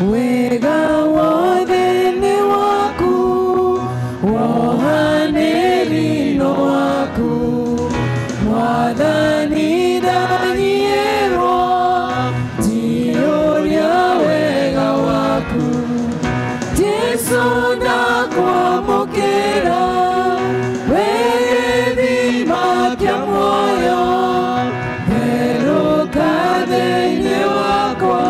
Wega wothe nĩ waku, wohanĩri no waku. Mwathani ndanyierwo, njiyũria wega waku. Jesu ndakwamũkĩra, we gĩthima kĩa muoyo, therũka thĩinĩ wakwa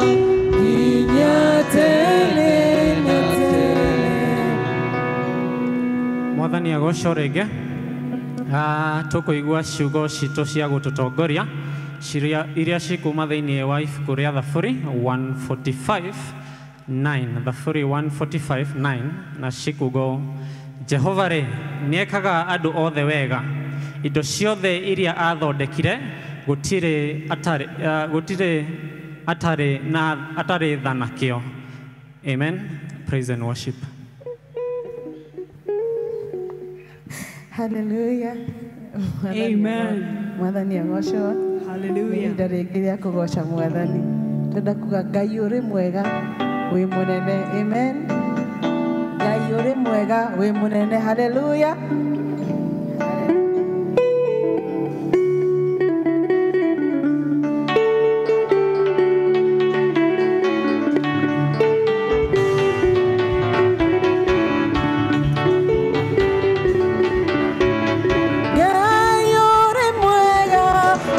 nginya tene na tene. Mwathani agocwo rĩngĩ. Tũkũigua ciugo citũ cia gũtũtongoria iria cikuma thĩinĩ wa ibuku rĩa Thaburi 145:9, Thaburi 145:9, na cikuga Jehova rĩ nĩekaga andũ othe wega, indo ciothe iria athondekire gũtirĩ atarĩ na atarĩ tha nakĩo. Amen. Praise and worship. Hallelujah. Amen. Mwathani agocwo. Hallelujah. Ihinda rĩngĩ rĩa kũgoca Mwathani. Ndĩrenda kuga Ngai ũrĩ mwega wĩ mũnene. Amen. Ngai ũrĩ mwega wĩ mũnene. Hallelujah. Ngai ũrĩ mwega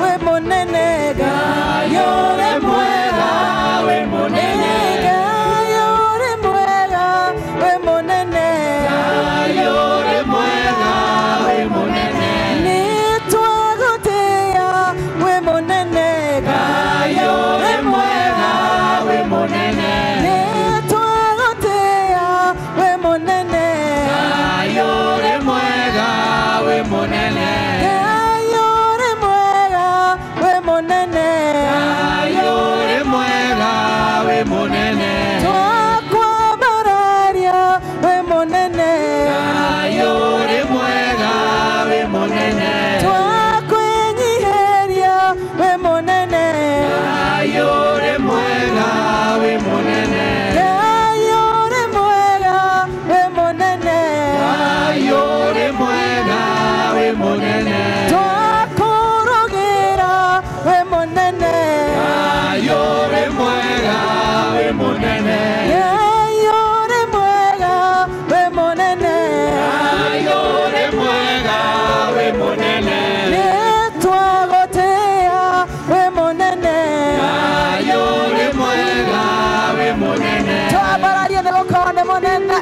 wĩ mũnene. Ngai ũrĩ mwega wĩ mũnene. Ngai ũrĩ mwega wĩ mũnene. Ngai ũrĩ mwega wĩ mũnene. Nĩtwagũtĩĩa wĩ mũnene. Ngai ũrĩ mwega wĩ mũnene. Nĩtwagũtĩĩa wĩ mũnene. Ngai ũrĩ mwega wĩ mũnene. Ngai ũrĩ mwega wĩ mũnene. Ngai ũrĩ mwega wĩ mũnene. Twakwambararia wĩ mũnene. Ngai ũrĩ mwega wĩ mũnene. Twakwĩnyiihĩria wĩ mũnene. Ngai ũrĩ mwega wĩ mũnene. Ngai ũrĩ mwega wĩ mũnene. Ngai ũrĩ mwega wĩ mũnene. Twakũrũgĩra wĩ mũnene. Ngai ũrĩ mwega wĩ mũnene. Ngai ũrĩ mwega wĩ mũnene. Ngai ũrĩ mwega wĩ mũnene. Nĩtwagũtĩĩa wĩ mũnene. Ngai ũrĩ mwega wĩ mũnene. Twambararie nĩ gũkorwo nĩ mũnene.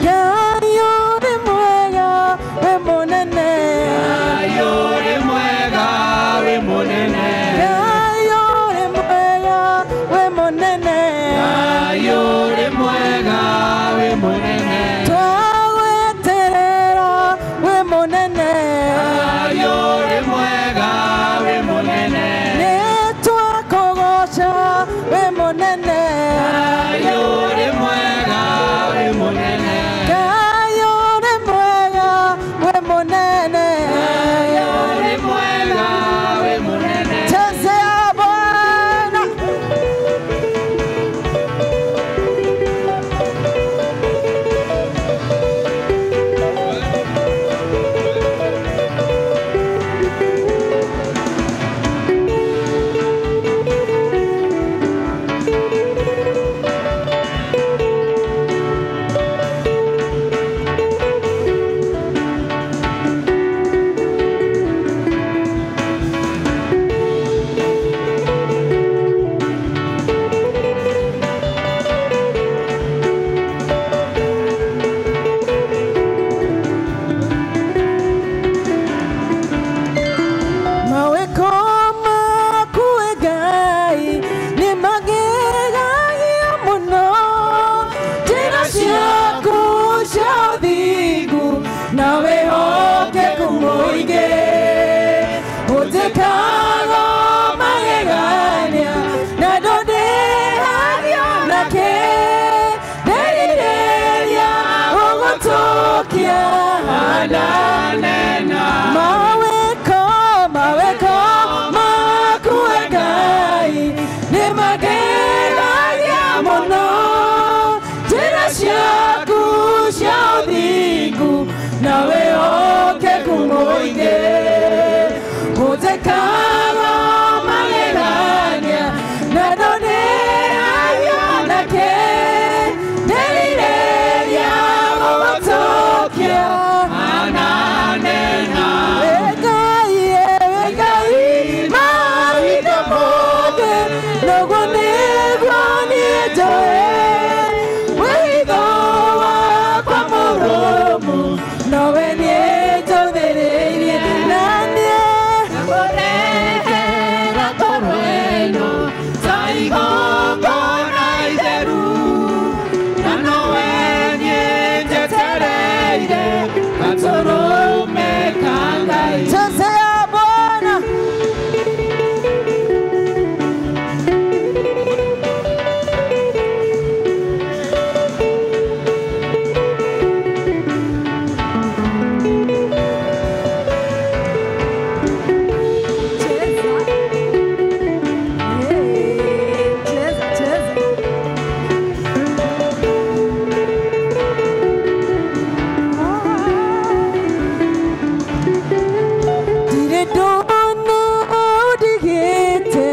Ngai ũrĩ mwega wĩ mũnene. Ngai ũrĩ mwega wĩ mũnene. Ngai ũrĩ mwega wĩ mũnene. Ngai ũrĩ mwega wĩ mũnene. Twagweterera wĩ mũnene. Ngai ũrĩ mwega wĩ mũnene. Nĩtwakũgoca wĩ mũnene. Ngai ũrĩ mwega wĩ mũnene. Ngai ũrĩ mwega wĩ mũnene. Ngai ũrĩ mwega wĩ mũnene. Chezea Bwana. Mawĩko maku Ngai nĩ magegagia mũno, njĩra ciaku cia ũthingu na wĩhokeku mũingĩ. Ũnjĩkaga magegania na ndũndĩhagio nakĩ, ndĩrirĩria gũgũtũkia hana. Ũnjĩkaga magegania na ndoneragia nake ndĩrirĩria gũgũtũkia Ananena. Wĩ Ngai, wĩ Ngai mahinda mothe noguo nĩguo niĩ njũĩ wĩtho wakwa mũrũmu nowe niĩ njũthĩrĩirie na niĩ Ngũrehera ngoro ĩno ta igongona itheru, na nowe niĩ njetereire gatũrũme ka Ngai. Chezea Bwana. Cheza. Hey, cheza, cheza. Ndirĩ ndona ũndigĩte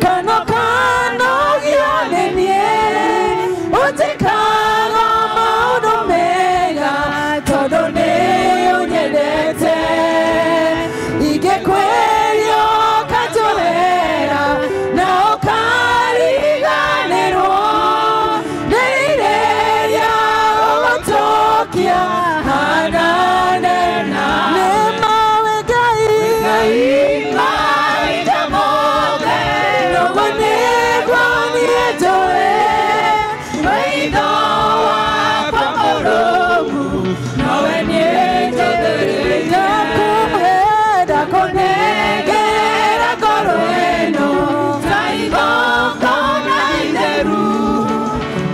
kana ũkanogio nĩ niĩ ũnjĩkaga maũndũ mega tondũ nĩ ũnyendete ingĩkwĩria ũkanjohera na ũkariganĩrwo ndĩrirĩria gũgũtũkia hananena nĩ mawe Ngai Ngai mahinda mothe noguo nĩguo niĩ njũĩ wĩtho wakwa mũrũmu nowe niĩ njũthĩrĩirie. Ndakũhe Ndakũnengera ngoro ĩno ta igongona itheru,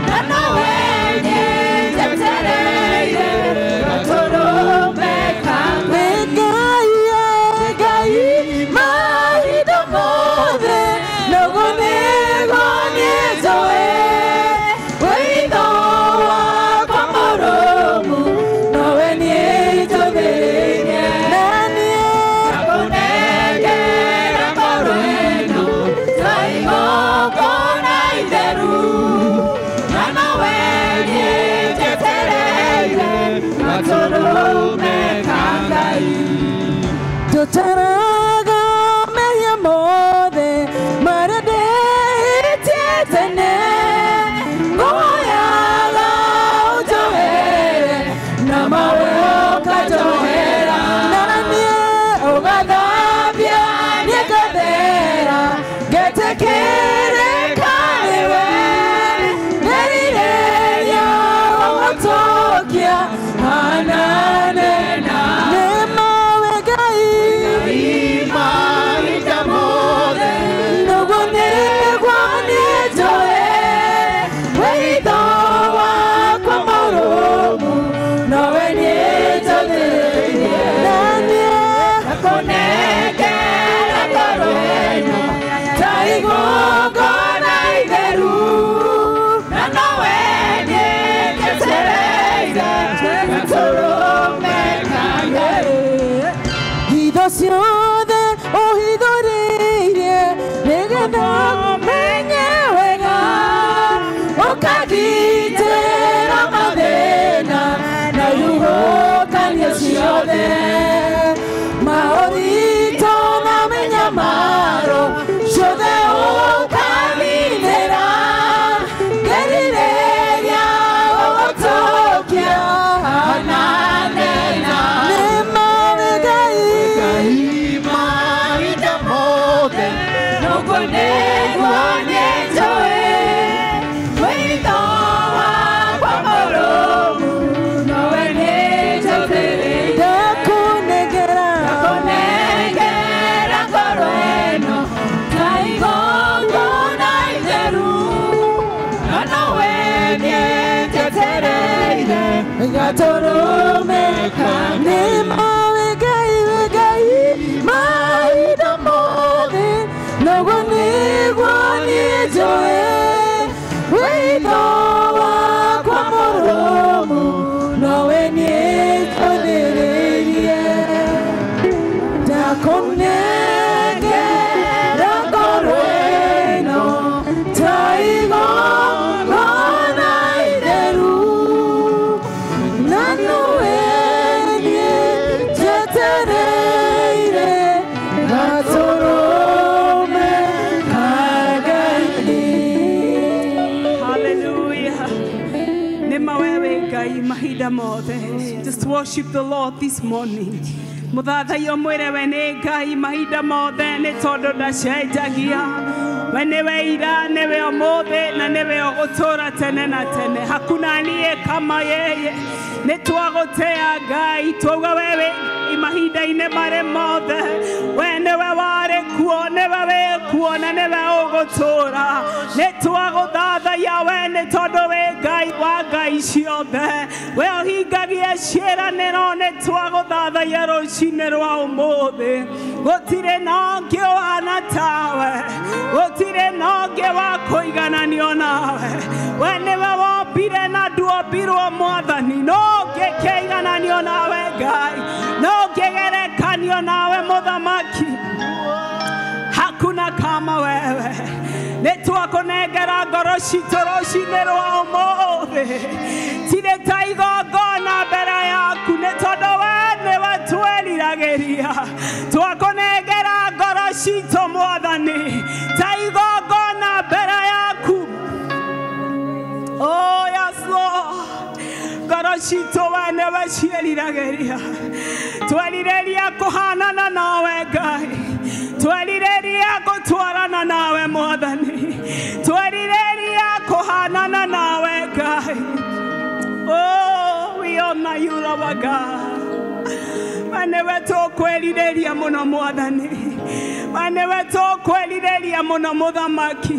na nowe niĩ njetereire gatũrũme ka Wĩ Ngai. Ngai, wĩ Ngai mahinda mothe noguo nĩguo niĩ njũĩ wĩtho wakwa mũrũmu nowe niĩ njũthĩrĩirie na niĩ Ndakũnengera ngoro ĩno ta igongona itheru, na nowe niĩ njetereire gatũrũme ka Ngai. Tũtaraga mehia mothe marĩa ndĩhĩtie tene ngũhoyaga ũnjohere na mawe ũkanjohera na niĩ ũgathambia niĩ ngathera ngetĩkĩrĩka nĩwe ndĩrirĩria gũgũtũkia hananena nĩ mawe Ngai Mahinda mothe noguo nĩguo niĩ njũĩ wĩtho wakwa mũrũmu nowe niĩ njũthĩrĩirie na niĩ ndakũnengera ngoro ĩno ta igongona itheru, na nowe niĩ njetereire gatũrũme ka Ngai. Hitho ciothe ũhithũrĩirie nĩgetha menye wega ũkangitĩra mathĩna na ihuhũkanio ciothe maũritũ na mĩnyamaro ciothe ũkangitĩra ngĩrirĩria gũgũtũkia Hananena. nĩ mawe Ngai Ngai mahinda mothe noguo nĩguo niĩ njũĩ wĩtho wakwa mũrũmu nowe niĩ njũthĩrĩirie. Ndakũnengera Ndakũnengera ngoro ĩno ta igongona itheru, na nowe niĩ njetereire gatũrũme ka nĩ mawe Ngai wĩ Ngai mahinda mothe noguo nĩguo niĩ njũĩ wĩtho wakwa mũrũmu nowe niĩ njũthĩrĩirie. Njetereire gatũrũme ka Ngai. Hallelujah. Nĩ wewe Ngai mahinda mothe. Just worship the Lord this morning. Mũthathaiyo mwĩre we nĩ Ngai mahinda mothe nĩ tondũ ndacenjagia. We nĩwe ira, nĩwe ũmũthĩ na nĩwe ũgũtũũra tene na tene. Hakuna aliye kama yeye. Nĩ twagũtĩa Ngai, twauga wewe mahinda-inĩ marĩ mothe. We nĩwe warĩ kuo, nĩwe wĩ kuo na nĩwe ũgũtũũra. Nĩ twagũthathaiya we nĩ tondũ wĩ Ngai wa ngai ciothe. We ũhingagia ciĩranĩro, nĩ twagũthathaiya rũcinĩ rwa ũmũthĩ. Gũtirĩ na ũngĩ ũhana tawe, gũtirĩ na ũngĩ wa kũigananio nawe. We nĩwe wombire na nduombirwo Mwathani, no ũngĩkĩigananio nawe Ngai, no ũngĩgerekanio nawe Mũthamaki. Hakuna kama wewe. Nĩ twakũnengera ngoro citũ rũcinĩ rwa ũmũthĩ. Tirĩ ta igongona mbere yaku nĩ tondũ we nĩwe twĩriragĩria. Twakũnengera ngoro citũ Mwathani ta igongona mbere yaku. Oh yes Lord. Ngoro citũ we nĩwe ciĩriragĩria. Twerirĩria kũhanana nawe Ngai. Twerirĩria gũtwarana nawe Mwathani. Twerirĩria kũhanana nawe Ngai. Oh, we honor you, our God. We nĩwe tũkwĩrirĩria mũno Mwathani. We nĩwe tũkwĩrirĩria mũno Mũthamaki.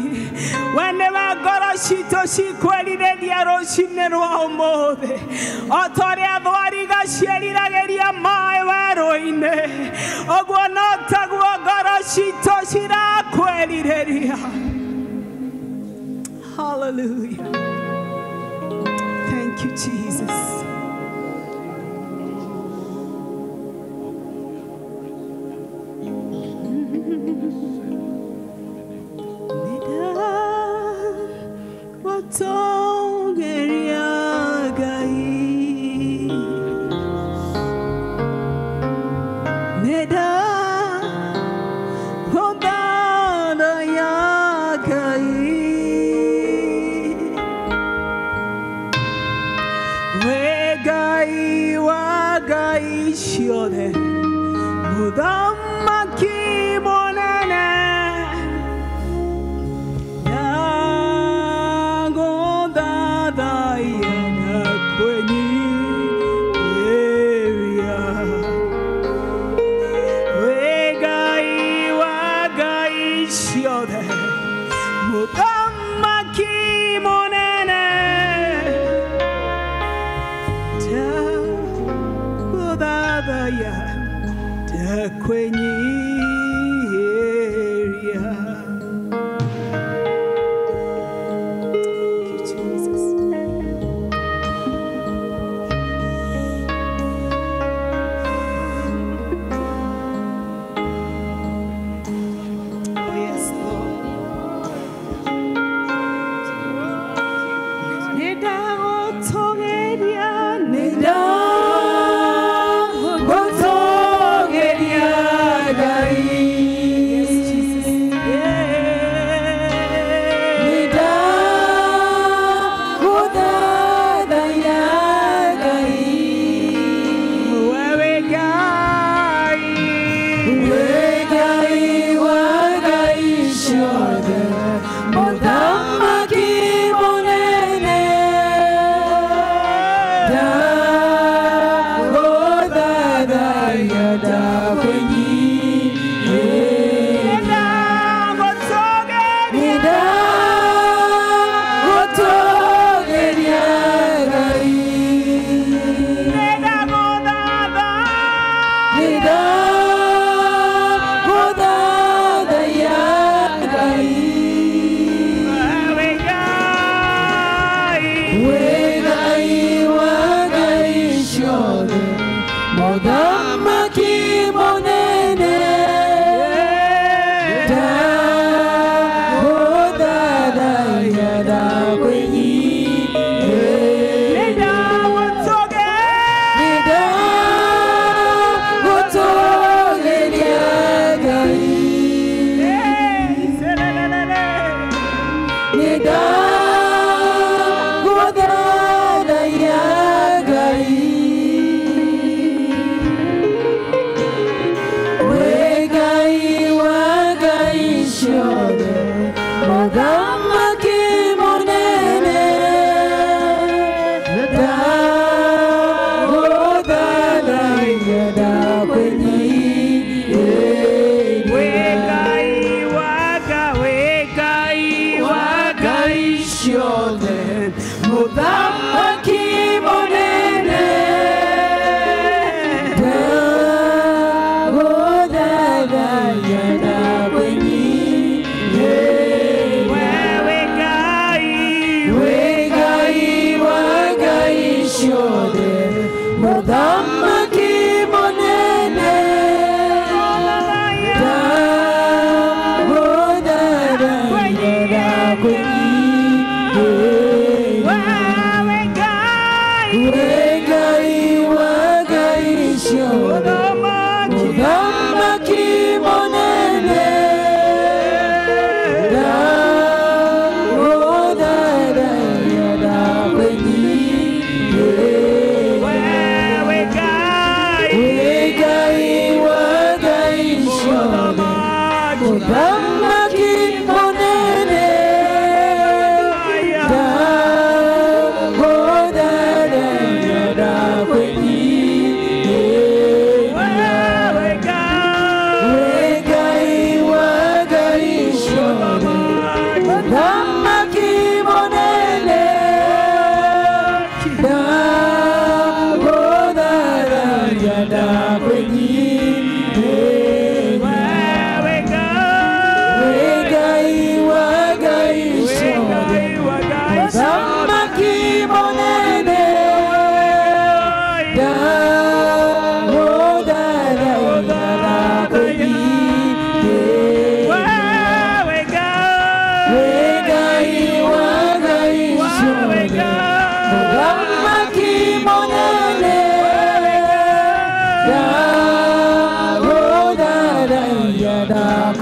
We nĩwe ngoro citũ cikwĩrirĩria rũcinĩ rwa ũmũthĩ. O ta ũrĩa thwariga ciĩriragĩria maĩ werũ-inĩ, ũguo no taguo ngoro citũ cirakwĩrirĩria. Hallelujah. Thank you, Jesus. Nĩndagũtongoria Ngai. Nĩndagũthathaiya Ngai. We Ngai wa ngai ciothe, Mũthamaki mũnene, ndagũthathaiya na kwĩnyihĩria. We Ngai wa ngai ciothe, Mũthamaki mũnene, ndagũthathaiya ndakwĩnyihĩria. Thank you, Jesus. Oh, yes, Lord. Nĩndagũtũgĩria, Nĩndagũtũgĩria Ngai.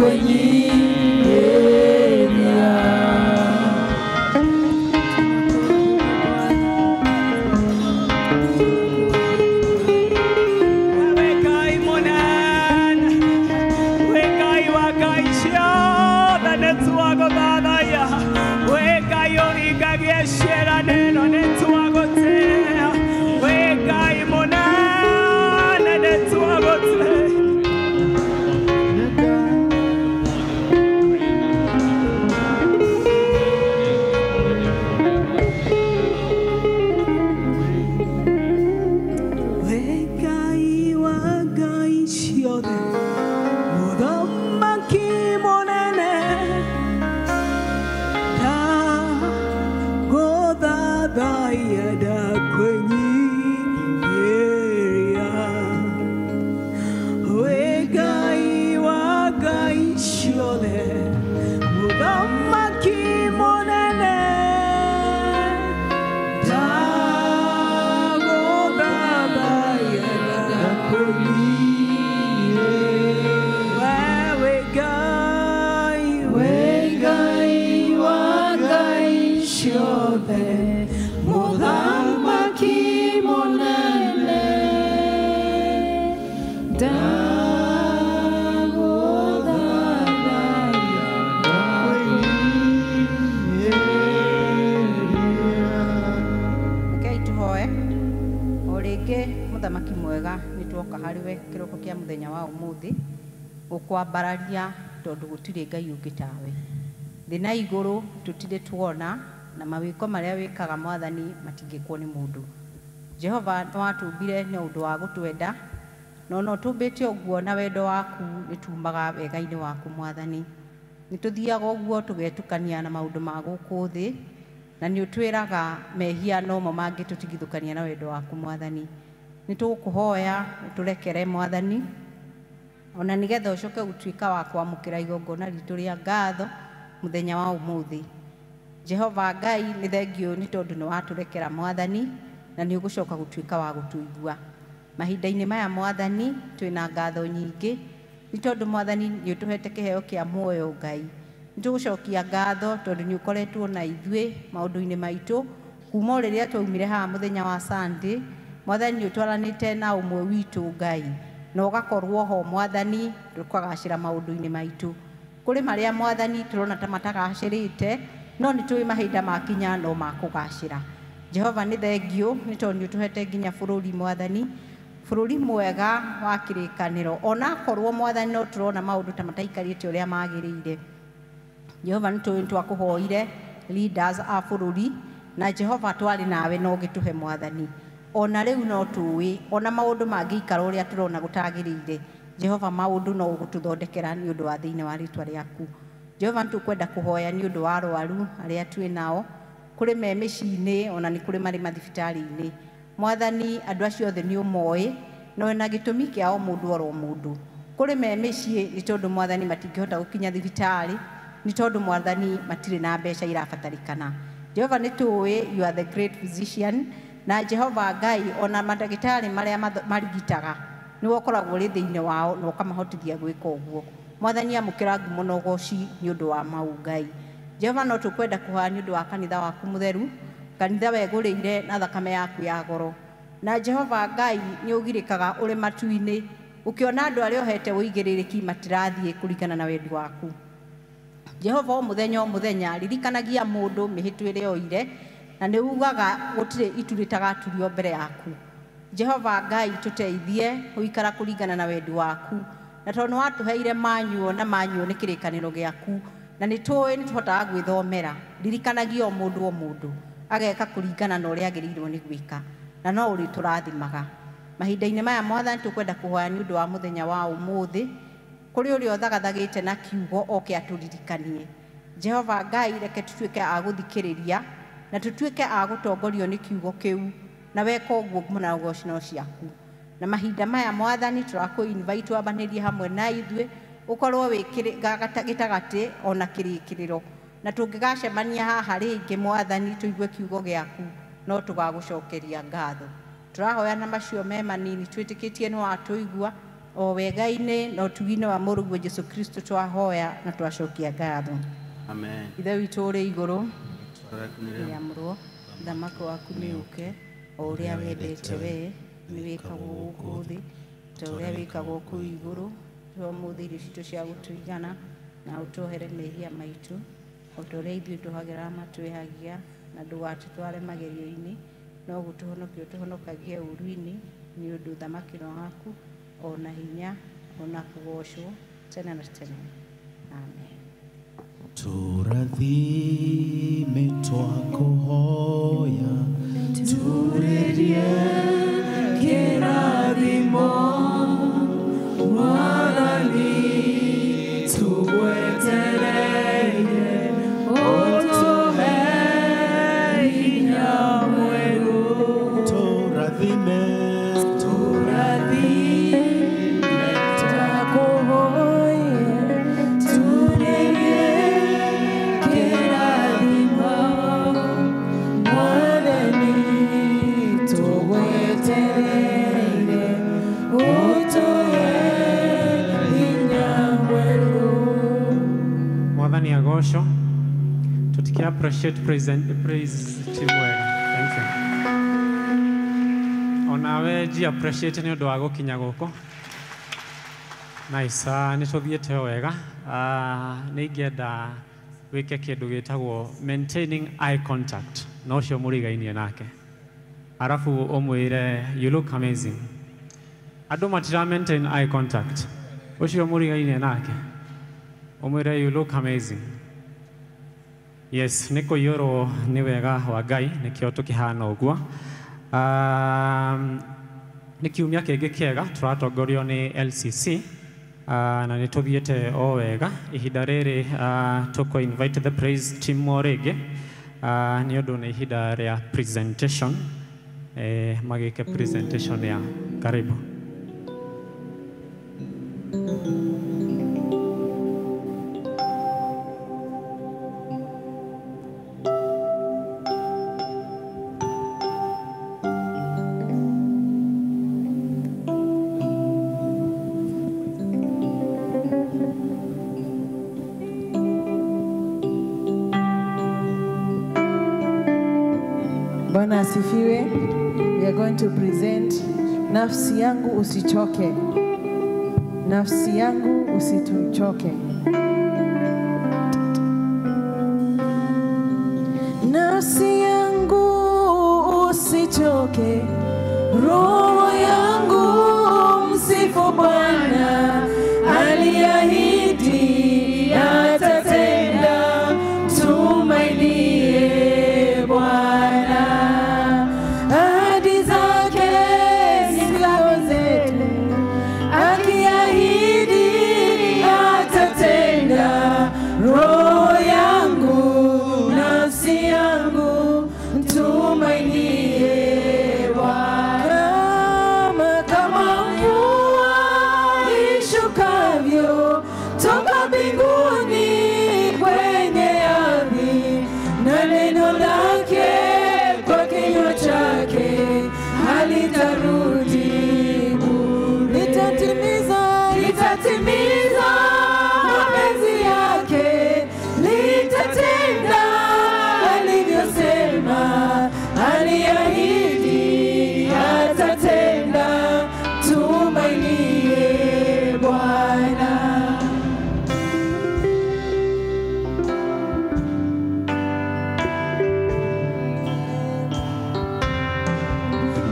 Ndakwĩnyihĩria. We Ngai mũnene, we Ngai wa ngai ciothe nĩtwagũthathaiya. We Ngai ũhingagia ciĩranĩro nĩtwagũtĩĩa. We Ngai mũnene nĩtwagũtĩĩa. We Ngai wa ngai ciothe, mũthamaki mũnene, ndagũthathaiya, ndakwĩnyihĩria. We Ngai wa ngai ciothe, mũthamaki mũnene, ndagũthathaiya, ndakwĩnyihĩria. We Ngai, We Ngai wa ngai ciothe, mũthamaki mũnene, ndagũthathaiya, ndakwĩnyihĩria. Rekei tũhoe o rĩngĩ. Mũthamaki mwega, nĩ tuoka harĩ we kĩroko kĩa mũthenya wa ũmũthĩ gũkwambararia, tondũ gũtirĩ Ngai ũngĩ tawe. Thĩ na igũrũ tũtirĩ tuona, na mawĩko marĩa wĩkaga, Mwathani, matingĩkwo nĩ mũndũ. Jehova, nĩ watũmbire nĩ ũndũ wa gũtwenda, na ona ũtũmbĩte ũguo na wendo waku, nĩ tumaga wega-inĩ waku. Mwathani, nĩ tũthiaga ũguo tũgetukania na maũndũ ma gũkũ thĩ, na nĩ ũtwĩraga mehia nomo mangĩtũtigithũkania na wendo waku. Mwathani, nĩ tũgũkũhoya ũtũrekere, Mwathani, ona nĩgetha ũcoke gũtuĩka wa kwamũkĩra igongona ritũ rĩa ngatho mũthenya wa ũmũthĩ. Jehova Ngai, nĩ thengiũ nĩ tondũ nĩ watũrekera, Mwathani, na nĩ ũgũcoka gũtuĩka wa gũtũigua mahinda-inĩ maya. Mwathani, twĩna ngatho nyingĩ nĩ tondũ, Mwathani, nĩ ũtũhete kĩheo kĩa muoyo. Ngai, nĩ tũgũcokia ngatho tondũ nĩ ũkoretwo na ithuĩ maũndũ-inĩ maitũ kuma o rĩrĩa twaumire haha mũthenya wa Sunday. Mwathani, nĩ ũtwaranĩte na ũmwe witũ, Ngai, na ũgakorwo ho, Mwathani, tũkagacĩra maũndũ-inĩ maitũ. Kũrĩ marĩa, Mwathani, tũrona ta matagacĩrĩte, no nĩ tũĩ mahinda makinya no makũgacĩra. Jehova, nĩ thengiũ nĩ tondũ nĩ ũtũhete nginya bũrũri, Mwathani, bũrũri mwega wa kĩrĩkanĩro, ona akorwo, Mwathani, no tũrona maũndũ ta mataikarĩte ũrĩa magĩrĩire. Jehova, nĩ tũĩ twakũhoire leaders a bũrũri, na Jehova, twarĩ nawe no ũgĩtũhe. Mwathani, ona rĩu no tũĩ ona maũndũ mangĩikara ũrĩa tũrona gũtagĩrĩire, Jehova, maũndũ no ũgũtũthondekera nĩ ũndũ wa thĩinĩ wa rĩtwa rĩaku. Jehova, nĩ tũkwenda kũhoya nĩ ũndũ wa arwaru arĩa twĩ nao, kũrĩ me mĩciĩ-inĩ, ona nĩ kũrĩ marĩ mathibitarĩ-inĩ. Mwathani, andũ acio othe nĩ ũmoĩ, na wĩna gĩtũmi kĩa o mũndũ oro mũndũ. Kũrĩ me mĩciĩ nĩ tondũ, Mwathani, matingĩhota gũkinya thibitarĩ, nĩ tondũ, Mwathani, matirĩ na mbeca irabatarĩkana. Jehova, nĩ tũĩ you are the great physician, na Jehova Ngai, ona mandagĩtarĩ marĩa marigitaga, nĩwe ũkoragwo ũrĩ thĩinĩ wao na ũkamahotithia gwĩka ũguo. Mwathani, amũkĩra ngumo na ũgoci nĩ ũndũ wa mau. Ngai Jehova, no tũkwenda kũhoya nĩ ũndũ wa kanitha waku mũtheru, kanitha wegũrĩire na thakame yaku ya goro. Na Jehova Ngai, nĩ ũgirĩkaga ũrĩ matu-inĩ ũkĩona andũ arĩa ũhete ũigĩrĩrĩki matirathiĩ kũringana na wendi waku. Jehova, o mũthenya o mũthenya ririkanagia mũndũ mĩhĩtwa ĩrĩa oire, na nĩ ugaga gũtirĩ itu rĩtagaturio mbere yaku. Jehova Ngai, tũteithie gũikara kũringana na wendi waku, na tondũ nĩ watũheire manyuo, na manyuo nĩ kĩrĩkanĩro gĩaku, na nĩ tũĩ nĩ tũhotaga gwĩthomera. Ririkanagia o mũndũ o mũndũ ageka kũringana na ũrĩa agĩrĩirwo nĩ gwĩka, na no ũrĩtũrathimaga mahinda-inĩ maya. Mwathani, tũkwenda kũhoya nĩ ũndũ wa mũthenya wa ũmũthĩ, kũrĩ ũrĩa ũthagathagĩte na kiugo oke atũririkanie. Jehova Ngai, reke tũtuĩke a gũthikĩrĩria na tũtuĩke a gũtongorio nĩ kiugo kĩu, na weka ũguo, ngumo na ũgoci no ciaku. Na mahinda maya, Mwathani, tũrakũ invite wambanĩrie hamwe na ithuĩ, ũkorwo wĩ gĩtagatĩ ona kĩrĩkĩrĩro, na tũngĩgacemania haha rĩngĩ, Mwathani, tũigue kiugo gĩaku, no tũgagũcokeria ngatho. Tũrahoya na macio me manini, twĩtĩkĩtie nĩ watũigua. O wega-inĩ na ũtugi-inĩ wa Mũrũguo Jesu Kristo twahoya na twacokia ngatho. Amen. Ithe witũ ũrĩ igũrũ, rĩamũrwo, ũthamaki waku nĩ ũke, o ũrĩa wendete we nĩ wĩkagwo gũkũ thĩ ta ũrĩa wĩkagwo kũu igũrũ. Tũhe ũmũthĩ irio citũ cia gũtũigana, na ũtuohere mehia maitũ o ta ũrĩa ithuĩ tũhagĩra matwĩhagia, na ndũgatũtware magerio-inĩ, no gũtũhonokia ũtũhonokagie ũũru-inĩ, nĩ ũndũ ũthamaki nĩ waku, o na hinya, o na kũgoocwo tene na tene. Amen. Tũrathime twakũhoya, Turĩrie kĩrathimo, Mwathani tũgwetereire, ũtũhe hinya mwerũ. Tũrathime, Tũrathime twakũhoya, turĩrie kĩrathimo, Mwathani tũgwetereire, ũtũhe hinya mwerũ. Mwathani agocwo. Tutikia appreciate present praise team wega. Thank you. Onawe ji appreciate nĩ ũndũ wa gũkinya gũkũ. Nice. Nĩ tũthiĩte wega. Nĩ ingĩenda wĩke kĩndũ gĩtagwo maintaining eye contact na ũcio mũrigainie nake, arabu ũmwĩre you look amazing. Andũ matira maintain eye contact. Ũcio mũrigainie nake ũmwĩre you look amazing. Yes, nĩ kũiyũrwo nĩ wega wa Ngai nĩkĩo tũkĩhana ũguo. Nĩ kiumia kĩngĩ kĩega tũratongorio nĩ LCC, na nĩ tũthiĩte o wega. Ihinda rĩrĩ tũkũ invite the praise team o rĩngĩ, nĩ ũndũ nĩ ihinda rĩa presentation, magĩke presentation ya karibu. Bwana asifiwe. We are going to present Nafsi Yangu Usichoke. Nafsi yangu usituchoke. Nafsi yangu usichoke, roho yangu msifu Bwana, aliahidi atatenda, tumainie Bwana. Ahadi zake si ngao zetu, akiahidi atatenda, roho yangu, nafsi yangu, mtumainie Bwana. Kama mvua ishukavyo toka mbinguni kwenye ardhi, na neno lake kwa kinywa chake halitarudi bure. Litatimiza mapenzi yake, litatenda alivyosema, aliahidi atatenda, tumainie Bwana.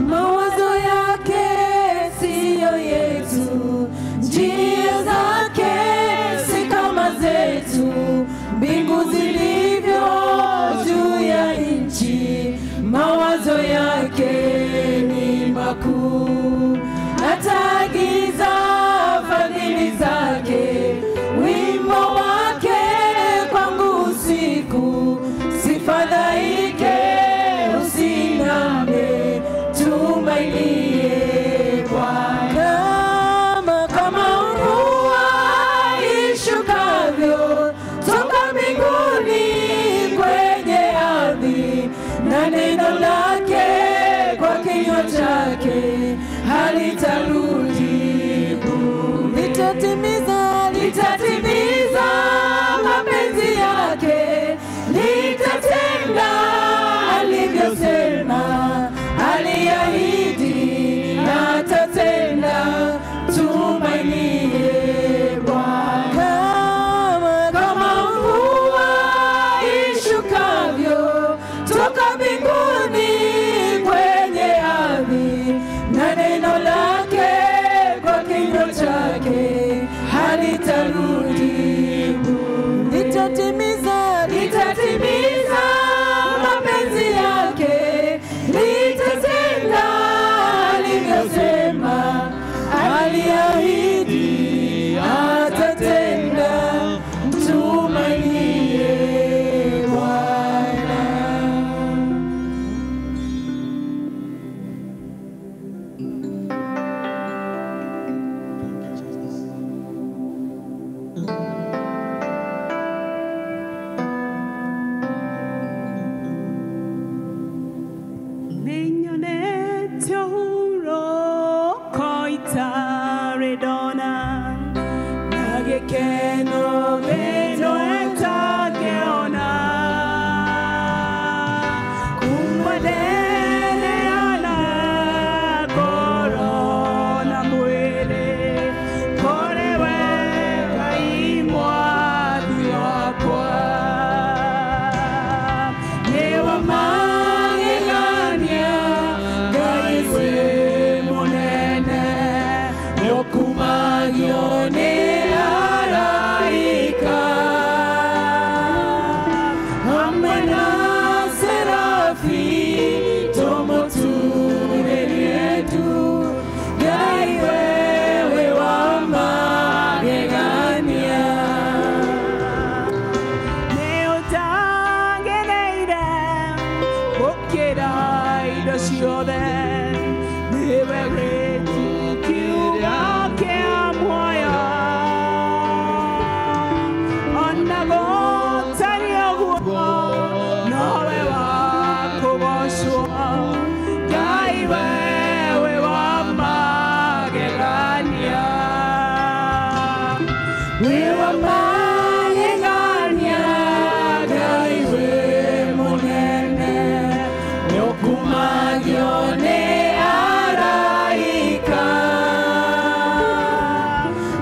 Mawazo yake siyo yetu, njia zake si kama zetu, mbingu zilivyo juu ya nchi, mawazo yake ni makuu. Ataagiza fadhili zake, wimbo wake kwangu usiku, sifadhaike usiname, tumainie Bwana. Kama Litatimiza, litatimiza mapenzi yake, litatenda alivyosema, aliahidi na atatenda. Tumainie Bwana. Kama mvua ishukavyo toka mbinguni kwenye ardhi, na neno lake kwa kinywa chake halitarudi bure. Litatimiza, litatimiza mapenzi yake, litatenda alivyosema, aliahidi atatenda. Mtumainie Bwana. Ninyonete ũhurũko itarĩ ndona, na gĩkeno thĩ-ĩno ĩtangĩona. Kuma ndeneana ngoro na mwĩrĩ kũrĩ we Ngai mwathi wakwa. Nĩ wa magegania Ngai wĩ mũnene, nĩũkumagio nĩ araika hamwe na serafi, tũmũturĩrie ndu. Ngai wewe wa magegania. Nĩũtangereire gũkĩra indo ciothe, nĩwe gĩtĩ kĩa muoyo. Ona gũtariĩ ũguo, nowe wa kũgocwo, Ngai wewe wa magegania. Wĩ wa magegania, Ngai wĩ mũnene, nĩũkumagio nĩ araika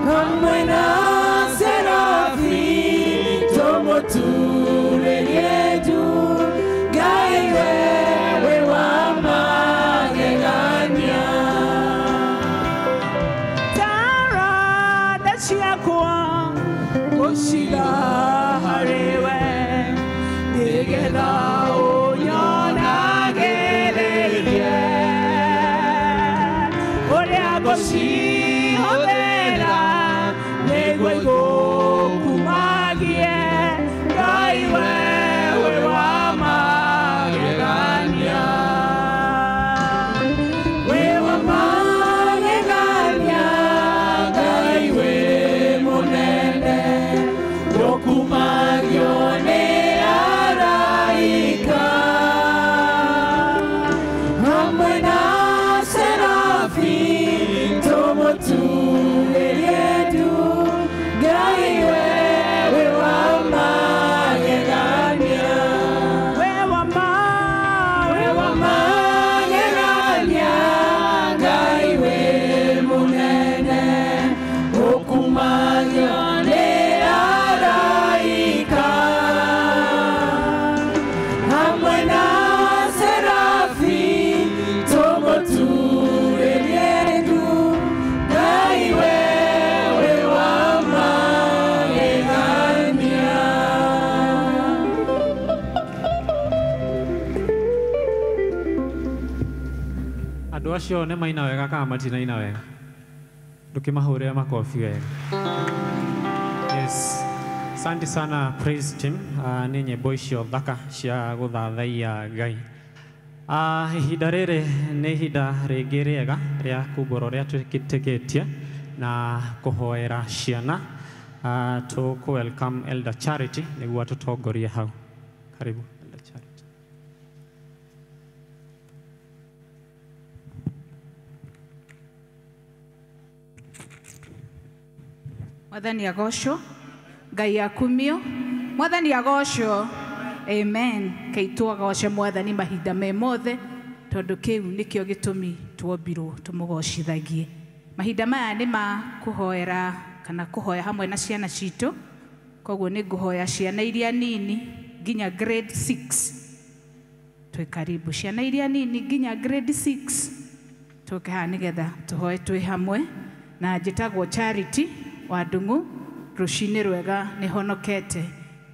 hamwe na serafi, tũmũturĩrie ndu. Ngai wewe wa magegania. Taranda ciakwa gũciga harĩ we, nĩgetha ũnyonagĩrĩrie ũrĩa ngũcihũthĩra, nĩguo igũkumagie, Ngai wewe wa magegania. Wĩ wa magegania, Ngai wĩ mũnene, nĩũkumagio nĩ araika hamwe na serafi, tũmũturĩrie ndu. Ngai wewe wa magegania. Wĩ wa Wĩ wa magegania, Ngai wĩ mũnene, ũkumagio nĩ araika hamwe na serafi, tũmũturĩrie ndu. Ngai wewe wa magegania. Andũ acio nĩ maina wega kana matinaina wega? Ndũkĩmahũrĩre makobi wega. Yes. Asante sana praise team. Nĩ nyĩmbo icio thaka cia gũthathaiya Ngai. Ihinda rĩrĩ nĩ ihinda rĩngĩ rĩega rĩa kumbũra ũrĩa twĩtĩkĩtie na kũhoera ciana. Tũkũ welcome Elder Charity nĩguo atũtongorie hau. Karibu Elder Charity. Mwathani agocwo, Ngai akumio, Mwathani agocwo. Amen. Kei twagoce Mwathani mahinda me mothe, tondu kiu nikio gitumi twombirwo tumugocithagie. Mahinda maya nĩ ma kũhoera kana kũhoya hamwe na ciana citũ, koguo nĩ ngũhoya ciana iria nini nginya grade 6 twĩ karibu. Ciana iria nini nginya grade 6 tũke haha nĩgetha tũhoe twĩ hamwe. Na njĩtagwo Charity wa Ndung'u. Rũcinĩ rwega, nĩ honokete,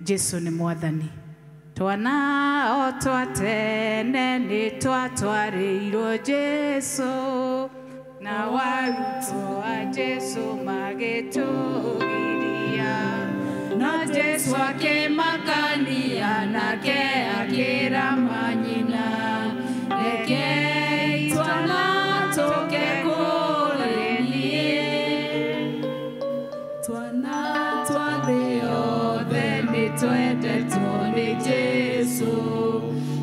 Jesu nĩ Mwathani. Twana o twa tene nĩ twatwarĩirwo Jesu, na warutwo a Jesu magĩtũgiria, no Jesu akĩmakania nake akĩra manyina, rekei twana tũke kũrĩ niĩ. Twana twa thĩ yothe nĩ twendetwo nĩ Jesu,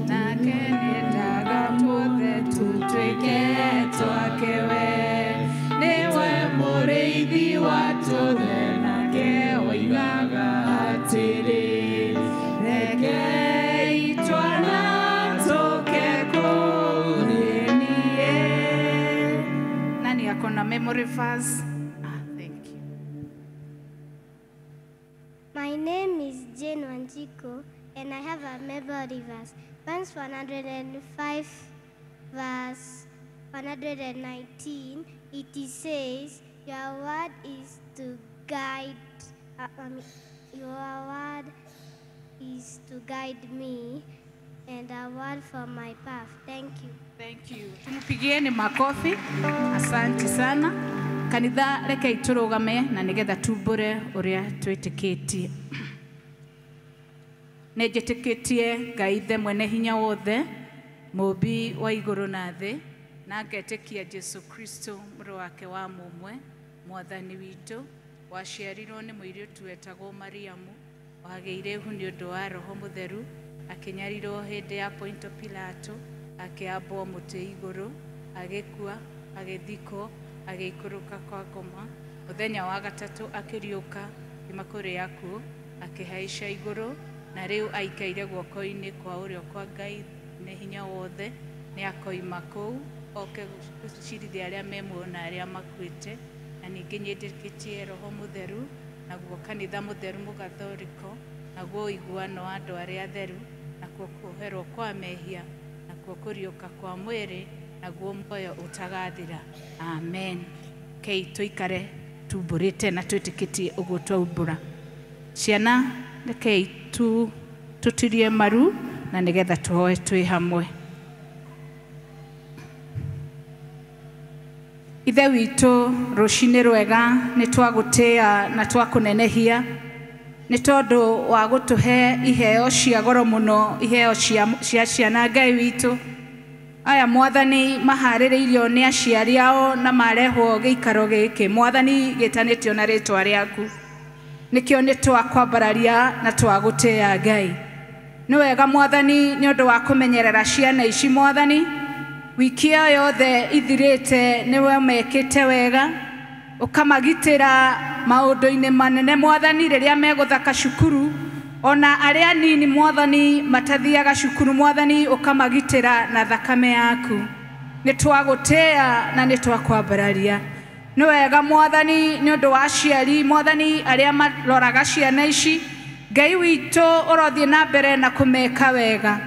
nake nĩendaga tuothe tũtuĩke twake we. Nĩwe mũrĩithi wa tuothe, nake oigaga atĩrĩ, rekei twana tũke kũrĩ niĩ. Nani ako na memory verse? Ah, thank you. My name is Jane Wanjiku, and I have a memory verse. Psalms 105, verse 119, it says, Your word is to guide, I mean, your word is to guide me, and a word for my path. Thank you. Thank you. Tumpigieni makofi. Asante sana. Kanitha, rekei tũrũgame na nĩgetha tumbũre ũrĩa twĩtĩkĩtie. Nĩ njĩtĩkĩtie Ngai Ithe mwene hinya wothe, mũũmbi wa igũrũ na thĩ, na ngetĩkia Jesu Kristo mũrũ wake wa mũmwe, Mwathani witũ, waciarirwo nĩ mũirĩtu wetagwo Mariamu, wagĩire ihu nĩ ũndũ wa Roho Mũtheru, akĩnyarirwo hĩndĩ ya Ponto Pilato, akĩambwo mũtĩ igũrũ, agĩkua, agĩthikwo, agĩikũrũka kwa ngoma. Mũthenya wa gatatũ akĩriũka kuma kũrĩ akuũ, akĩhaica igũrũ, na rĩu aikaire guoko-inĩ kwa ũrĩo kwa Ngai nĩ hinya wothe. Nĩ akoima kũu oke gũcirithia arĩa me muoyo na arĩa makuĩte. Na ningĩ nyĩtĩkĩtie Roho Mũtheru, naguo kanitha mũtheru mũgathoriko, naguo ũiguano wa andũ arĩa atheru, nakuo kuoherwo kwa mehia, nakuo kũriũka kwa mwĩrĩ, naguo muoyo ũtagathira. Amen. Kei tũikare tumbũrĩte na twĩtĩkĩtie ũguo twaumbũra. Ciana, rekei tu tũtirie maru na nĩgetha tũhoe twĩ hamwe. Ithe witũ, rũcinĩ rwega, nĩ twagũtĩa na twakũnenehia nĩ tondũ wa gũtũhe iheo cia goro mũno, iheo cia ciana. Ngai witũ, aya Mwathani maharĩrĩirio nĩ aciari ao na marehwo gĩikaro gĩkĩ Mwathani gĩtanĩtio na rĩtwa rĩaku, nĩkĩo nĩ twakwambararia na twagũtĩa. Ngai, nĩ wega Mwathani nĩ ũndũ wa kũmenyerera ciana ici. Mwathani, wiki ĩyo yothe ithirĩte nĩwe mekĩte wega, ũkamagitĩra maũndũ-inĩ manene Mwathani, rĩrĩa megũthaka cukuru, ona arĩa anini Mwathani matathiaga cukuru, Mwathani ũkamagitĩra na thakame yaku. Nĩ twagũtĩa na nĩ twakwambararia. Nĩ wega Mwathani nĩ ũndũ wa aciari Mwathani arĩa maroraga ciana ici. Ngai witũ, ũrothiĩ na mbere na kũmeka wega,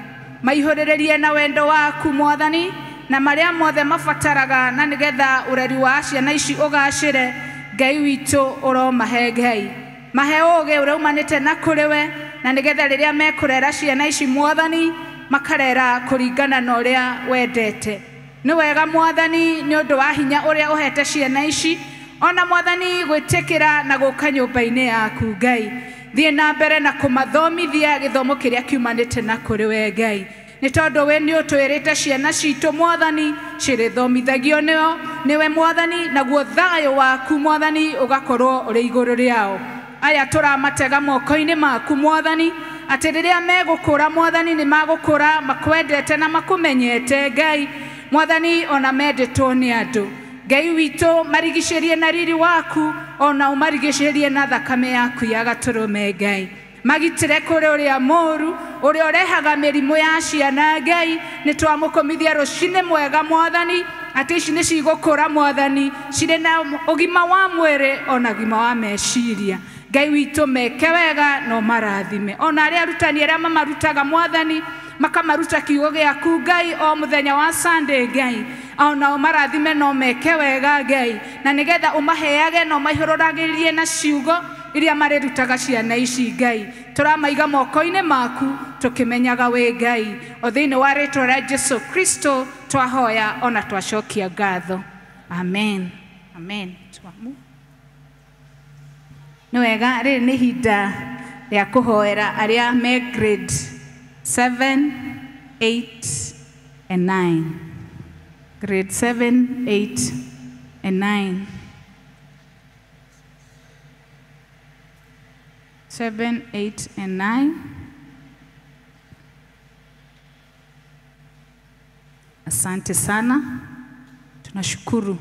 maihũrĩrĩrie na wendo waku Mwathani, na marĩa mothe mabataraga na nĩgetha ũreri wa ciana ici ũgacĩre, Ngai witũ ũromahe. Ngai, mahe ũũgĩ ũrĩa umanĩte na kũrĩ we, na nĩgetha rĩrĩa mekũrera ciana ici Mwathani, makarera kũringana na ũrĩa wendete. Nĩ wega Mwathani nĩ ũndũ wa hinya ũrĩa ũhete ciana ici, ona Mwathani gwĩtĩkĩra na gũka nyũmba-inĩ yaku. Ngai, thiĩ na mbere na kũmathomithia gĩthomo kĩrĩa kiumanĩte na kũrĩ we. Ngai, nĩ tondũ we nĩ ũtwĩrĩte ciana citũ Mwathani cirĩthomithagio nĩo nĩwe Mwathani, naguo thayũ waku Mwathani ũgakorwo ũrĩ igũrũ rĩao. Aya tũramatega moko-inĩ maku Mwathani, atĩ rĩrĩa megũkũra Mwathani, nĩ magũkũra makwendete na makũmenyete. Ngai Mwathani, ona mendetwo nĩ andũ. Ngai witũ, marigicĩrie na riri waku. Ona ũmarigicĩrie na thakame yaku ya gatũrũme Ngai. Magitĩre kũrĩ ũrĩa mũũru ũrĩa ũrehaga mĩrimũ ya ciana Ngai. Nĩ twamũkũmithia rũcinĩ mwega Mwathani, atĩ ici nĩ cigũkũra Mwathani cirĩ na ũgima wa mwĩrĩ ona ũgima wa meciria. Ngai witũ meke wega na ũmarathime. Ona arĩa arutani arĩa mamarutaga Mwathani makamaruta kiugo gĩaku Ngai o mũthenya wa Sunday Ngai, ona ũmarathime na ũmeke wega Ngai, na nĩgetha ũmaheage na ũmaihũrũragĩrie na ciugo iria marĩrutaga ciana ici Ngai. Tũramaiga moko-inĩ maku tũkĩmenyaga wĩ Ngai. O thĩinĩ wa rĩtwa rĩa Jesu Kristo twahoya ona twacokia ngatho. Amen. Amen. Twamu. Nĩ wega, rĩrĩ nĩ ihinda rĩa kũhoera arĩa me grade 7, 8 and 9. Grade 7, 8 and 9. 7, 8 and 9. Asante sana. Tunashukuru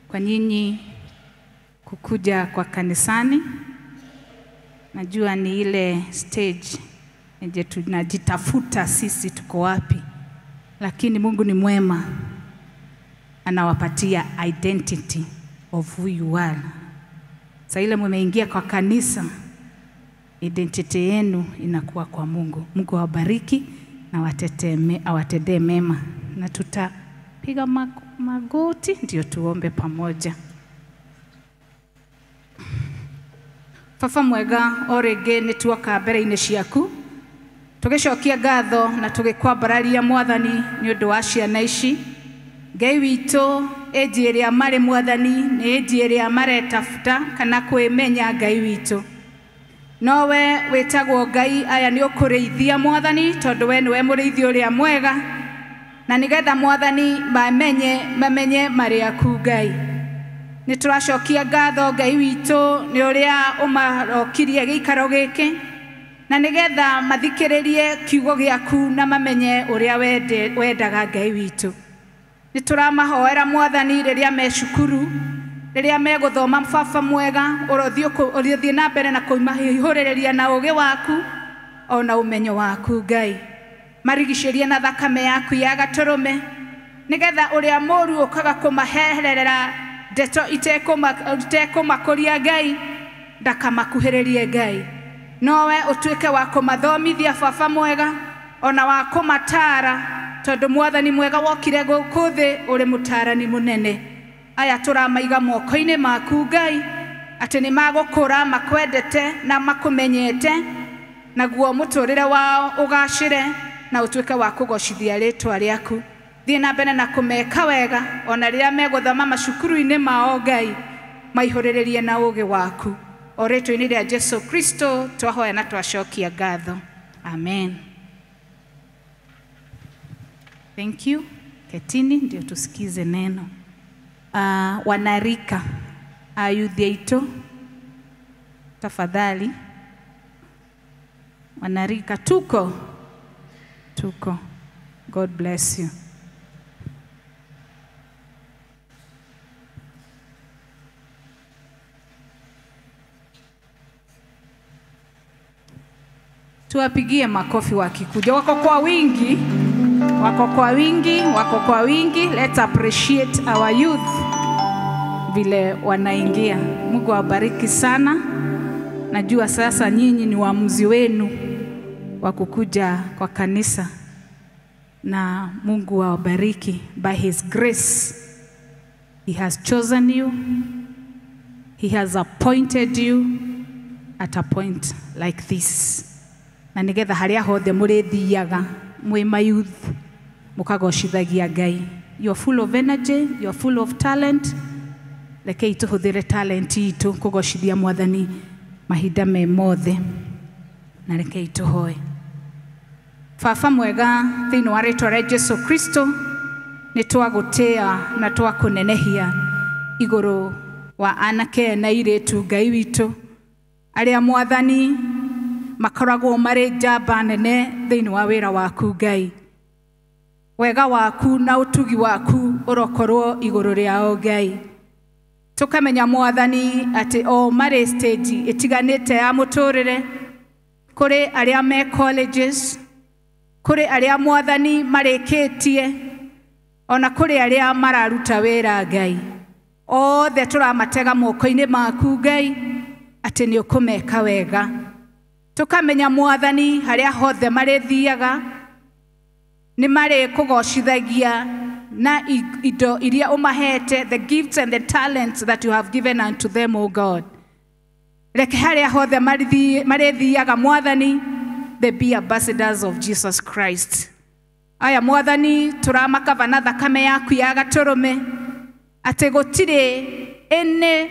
kwa nyinyi kukuja kwa kanisani. Najua ni ile stage nje tunajitafuta sisi tuko wapi, lakini Mungu ni mwema, anawapatia identity of who you are. Sasa ile mmeingia kwa kanisa, identity yenu inakuwa kwa Mungu. Mungu awabariki na awatendee mema. Na tutapiga magoti ndio tuombe pamoja. Baba mwega, o rĩngĩ nĩ tuoka mbere-inĩ ciaku tũgĩcokia ngatho na tũgĩkwambararia Mwathani nĩ ũndũ wa ciana ici. Ngai witũ, ĩnji ĩrĩa marĩ Mwathani nĩ ĩnji ĩrĩa maretafuta kana kwĩmenya Ngai witũ. Nowe wĩtagwo Ngai, aya nĩ ũkũrĩithia Mwathani, tondũ we nĩwe mũrĩithi ũrĩa mwega, na nĩgetha Mwathani mamenye marĩ aku Ngai. Nĩ tũracokia ngatho Ngai witũ nĩ ũrĩa ũmarokirie gĩikaro gĩkĩ, na nĩgetha mathikĩrĩrie kiugo gĩaku na mamenye ũrĩa wendaga Ngai witũ. Nĩ tũramahoera Mwathani rĩrĩa me cukuru, rĩrĩa megũthoma Baba mwega, ũrothiĩ na mbere na kũmaihũrĩrĩria na ũũgĩ waku ona ũmenyo waku Ngai. Marigicĩrie na thakame yaku ya gatũrũme, nĩgetha ũrĩa mũũru ũkaga kũmaherera ndeto itekũmakũria Ngai, ndakamakuhĩrĩrie Ngai. Nowe ũtuĩke wa kũmathomithia Baba mwega ona wa kũmataara, tondũ Mwathani mwega wokire gũkũ thĩ ũrĩ mũtaarani mũnene. Aya tũramaiga moko-inĩ maku Ngai, atĩ nĩ magũkũra makwendete na makũmenyete, naguo mũtũrĩre wao ũgacĩre na ũtuĩke wa kũgocithia rĩtwa rĩaku. Thiĩ na mbere na kũmeka wega ona rĩrĩa megũthoma macukuru-inĩ mao Ngai, maihũrĩrĩrie na ũũgĩ waku. O rĩtwa-inĩ rĩa Jesu Kristo twahoya na twacokia ngatho. Amen. Thank you. Ketini ndio tusikize neno. Wanarika ayuthi aitũ, tafadhali. Wanarika tuko. God bless you. Tuwapigie makofi wakikuja. Wako kwa wingi. Wako kwa wingi, wako kwa wingi. Let's appreciate our youth vile wanaingia. Mungu awabariki sana. Najua sasa nyinyi ni waamuzi wenu wa kukuja kwa kanisa, na Mungu awabariki. By his grace he has chosen you. He has appointed you at a point like this. Na nigetha haria hothe murithiaga mwi mayouth mukagocithagia Ngai. You are full of energy, you are full of talent. Rekei tuhuthire talent itu kugocithia Mwathani mahinda me mothe. Na rekei tuhoe. Baba mwega, thiini wa ritwa ria Jesu Kristo ni twagutia na twakunenehia iguru wa anake na iritu Ngai witu aria Mwathani makoragwo marĩ njamba nene thĩinĩ wa wĩra waku Ngai. Wega waku na ũtugi waku ũrokorwo igũrũ rĩao Ngai. Tũkamenya Mwathani atĩ o marĩ stage ĩtiganĩte ya mũtũrĩre, kũrĩ arĩa me colleges, kũrĩ arĩa Mwathani marĩkĩtie, ona kũrĩ arĩa mararuta wĩra Ngai. Othe tũramatega moko-inĩ maku Ngai atĩ nĩ ũkũmeka wega. Tũkamenya Mwathani harĩa hothe marĩthiaga nĩ marĩkũgocithagia na indo iria ũmahete, the gifts and the talents that you have given unto them, O God. Reke harĩa hothe marĩthiaga Mwathani, they be ambassadors of Jesus Christ. Aya Mwathani tũramakaba na thakame yaku ya gatũrũme atĩ gũtirĩ any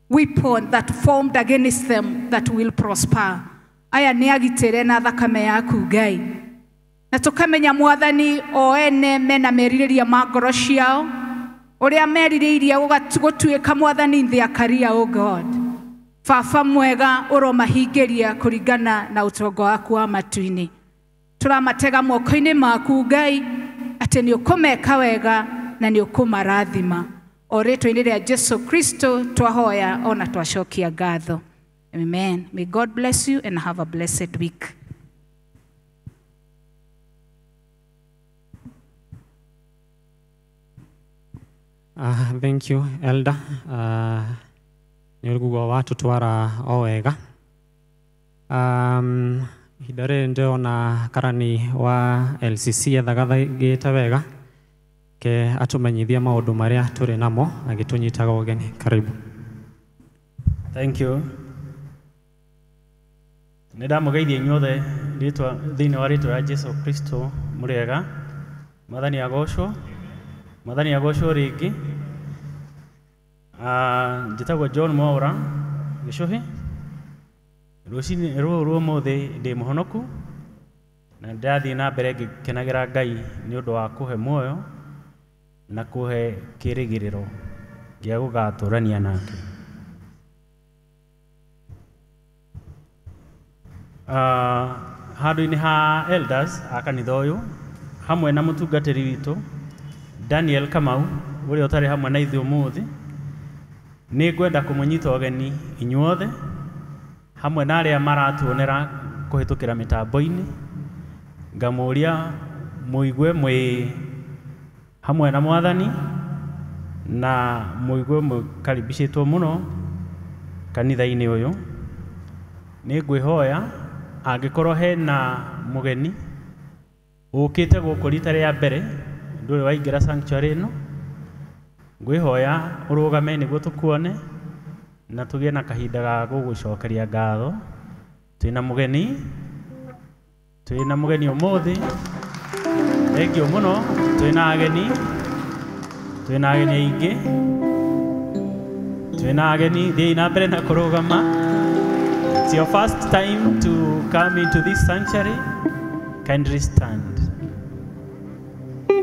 weapon that formed against them that will prosper. Aya nĩ agitĩre na thakame yaku Ngai. Na tũkamenya Mwathani o ene mena merirĩria ma ngoro ciao, ũrĩa merirĩirie gũtuĩka Mwathani in their career, O God. Baba mwega ũromahingĩria kũringana na ũtonga waku wa matu-inĩ. Tũramatega moko-inĩ maku Ngai atĩ nĩ ũkũmeka wega na nĩ ũkũmarathima. O rĩtwa-inĩ rĩa Jesu Kristo twahoya ona twacokia ngatho. Amen. May God bless you and have a blessed week. Thank you, Elder. Nĩ ũriguo watũtwara o wega. Ihinda rĩrĩ ndĩrona karani wa LCC ethagathagĩte wega ke atũmenyithia maũndũ marĩa tũrĩ namo agĩtũnyitaga ũgeni. Karibu. Thank you. Nĩ ndamũgeithia inyuothe rĩtwa thĩinĩ wa rĩtwa rĩa Jesu Kristo mũrĩega. Mwathani agocwo. Mwathani agocwo rĩngĩ. Njĩtagwo John Mwaura Gĩcũhĩ. Rũcinĩ rũrũ rwa ũmũthĩ ndĩ mũhonoku na ndĩrathiĩ na mbere ngĩkenagĩra Ngai nĩ ũndũ wa kũhe muoyo na kũhe kĩĩrĩgĩrĩro gĩa gũgatũrania nake. Handũ-inĩ ha elders a kanitha ũyũ hamwe na mũtungatĩri witũ Daniel Kamau ũrĩa ũtarĩ hamwe na ithuĩ ũmũthĩ, nĩ ngwenda kũmũnyita ũgeni inyuothe hamwe na arĩa maratuonera kũhĩtũkĩra mĩtambo-inĩ, ngamũria mũigue mwĩ hamwe na Mwathani na mũigue mũkaribicĩtwo mũno kanitha-inĩ ũyũ. Nĩ ngwĩhoya angĩkorwo hena mũgeni ũkĩte gũkũ rita rĩa mbere ndũrĩ waingĩra sanctuary ĩno, ngwĩhoya ũrũgame nĩguo tũkuone na tũgĩe na kahinda ga gũgũcokeria ngatho. Twĩna mũgeni ũmũthĩ, thengio mũno. Twĩna ageni aingĩ, twĩna ageni. Thiĩi na mbere na kũrũgama. It's your first time to come into this sanctuary, kindly stand.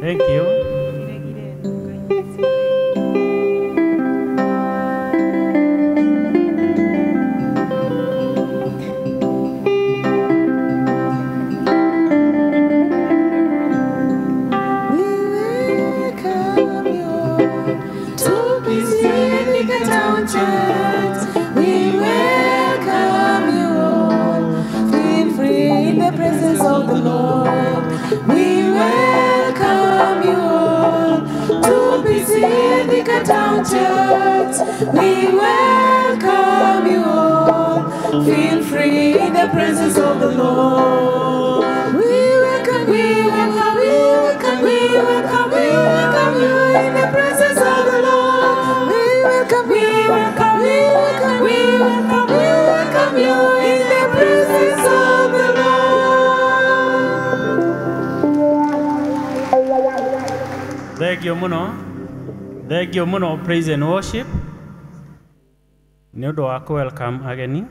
Thank you. Church, we welcome you all. Feel free in the presence of the Lord. We welcome, we welcome, we welcome, we welcome, we welcome you in the presence of the Lord. We welcome, we welcome, we welcome, we welcome, we welcome you in the presence of the Lord. Thank you, Muno. Thank you muno praise and worship. Nĩ ũndũ wa welcome ageni.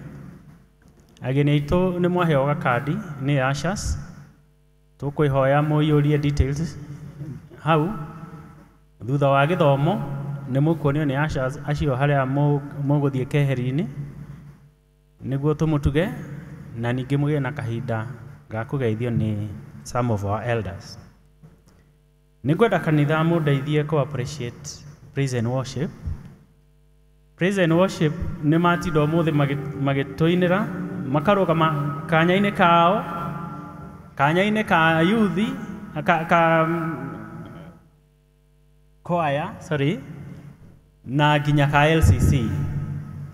Ageni aitũ nĩ mwaheo gakandi nĩ ushers. Tũkwĩhoya mũiyũrie details hau. Thutha wa gĩthomo nĩ mũkuonio nĩ ushers acio harĩa mũgũthiĩ keheri-inĩ nĩguo tũmũtuge na ningĩ mũgĩe na kahinda ga kũgeithio nĩ some of our elders. Nĩ ngwenda kanitha mũndeithie kũ appreciate praise and worship Praise and worship nĩ matinda ũmũthĩ magĩtũinĩra makarũgama kanya-inĩ kao, kanya-inĩ ka youth, ka choir, sorry, na nginya ka LCC.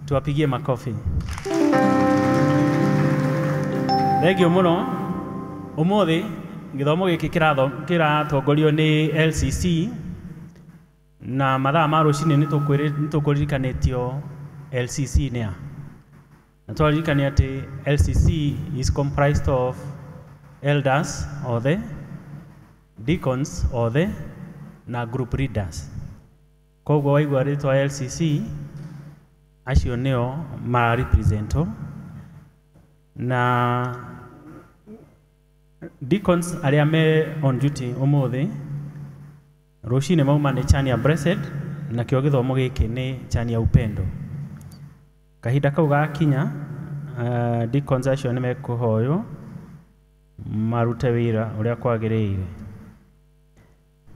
Tuwapigie makofi. Thengio mũno. Ũmũthĩ gĩthomo gĩkĩ kĩratongorio nĩ LCC na mathaa ma rũcinĩ nĩ tũkũririkanĩtio LCC nĩ a. Na twaririkania atĩ LCC is comprised of elders othe, deacons othe na group leaders. Koguo waigua rĩtwa LCC, acio nĩo mararepresentwo. Na deacons arĩa me on duty ũmũthĩ rũcinĩ mauma nĩ Chania Blessed, nakĩo gĩthomo gĩkĩ nĩ Chania Upendo. Kahinda kau gakinya, deacons acio nĩ mekũhoywo marute wĩra ũrĩa kwagĩrĩire.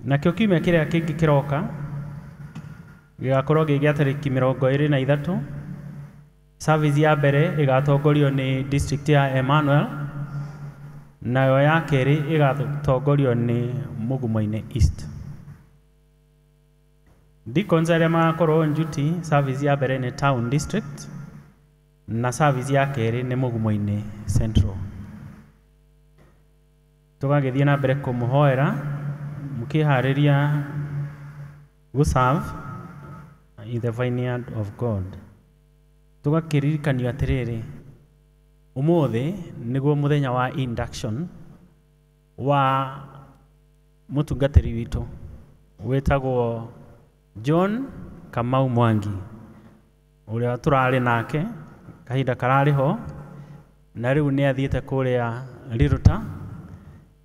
Nakĩo kiumia kĩrĩa kĩngĩ kĩroka gĩgakorwo gĩ gĩa tarĩki 23. Service ya mbere ĩgatongorio nĩ district ya Emmanuel, nayo ya kerĩ ĩgatongorio nĩ Mugumo-inĩ East. Deacons arĩa magakorwo on duty, service ya mbere nĩ Town District na service ya kerĩ nĩ Mugumo-inĩ Central. Tũgagĩthiĩ na mbere kũmũhoera mũkĩharĩria gũ-serve in the vineyard of God. Tũgakĩririkanio atĩrĩrĩ, ũmũthĩ nĩguo mũthenya wa induction wa mũtungatĩri witũ wĩtagwo John Kamau Mwangi, ũrĩa tũrarĩ nake kahinda kararĩ ho, na rĩu nĩ athiĩte kũrĩa Riruta.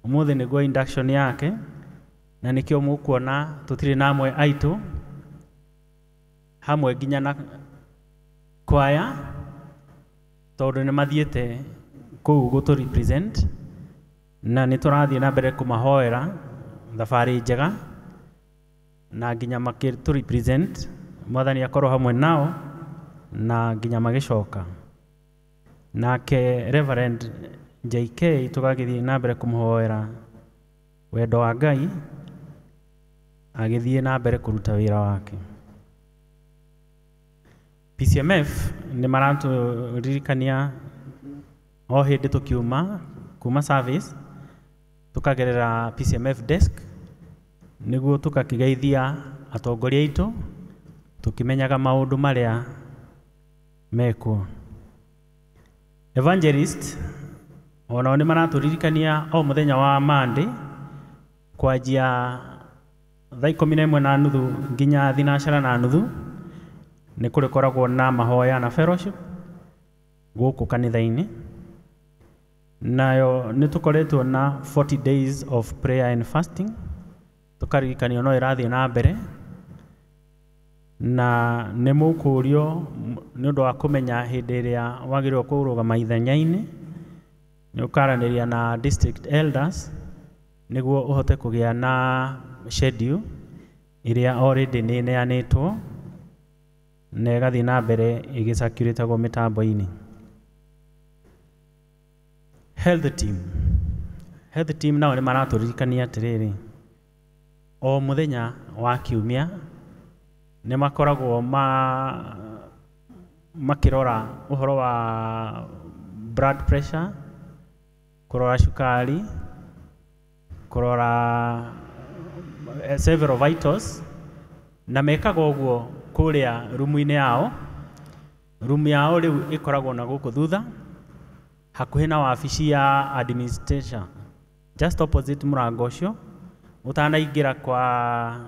Ũmũthĩ nĩguo induction yake, na nĩkĩo mũkuona tũtirĩ na amwe aitũ hamwe nginya na kwaya, tondũ nĩ mathiĩte kũu gũtũ represent, na nĩ tũrathiĩ na mbere kũmahoera thabarĩ njega na nginya makĩtũ represent, Mwathani akorwo hamwe nao na nginya magĩcoka. Nake Reverend JK tũgagĩthiĩ na mbere kũmũhoera wendo wa Ngai agĩthiĩ na mbere kũruta wĩra wake. PCMF nĩ maratũririkania o hĩndĩ tũkiuma kuma service tũkagerera PCMF desk nĩguo tũgakĩgeithia atongoria aitũ tũkĩmenyaga maũndũ marĩa mekwo. Evangelist onao nĩ maratũririkania o mũthenya wa Monday kwanjia thaa 11:30 nginya 12:30 nĩ kũrĩkoragwo na mahoya na fellowship gũkũ kanitha-inĩ. Nayo nĩ tũkoretwo na 40 days of prayer and fasting, tũkaririkanio no ĩrathiĩ na mbere, na nĩ mũkũrio nĩ ũndũ wa kũmenya hĩndĩ ĩrĩa wagĩrĩirwo kũrũgama ithenya-inĩ, nĩ ũkaranĩria na district elders nĩguo ũhote kũgĩa na schedule ĩrĩa already nĩ ĩneanĩtwo na ĩgathiĩ na mbere ĩgĩcirculate-agwo mĩtambo-inĩ. Health team. Health team nao nĩ maratũririkania atĩrĩrĩ, o mũthenya wa kiumia nĩ makoragwo makĩrora ũhoro wa blood pressure, kũrora cukari, kũrora several vitals, na mekaga ũguo kũrĩa rumu-inĩ yao. Rumu yao rĩu ĩkoragwo na gũkũ thutha hakuhĩ na wabici ya administration, just opposite mũrango ũcio ũtanaingĩra kwa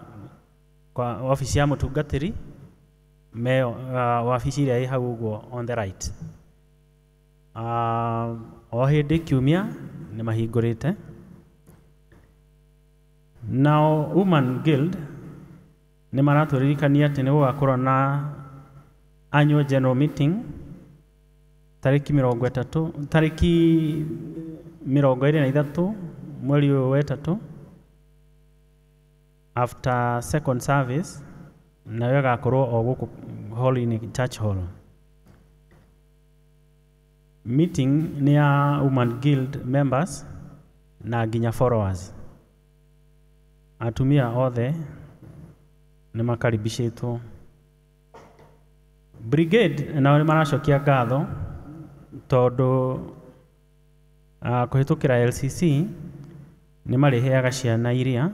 wabici ya mũtungatĩri, me wabici ĩrĩa ĩ hau ũguo on the right. O hĩndĩ kiumia nĩ mahingũrĩte. Nao Women Guild nĩ maratũririkania atĩ nĩ gũgakorwo na annual general meeting tarĩki 30, tarĩki 23 mweri ũyũ wa 3 after second service, nayo ĩgakorwo o gũkũ hall-inĩ, church hall. Meeting nĩ ya Women Guild members na nginya followers. Atumia othe nĩ makaribicĩtwo. Brigade nao nĩ maracokia ngatho tondũ kũhĩtũkĩra LCC nĩ marĩheaga ciana iria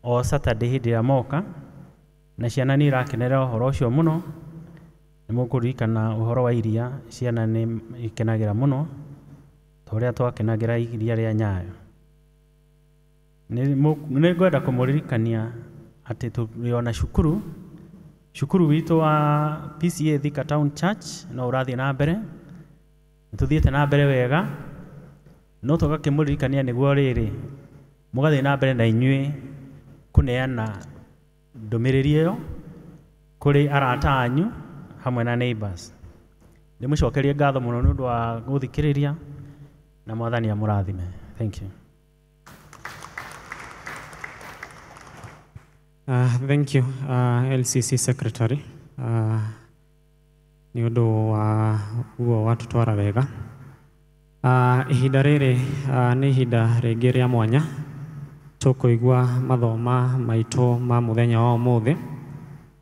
o Saturday hĩndĩ ĩrĩa moka, na ciana nĩ irakenerera ũhoro ũcio mũno. Nĩ mũkũririkana ũhoro wa iria, ciana nĩ ikenagĩra mũno ta ũrĩa twakenagĩra iria rĩa Nyayo. Nĩ ngwenda kũmũririkania atĩ tũrĩ ona cukuru, cukuru witũ wa PCA Thika Town Church no ũrathiĩ na mbere, nĩ tũthiĩte na mbere wega, no tũgakĩmũririkania nĩguo rĩrĩ mũgathiĩ na mbere na inyuĩ kũneana ndũmĩrĩri ĩyo kũrĩ arata anyu hamwe na neighbors. Ndĩmũcokerie ngatho mũno nĩ ũndũ wa gũthikĩrĩria, na Mwathani amũrathime. Thank you. Thank you, LCC Secretary. Nĩ ũndũ wa guo watũtwara wega. Ihinda rĩrĩ nĩ ihinda rĩngĩ rĩa mwanya tũkũigua mathoma maitũ ma mũthenya wa ũmũthĩ.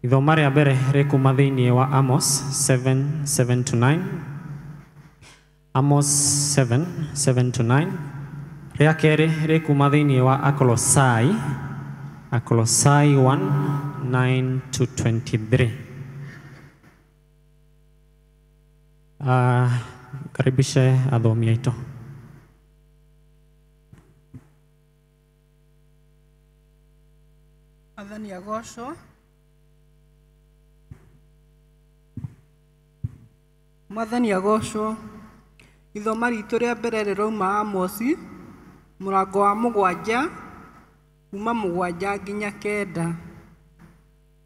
Ithoma rĩa mbere rĩkuma thĩinĩ wa Amos 7:7-9. Amos 7:7-9. Rĩa kerĩ rĩkuma thĩinĩ wa Akolosai, Akolosai 1:9-23. Karibishe athomi aitũ. Mwathani agocwo. Mwathani agocwo. Ithoma ritũ rĩa mbere rĩrauma Amosi mũrango wa 7 kuma 7 nginya 9.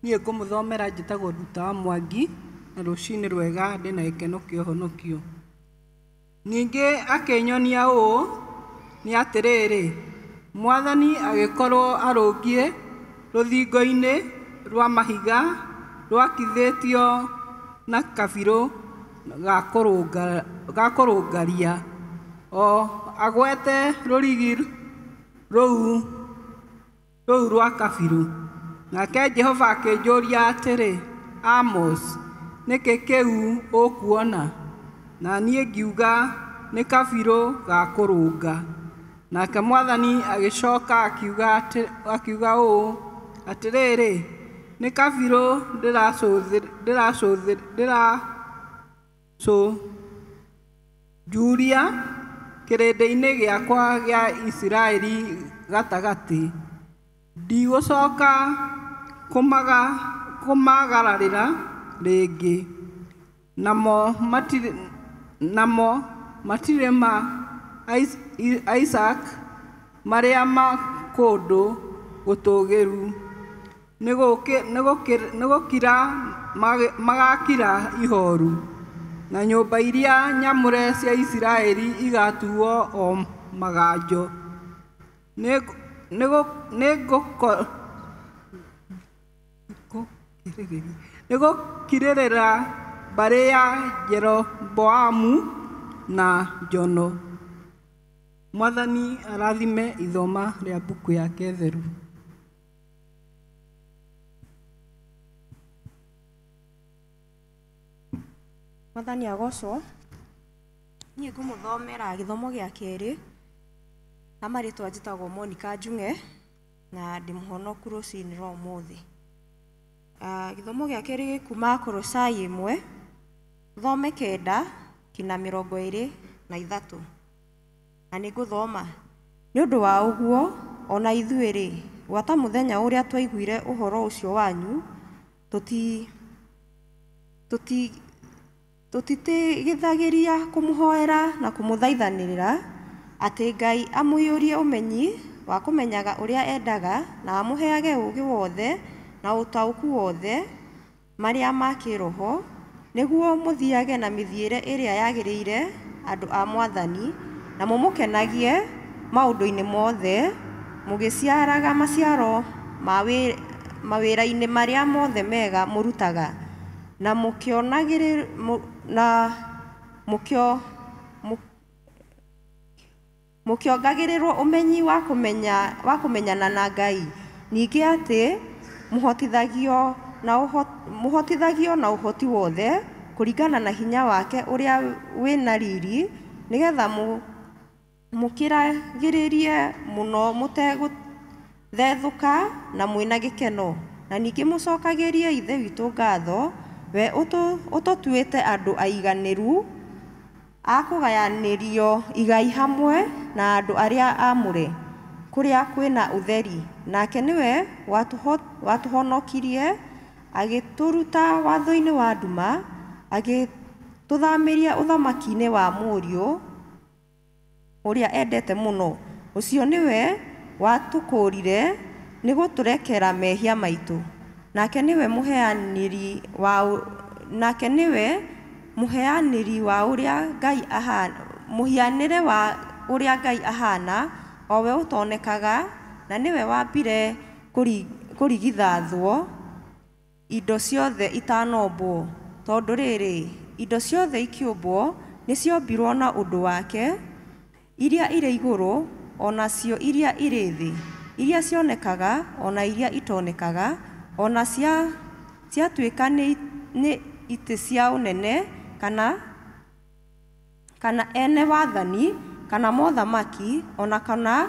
Niĩ ngũmũthomera njĩtagwo Nduta wa Mwangi, na rũcinĩ rwega ndĩna gĩkeno kĩa ũhonokio. Ningĩ akĩnyonia ũũ nĩ atĩrĩrĩ, Mwathani agĩkorwo arũngiĩ rũthingo-inĩ rwa mahiga rwakithĩtio na kabirũ ga kũrũngaria, o agwete rũrigi rũu rwa kabirũ. Nake Jehova akĩnjũria atĩrĩ, Amos, nĩkĩ kĩu ũkuona? Na niĩ ngiuga, nĩ kabirũ ga kũrũnga. Nake Mwathani agĩcoka akiuga ũũ, atĩrĩrĩ, nĩ kabirũ ndĩracũnjuria kĩrĩndĩ-inĩ gĩakwa gĩa Isiraeli gatagatĩ. Ndigũcoka kũmagararĩra rĩngĩ, namo matirĩ ma Isaac marĩa ma kũndũ gũtũũgĩru nĩgũkira magakira ihoru, na nyũmba iria nyamũre cia Isiraeli igatuo o maganjo. Nĩgũkirĩrĩra mbarĩ ya Jeroboamu na Jono. Mwathani arathime ithoma rĩa mbuku yake theru. Mwathani agocwo. Niĩ ngũmũthomera gĩthomo gĩa kerĩ na marĩtwa njĩtagwo Monica Njung'e na ndĩ mũhonoku rũcinĩ rwa ũmũthĩ. Gĩthomo gĩa kerĩ gĩkuma Akolosai 1 thome 9 kinya 23. Na nĩ ngũthoma. Nĩ ũndũ wa ũguo ona ithuĩ rĩ, gwata mũthenya ũrĩa twaiguire ũhoro ũcio wanyu, tũtitigithagĩria kũmũhoera na kũmũthaithanĩrĩra atĩ Ngai amũiyũrie ũmenyi wa kũmenyaga ũrĩa endaga na amũheage ũũgĩ wothe na ũtaũku wothe marĩa ma kĩroho, nĩguo mũthiage na mĩthiĩre ĩrĩa yagĩrĩire andũ a Mwathani, na mũmũkenagie maũndũ-inĩ mothe, mũgĩciaraga maciaro mawĩra-inĩ marĩa mothe mega mũrutaga, Na na mũkĩongagĩrĩrwo ũmenyi wa kũmenyana na Ngai, ningĩ atĩ mũhotithagio na ũhoti wothe kũringana na hinya wake ũrĩa wĩna riri, nĩgetha mũkĩragĩrĩrie mũno mũtegũthethũka na mwĩna gĩkeno. Na ningĩ mũcokagĩrie Ithe witũ ngatho, we ũtũtuĩte andũ aiganĩru a kũgayanĩrio igai hamwe na andũ arĩa aamũre kũrĩa kwĩna ũtheri. Nake nĩwe watũhonokirie agĩtũruta watho-inĩ wa nduma, agĩtũthamĩria ũthamaki-inĩ wa Mũriũ ũrĩa endete mũno. Ũcio nĩwe watũkũũrire nĩ gũtũrekera mehia maitũ. Nake nĩwe mũheanĩri wa ũrĩa Ngai ahana, mũhianĩre wa ũrĩa Ngai ahana, o we ũtonekaga, na nĩwe wambire kũrigithathwo indo ciothe itanombwo. Tondũ rĩrĩ, indo ciothe ikĩũmbwo nĩciombirwo na ũndũ wake, iria irĩ igũrũ o nacio iria irĩ thĩ, iria cionekaga o na iria itonekaga, o na ciatuĩka nĩ itĩ cia ũnene kana ene wathani kana mothamaki o na kana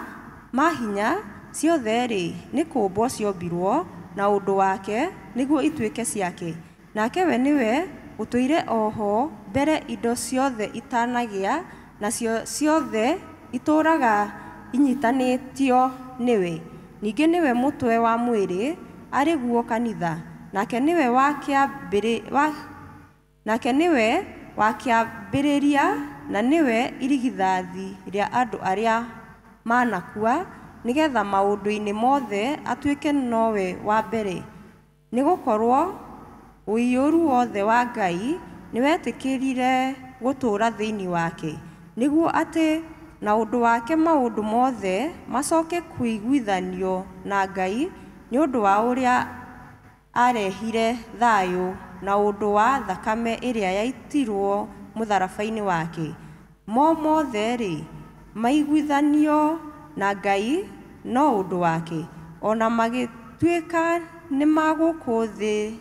mahinya, ciothe-rĩ nĩ kũũmbwo ciombirwo na ũndũ wake nĩguo ituĩke ciake. Nake we nĩwe ũtũire o ho mbere indo ciothe itanagĩa, nacio ciothe itũũraga inyitanĩtio nĩwe. Ningĩ nĩwe mũtwe wa mwĩrĩ, arĩ guo kanitha. Nake nĩwe wa kĩambĩrĩria na nĩwe irigithathi rĩa andũ arĩa manakua, nĩgetha maũndũ-inĩ mothe atuĩke nowe wa mbere. Nĩgũkorwo ũiyũru wothe wa Ngai nĩwetĩkĩrire gũtũũra thĩinĩ wake, nĩguo atĩ na ũndũ wake maũndũ mothe macoke kũiguithanio na Ngai, nĩ ũndũ wa ũrĩa arehire thayũ na ũndũ wa thakame ĩrĩa yaitirwo mũtharaba-inĩ wake. Mo mothe-rĩ maiguithanio na Ngai no ũndũ wake, o na magĩtuĩka nĩ ma gũkũ thĩ,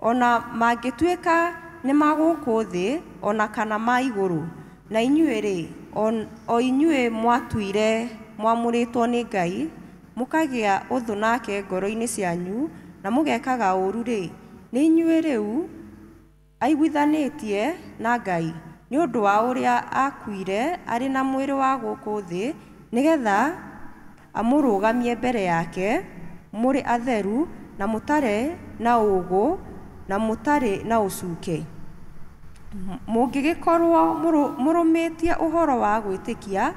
o na mangĩtuĩka nĩ ma gũkũ thĩ o na kana ma igũrũ. Na inyuĩ-rĩ, o inyuĩ mwatuire mwamũrĩtwo nĩ Ngai, mũkagĩa ũthũ nake ngoro-inĩ cianyu, na mũgekaga ũũru-rĩ, nĩ inyuĩ rĩu aiguithanĩtie na Ngai nĩ ũndũ wa ũrĩa aakuire arĩ na mwĩrĩ wa gũkũ thĩ, nĩgetha amũrũgamie mbere yake mũrĩ atheru na mũtarĩ na ũũgũ na mũtarĩ na ũcuke. Mũngĩgĩkorwo mũrũmĩtie ũhoro wa gwĩtĩkia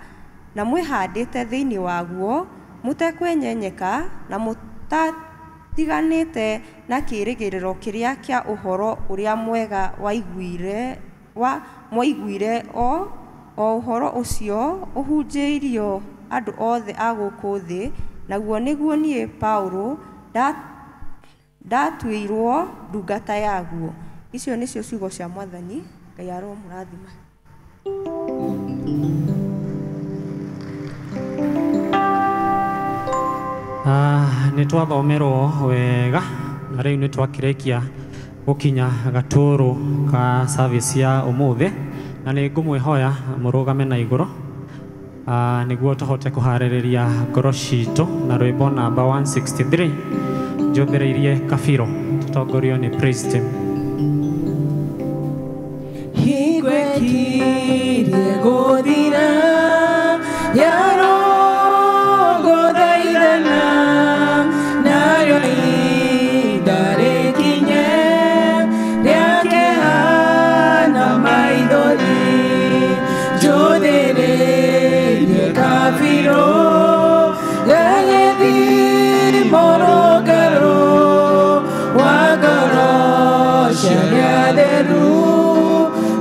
na mwĩhandĩte thĩinĩ waguo, mũtekwenyenyeka na mũtatiganĩte na kĩĩrĩgĩrĩro kĩrĩa kĩa ũhoro ũrĩa mwega mwaiguire, o ũhoro ũcio ũhunjĩirio andũ othe a gũkũ thĩ, naguo nĩguo niĩ Paũlũ ndatuĩirwo ndungata yaguo. Icio nĩcio ciugo cia Mwathani. Ngai aromũrathima. Nĩ twathomerwo wega na rĩu nĩ twakĩrĩkia gũkinya gatũrũ ka service ya ũmũthĩ, na nĩ ngũmwĩhoya mũrũgame na igũrũ nĩguo tũhote kũharĩrĩria ngoro citũ na rwĩmbo namba 163 njũthĩrĩirie kabirũ, tũtongorio nĩ praise team. Hingwekirie gũthira yarũgũthaithana, narĩo ihinda rĩkinye rĩa kĩeha na maithori, njũthĩrĩirie kabirũ gagĩthimo rũngaro wa ngoro cia arĩa atheru,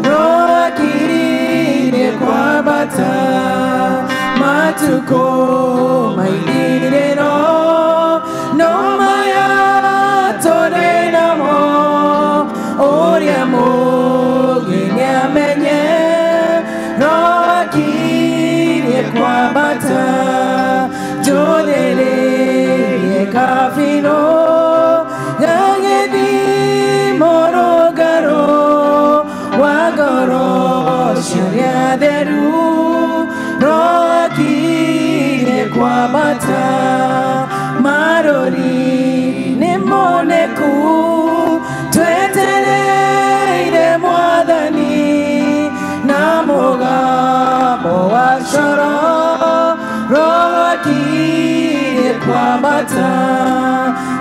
rwakiririe kwambata matukũ maigĩrĩro, no maya tũrĩ namo kwambata marori nĩ moneku twetereire mwathani na mũgambo wa coro roho akirie kwambata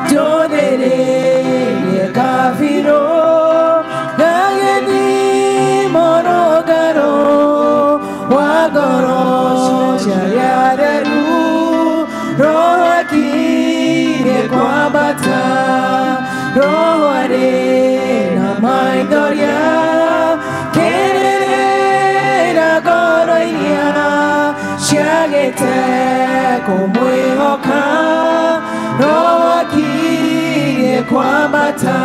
njũthĩrĩrie kabirũ gagĩthiĩ mũrũngarũ wa ngoro cia atheru roho akirie kwambata roho arĩ na maithoria kĩrĩrĩra ngoro iria ciagĩte kũmwĩhoka roho akirie kwambata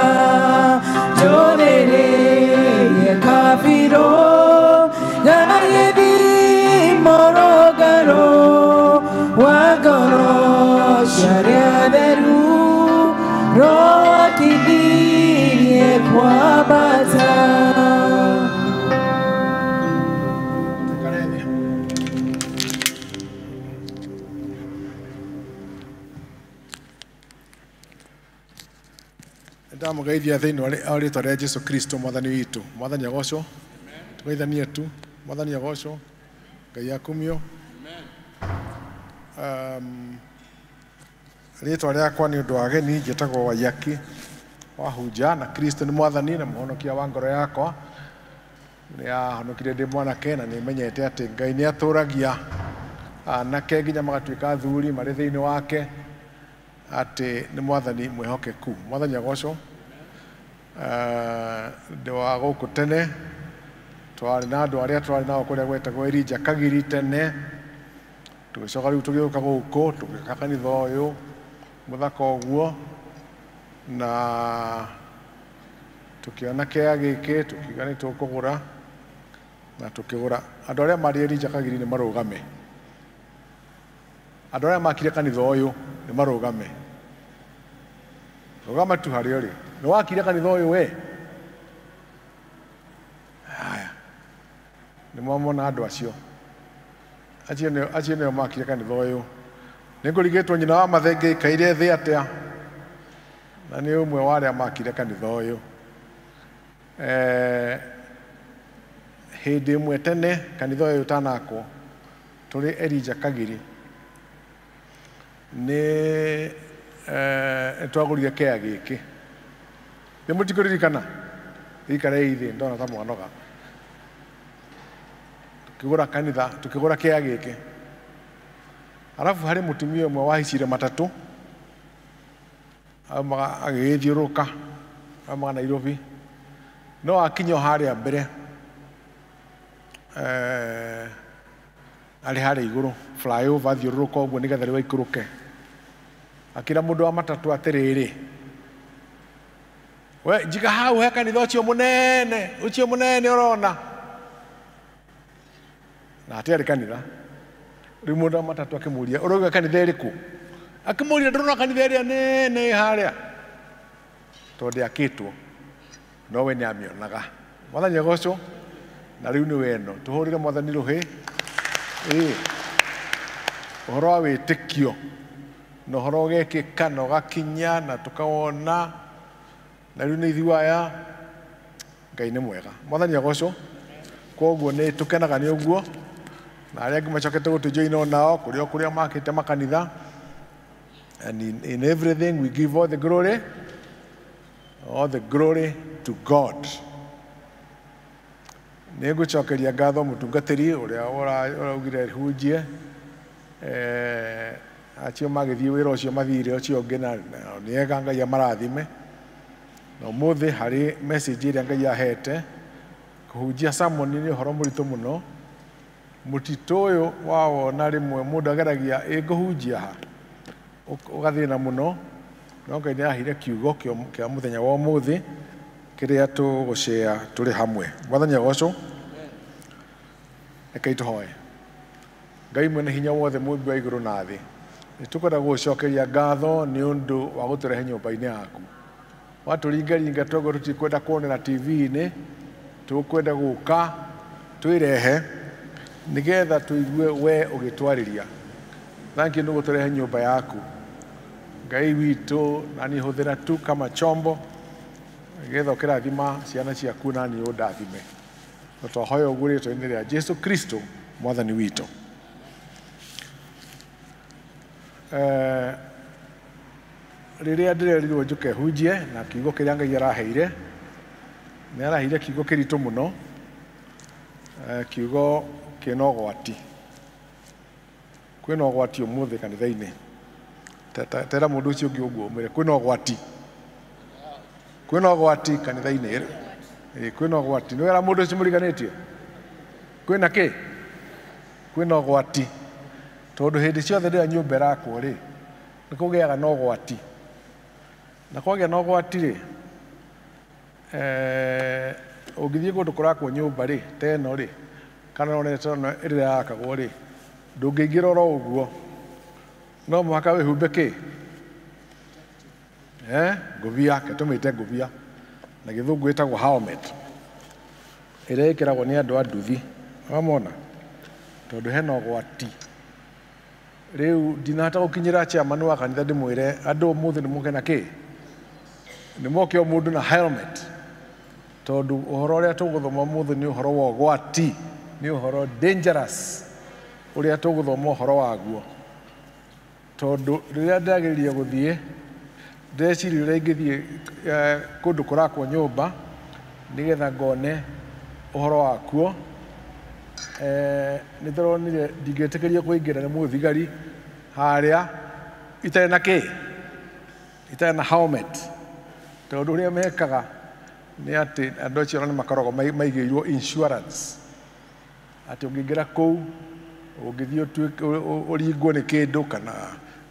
njũthĩrĩrie kabirũ gagĩthiĩ mũrũngarũ wa ngoro cia arĩa atheru roho akirie kwambata. Ndamugeithia thĩinĩ wa rĩtwa rĩa Jesu Kristo mwathani witũ. Mwathani agocwo. Tũgeithanie tu. Mwathani agocwo. Ngai akumio. Rĩtwa rĩakwa nĩ ũndũ wa ageni njĩtagwo Waiyaki Wahunja na Kristo nĩ mwathani na mũhonokia wa ngoro yakwa. Nĩ ahonokire ndĩ mwanake na nĩ menyete atĩ Ngai nĩ atũragia anake nginya magatuĩka athuri marĩ thĩinĩ wake atĩ nĩ mwathani mwĩhokeku. Mwathani agocwo. Ndĩ wa gũkũ tene twarĩ na andũ arĩa twarĩ nao kũrĩa gwetagwo Elijah Kagiri tene tũgĩcoka rĩu tũgĩũka gũkũ tũgĩaka kanitha ũyũ mũthaka ũguo na tũkĩona kĩa gĩkĩ tũkiuga nĩ tũkũgũra na tũkĩgũra. Andũ arĩa marĩ Elijah Kagiri nĩ marũgame. Andũ arĩa makire kanitha ũyũ nĩ marũgame. Rũgama tu harĩa ũrĩ. Nĩ wakire kanitha ũyũ we? Haya. Nĩ mwamona andũ acio. Acio nĩo makire kanitha ũyũ. Nĩ ngũrigĩtwo nyina wa Mathenge ĩkaire thĩ atĩa na nĩ ũmwe wa arĩa makire kanitha ũyũ. Hĩndĩ ĩmwe tene kanitha ũyũ ũtanakwo tũrĩ Elijah Kagiri nĩ twagũrire kĩa gĩkĩ. Nĩ mũtikũririkana? Ikarei thĩ ndona ta mwanoga. Tukĩgũra kanitha, tukĩgũra kĩa gĩkĩ. Arabu harĩ mũtumia ũmwe wahaicire matatũ aumaga agĩgĩthiũrũrũka aumaga Nairobi no akinya o harĩa mbere arĩ harĩa igũrũ flyover athiũrũrũka ũguo nĩgetha rĩu aikũrũke akĩra mũndũ wa matatũ atĩrĩrĩ we njiga hau he kanitha ũcio mũnene ũrona na hatiarĩ kanitha. Rĩu mũndũ wa matatũ akĩmũria ũrauga kanitha ĩrĩkũ? Akĩmũria ndũrona kanitha ĩrĩa nene harĩa tondũ ndĩakĩtwo no we nĩamĩonaga. Mwathani agocwo. Na rĩu nĩ weno tũhũrĩre mwathani rũhĩ. Ũhoro wa wĩtĩkio na ũhoro ũgekĩka na ũgakinya na tũkawona na rĩu nĩ ithuĩ aya. Ngai nĩ mwega. Mwathani agocwo. Koguo nĩ tũkenaga nĩ ũguo na arĩa angĩ macokete gũtũjoina onao kũrĩa kũrĩa makĩte makanitha. And in everything we give all the glory to God. Nĩ ngũcokeria ngatho mũtungatĩri ũrĩa ũraugire hunjie acio magĩthiĩ wĩra ũcio mathire ũcio ũngĩ na nĩ ega Ngai amarathime. Na ũmũthĩ harĩ message ĩrĩa Ngai ahete kũhunjia sermon nĩ ũhoro mũritũ mũno. Mũtitũ ũyũ wawona rĩmwe mũndũ ageragia ĩngũhunjia ha ũgathĩna mũno no Ngai nĩ ahire kiugo kĩa mũthenya wa ũmũthĩ kĩrĩa tũgũcea tũrĩ hamwe. Mwathani agocwo. Rekei tũhoe. Ngai mwene hinya wothe mũmbi wa igũrũ na thĩ nĩ tũkwenda gũgũcokeria ngatho nĩ ũndũ wa gũtũrehe nyũmba-inĩ yaku. Watũringaringa toguo tũtikwenda kuonera TV-inĩ tũkwenda gũka twĩrehe nĩgetha tũigue we ũgĩtwarĩria. Thank you nĩ gũtũrehe nyũmba yaku. Ngai witũ, na niĩ hũthĩra tu kama chombo nĩgetha ũkĩrathima ciana ciaku na niĩ ũndathime. Na twahoya ũguo rĩtwa-inĩ rĩa Jesu Kristo mwathani witũ. Rĩrĩa ndĩrerirwo njũke hunjie na kiugo kĩrĩa Ngai araheire, nĩ araheire kiugo kĩritũ mũno, kiugo kĩna ũgwati. Kwĩna ũgwati ũmũthĩ kanitha-inĩ. Tera mũndũ ũcio ũngĩ ũguo ũmwĩre kwĩna ũgwati. Kwĩna ũgwati kanitha-inĩ. Kwĩna ũgwati. Nĩ wera mũndũ ũcio mũriganĩtie? Kwĩna kĩ? Kwĩna ũgwati. Tondũ hĩndĩ ciothe rĩrĩa nyũmba ĩrakwo rĩ, nĩ kũgĩaga na ũgwati. Na kwagĩa na ũgwati rĩ, ũngĩthiĩ kũndũ kũrakwo nyũmba rĩ, ta ĩno rĩ, kana one ta ĩno ĩrĩa yakagwo rĩ, ndũngĩingĩra oro ũguo. No mũhaka wĩhumbe kĩ? Ngũbia, ke tũmĩte ngũbia. Na gĩthũngũ ĩtagwo helmet. Ĩrĩa ĩkĩragwo nĩ andũ a nduthi. Wamona? Tondũ hena ũgwati. Rĩu ndinahota gũkinyĩra chairman wa kanitha ndĩmwĩre andũ ũmũthĩ nĩ moke na kĩ? Nĩ moke o mũndũ na helmet. Tondũ ũhoro ũrĩa tũgũthoma ũmũthĩ nĩ ũhoro wa ũgwati, nĩ ũhoro dangerous ũrĩa tũgũthoma ũhoro waguo. Tondũ rĩrĩa ndagĩrĩire gũthiĩ, ndĩreciria ũrĩa ingĩthiĩ kũndũ kũrakwo nyũmba nĩgetha ngone ũhoro wakuo. Nĩ ndĩronire ndingĩtĩkĩrio kũingĩra nĩ mũthigari harĩa itarĩ na kĩ? Itarĩ na helmet. Tondũ ũrĩa mekaga nĩ atĩ andũ acio nĩ makoragwo maigĩirwo insurance. Atĩ ũngĩingĩra kũu, ũngĩthiĩ ũringwo nĩ kĩndũ kana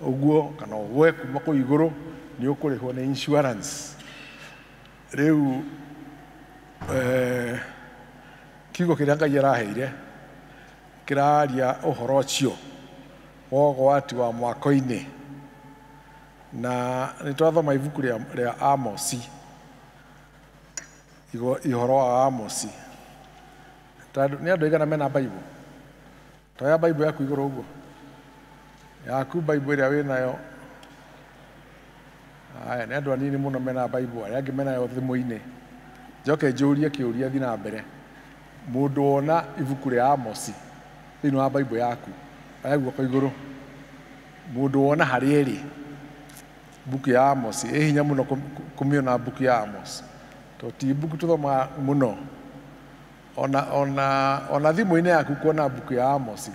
ũguo kana ũgwe kuma kũu igũrũ, nĩ ũkũrĩhwo nĩ insurance. Rĩu kiugo kĩrĩa Ngai araheire kĩraria ũhoro ũcio wa ũgwati wa mwako-inĩ. Na nĩ twathoma ibuku rĩa Amosi, ũhoro wa Amosi. Tondũ nĩ andũ aigana mena Bible? Toya Bible yaku igũrũ ũguo. Yaku Bible ĩrĩa wĩnayo. Aya, nĩ andũ anini mũno mena Bible, arĩa angĩ menayo thimũ-inĩ. Njoke njũrie kĩũria thiĩ na mbere. Mũndũ wona ibuku rĩa Amosi thĩinĩ wa Bible yaku, oya guoko igũrũ. Mũndũ wona harĩa ĩrĩ, mbuku ya Amosi, ĩ hinya mũno kũmĩona mbuku ya Amos. Tondũ ti mbuku tũthomaga mũno. Ona thimũ-inĩ yaku kuona mbuku ya Amosi,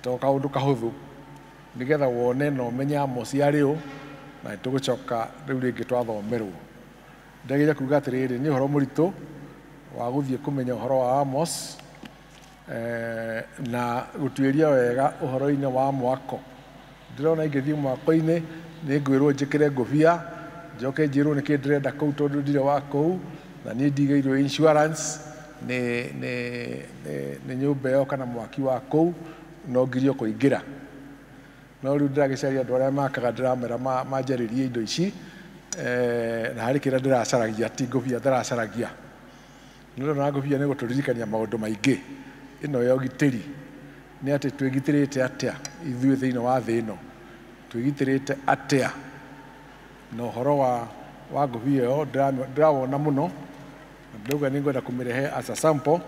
to kaũndũ kahũthũ. Nĩgetha wone na ũmenye Amosi arĩ ũ, na nĩtũgũcoka rĩu rĩngĩ twathomerwo. Ndageria kuga atĩrĩrĩ, nĩ ũhoro mũritũ wa gũthiĩ kũmenya ũhoro wa Amos, na gũtuĩria wega ũhoro-inĩ wa mwako. Ndĩrona ingĩthiĩ mwako-inĩ, nĩ ngwĩrwo njĩkĩre ngũbia, njoke njĩrwo nĩkĩ ndĩrenda kũu tondũ ndirĩ wa kũu, na niĩ ndigĩirwo insurance nĩ nyũmba ĩyo kana mwaki wa kũu, no ngirio kũingĩra. No rĩu ndĩragĩcaria andũ arĩa makaga ndĩramera manjarĩrie indo ici, na harĩ kĩrĩa ndĩracaragia, ti ngũbia ndĩracaragia. Nĩ ndĩrona ngũbia nĩ gũtũririkania maũndũ maingĩ. Ĩno ya ũgitĩri nĩ atĩ twĩgitĩrĩte atĩa ithuĩ thĩinĩ wa thĩ ĩno, twĩgitĩrĩte atĩa. Na ũhoro wa ngũbia ĩyo ndĩrawona mũno, na ndĩrauga nĩ ngwenda kũmĩrehe as a sample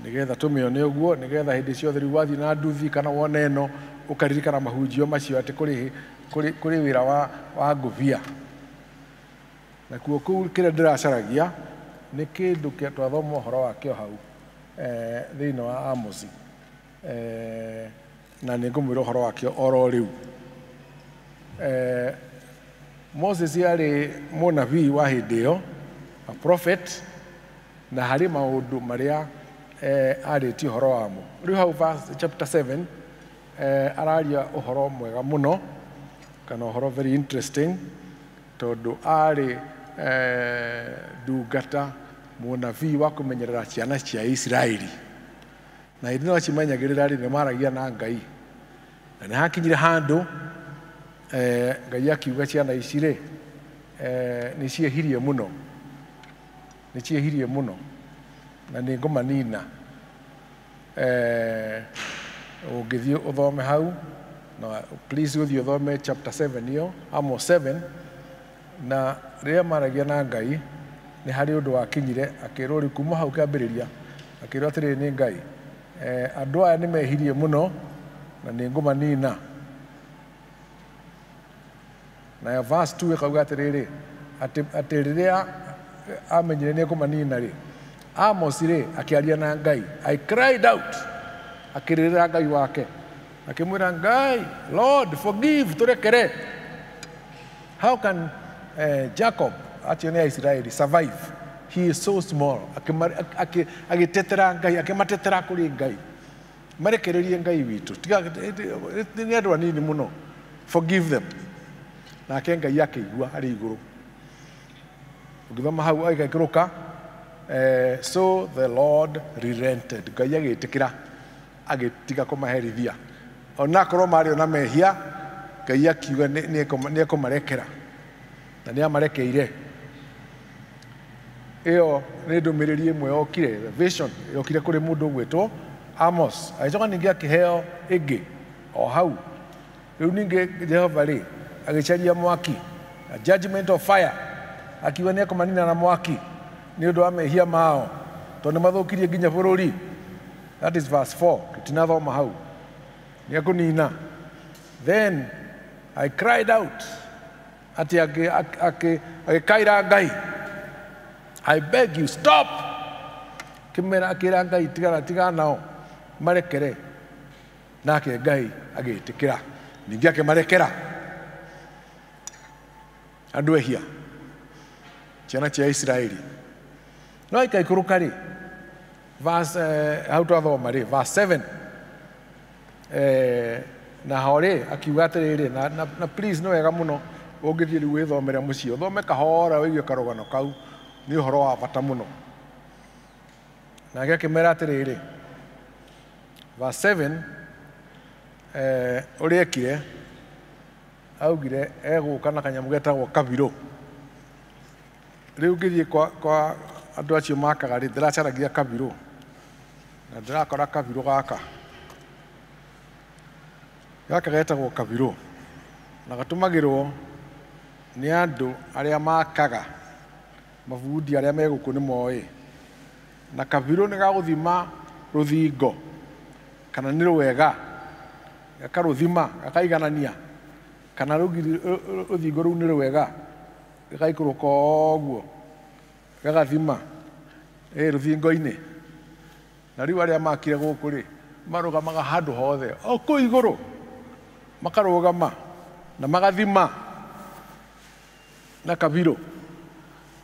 nĩgetha tũmĩone ũguo, nĩgetha hĩndĩ ciothe rĩu wathiĩ na nduthi kana wone ĩno ũkaririkana mahunjio macio atĩ kũrĩ wĩra wa ngũbia. Nakuo kũu kĩrĩa ndĩracaragia nĩ kĩndũ kĩa twathoma ũhoro wakĩo hau thĩinĩ wa Amosi, na nĩ ngũmwĩra ũhoro wakĩo oro rĩu. Moses arĩ mũnabii wa hĩndĩ ĩyo, a prophet, na harĩ maũndũ marĩa arĩtie ũhoro wamo. Rĩu hau verse chapter 7 araria ũhoro mwega mũno, kana ũhoro very interesting, tondũ arĩ ndungata mũnabii wa kũmenyerera ciana cia Isiraeli. Na hĩndĩ ĩno acimenyagĩrĩra rĩ, nĩ maragia na Ngai. Na nĩ hakinyire handũ Ngai akiuga ciana ici rĩ, nĩ ciĩhirie mũno. Nĩ ciĩhirie mũno. Na nĩ ngũmanina. Ũngĩthiĩ ũthome hau, Na please ũthiĩ ũthome chapter 7 ĩyo, Amos 7, na rĩrĩa maragia na Ngai nĩ harĩ ũndũ wakinyire akĩrwo rĩu kuma hau kĩambĩrĩria akĩrwo atĩrĩrĩ nĩ Ngai, andũ aya nĩ mehirie mũno na nĩ ngũmanina. Na verse 2 ĩkauga atĩrĩrĩ, atĩ rĩrĩa amenyire nĩ ekũmanina rĩ, Amos rĩ akĩaria na Ngai, I cried out, akĩrĩrĩra Ngai wake, akĩmwĩra Ngai, Lord forgive, tũrekere. How can Jacob, acio nĩ Aisiraeli, survive? He is so small. Agĩtetera Ngai, akĩmatetera kũrĩ Ngai, marekererie Ngai witũ, tiga nĩ andũ anini mũno, forgive them. Nake Ngai akĩigua arĩ igũrũ. Ũngĩthoma hau agĩikũrũka, so the Lord relented. Ngai agĩtĩkĩra, agĩtiga kũmaherithia. Onakorwo marĩ ona mehia, Ngai akiuga nĩ ekũmarekera, na nĩ amarekeire. Ĩyo nĩ ndũmĩrĩri ĩmwe yokire, vision yokire kũrĩ mũndũ ũgwĩtwo Amos. Agĩcoka ningĩ akĩheo ĩngĩ o hau. Rĩu ningĩ Jehova rĩ agĩcaria mwaki, a judgment of fire, akiuga nĩ ekũmanina na mwaki nĩ ũndũ wa mehia mao, tondũ nĩ mathũkirie nginya bũrũri. That is verse 4, tũtinathoma hau. Nĩ ekũnina. Then I cried out, atĩ agĩkaira Ngai, I beg you stop. Kĩmera akĩra Ngai tigana tigana nao marekere. Nake Ngai agĩtĩkĩra, ningĩ akĩmarekera andũ ehia, ciana cia Isiraeli. No ikaikũrũka rĩ, verse hau twathoma rĩ, verse 7, na ho rĩ akiuga atĩrĩrĩ, na please nĩ wega mũno ũngĩthiĩ rĩu wĩthomere mũciĩ, ũthome kahora wĩigue karũgano kau, nĩ ũhoro wa bata mũno. Nake akĩmera atĩrĩrĩ, verse 7, ũrĩa ekire, augire egũka na kanyamũ getagwo kabirũ. Rĩu ngĩthiĩ kwa andũ acio makaga rĩ, ndĩracaragia kabirũ na ndĩrakora kabirũ gaka. Gaka getagwo kabirũ na gatũmagĩrwo nĩ andũ arĩa makaga, mabundi arĩa me gũkũ nĩ moĩ. Na kabirũ nĩ gagũthima rũthingo kana nĩ rwega, gakarũthima gakaiganania kana rũthingo rũu nĩ rwega, gagaikũrũka ũguo gagathima rũthingo-inĩ. Na rĩu arĩa makire gũkũ rĩ, marũgamaga handũ hothe o kũu igũrũ, makarũgama na magathima na kabirũ.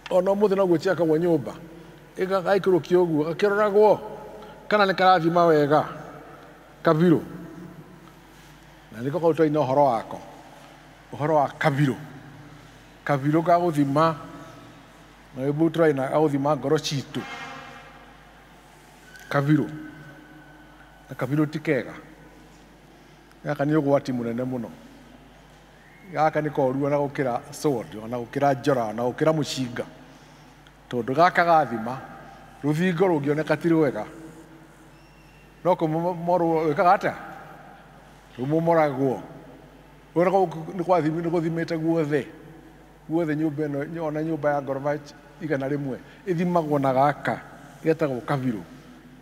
Ona ũmũthĩ noguo ciakagwo nyũmba, ĩgagaikũrũkio ũguo gakĩroragwo kana nĩ karathima wega kabirũ. Na nĩko kau twaina ũhoro wako, ũhoro wa kabirũ. Kabirũ gagũthima, na rĩu tũraina gagũthima ngoro citũ. Kabirũ. Na kabirũ ti kega. Gaka nĩ ũgwati mũnene mũno. Gaka nĩ koru ona gũkĩra sword, ona gũkĩra njora, ona gũkĩra mũcinga. Tondũ gaka gathima, rũthingo rũngĩoneka ti rwega, no kũmomorwo wĩkaga atĩa? Rũmomoragwo. Rũrĩa nĩ gũthimĩte guothe. Guothe nyũmba ĩno, ona nyũmba ya ngoroba 100 ĩthimagwo na gaka getagwo kabirũ.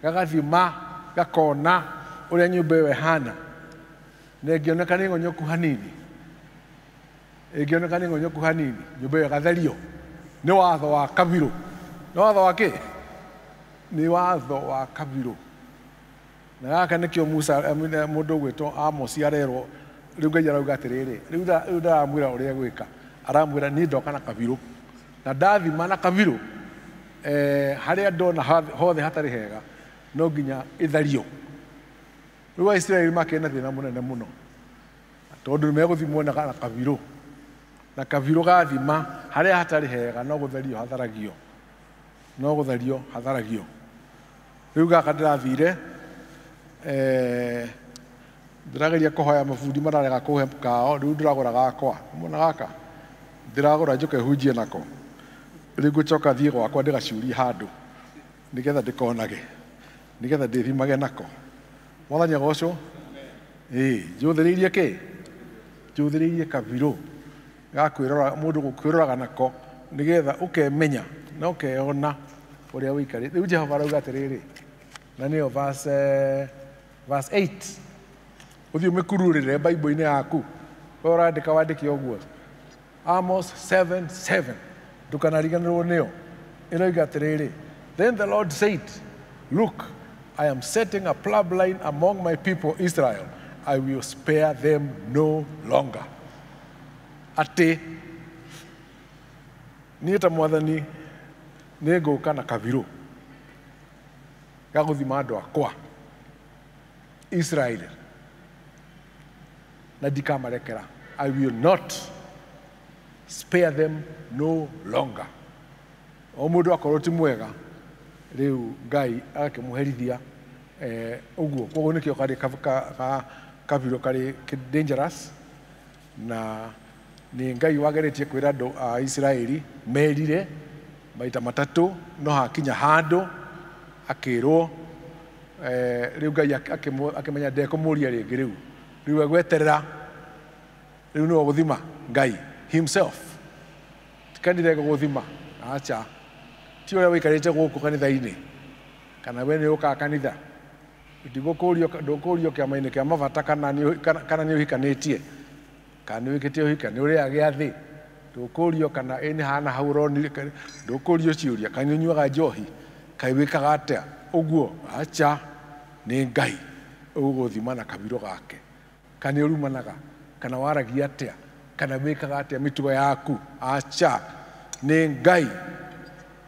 Gagathima, gakona ũrĩa nyũmba ĩyo ĩhana. Na ĩngĩoneka nĩ ng'onyoku hanini, ĩngĩoneka nĩ ng'onyoku hanini, nyũmba ĩyo ĩgatherio. Nĩ watho wa kabirũ. Nĩ watho wa kĩ? Nĩ watho wa kabirũ. Na gaka nĩkĩo Musa, mũndũ ũgwĩtwo Amos arerwo, rĩu Ngai arauga atĩrĩrĩ, rĩu ndaramwĩra ũrĩa egwĩka. Aramwĩra niĩ ndoka na kabirũ. Na ndathima na kabirũ, harĩa ndona hothe hatarĩ hega, no nginya ĩthario. Rĩu Aisiraeli makĩrĩ na thĩna mũnene mũno, tondũ nĩ megũthimwo na kabirũ. Na kabirũ gathima harĩa hatarĩ hega no gũtherio hatharagio. No gũtherio hatharagio. Rĩu gaka ndĩrathire, ndĩrageria kũhoya mabundi mararega kũhe kao, rĩu ndĩragũra gakwa. Mũna gaka ndĩragũra njũke hunjie nako. Rĩu ngũcoka thiĩ gwakwa ndĩgacurie handũ nĩgetha ndĩkonage, nĩgetha ndĩthimage nako. Mwathani agocwo. Njũthĩrĩirie kĩ? Njũthĩrĩirie kabirũ ga kwĩrora mũndũ gũkwĩroraga nako nĩgetha ũkemenya na ũkeyona ũrĩa ũikarĩte. Rĩu Jehova arauga atĩrĩrĩ, na nĩyo verse 8 ũthiĩ ũmĩkururĩre Bible-inĩ yaku, we ũrandĩka wandĩke ũguo Amos 7:7, ndũkanariganĩrwo nĩyo. Ĩroiga atĩrĩrĩ, then the Lord said, look, I am setting a plumb line among my people Israel. I will spare them no longer. Atĩ niĩ ta mwathani nĩ ngũka na kabirũ ga gũthima andũ akwa Israel, na ndikamarekera. I will not spare them no longer. O mũndũ akorwo ti mwega, rĩu Ngai agakĩmũherithia ũguo. Koguo nĩkĩo karĩ kabirũ karĩ dangerous, na nĩ Ngai wageretie kwĩra andũ a Isiraeli merire maita matatũ, no hakinya handũ akĩrwo rĩu Ngai akĩmenya ndekũmũria rĩngĩ. Rĩu rĩu egweterera, rĩu nĩwe ũgũthima Ngai himself, ti kanitha ĩgũgũthima, acha, ti ũrĩa wĩikarĩte gũkũ kanitha-inĩ kana we nĩ ũkaga kanitha, ndigũkũrio, ndũkũrio kĩama-inĩ kĩa mabata kana nĩ ũhikanĩtie, kana nĩ wĩkĩte ũhika, nĩ ũrĩaga gĩathĩ, ndũkũrio kana ĩ nĩ hana hau ũronire, ndũkũrio ciũria kana nĩ ũnyuaga njohi, kaĩ wĩkaga atĩa ũguo, acha, nĩ Ngai ũgũgũthima na kabirũ gake, kana nĩ ũrumanaga, kana waragia atĩa, kana wĩkaga atĩa mĩtugo yaku, acha, nĩ Ngai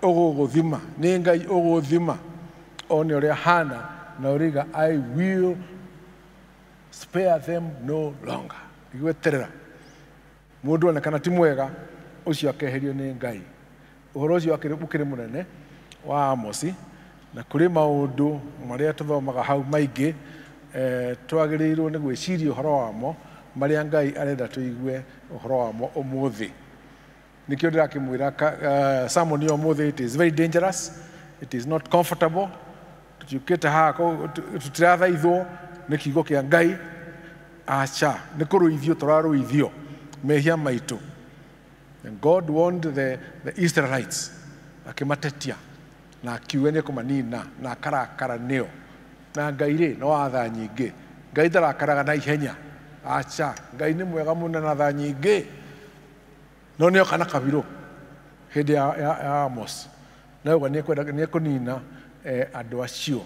ũgũgũthima, nĩ Ngai ũgũthima one ũrĩa hana, na ũrĩga I will spare them no longer. Ndigweterera mũndũ onekana ti mwega, ũcio akeherio nĩ Ngai. Ũhoro ũcio ũkĩrĩ mũnene wa Amosi, na kũrĩ maũndũ marĩa tũthomaga hau maingĩ twagĩrĩirwo nĩ gwĩciria ũhoro wamo, marĩa Ngai arenda tũigue ũhoro wamo ũmũthĩ. Nĩkĩo ndĩrakĩmwĩra sermon ya ũmũthĩ, it is very dangerous, it is not comfortable. Tũtiũkĩte haha tũtirathaithwo nĩ kiugo kĩa Ngai, acha, nĩ kũrũithio tũrarũithio mehia maitũ. And God warned the Israelites, akĩmatetia na akiuga nĩ ekũmanina na akarakara nĩo. Na Ngai rĩ no wa tha nyingĩ, Ngai ndarakaraga na ihenya, acha, Ngai nĩ mwega mũno na tha nyingĩ, no nĩoka na kabirũ hĩndĩ ya Amos, na auga nĩ ekũnina andũ acio.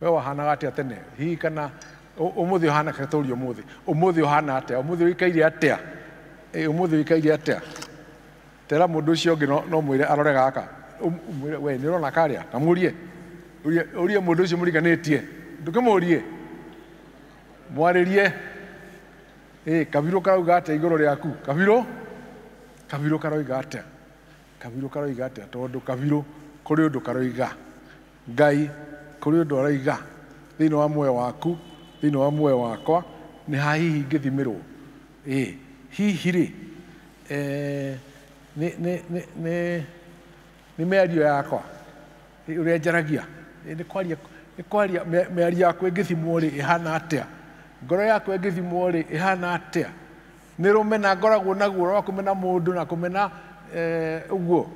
We wahanaga atĩa tene? Hihi kana ũmũthĩ ũhana katũria ũmũthĩ? Ũmũthĩ ũhana atĩa? Ũmũthĩ ũikaire atĩa? Ũmũthĩ ũikaire atĩa? Tera mũndũ ũcio ũngĩ no mwĩre arore gaka, ũmwĩre we nĩ ũrona karĩa, kamũrie, ũrie mũndũ ũcio mũriganĩtie, ndũkĩmũrie, mwarĩrie. Kabirũ karauga atĩa igũrũ rĩaku? Kabirũ? Kabirũ karoiga atĩa? Kabirũ karoiga atĩa? Tondũ kabirũ kũrĩ ũndũ karoiga. Ngai kũrĩ ũndũ aroiga thĩinĩ wa muoyo waku, thĩinĩ wa muoyo wakwa, nĩ ha hihi ingĩthimĩrwo. Hihi rĩ, nĩ mĩario yakwa ũrĩa njaragia, nĩ kwaria mĩario yakwa ĩngĩthimwo rĩ ĩhana atĩa? Ngoro yakwa ĩngĩthimwo rĩ ĩhana atĩa? Nĩ rũmena ngoragwo naguo rwa kũmena mũndũ na kũmena ũguo,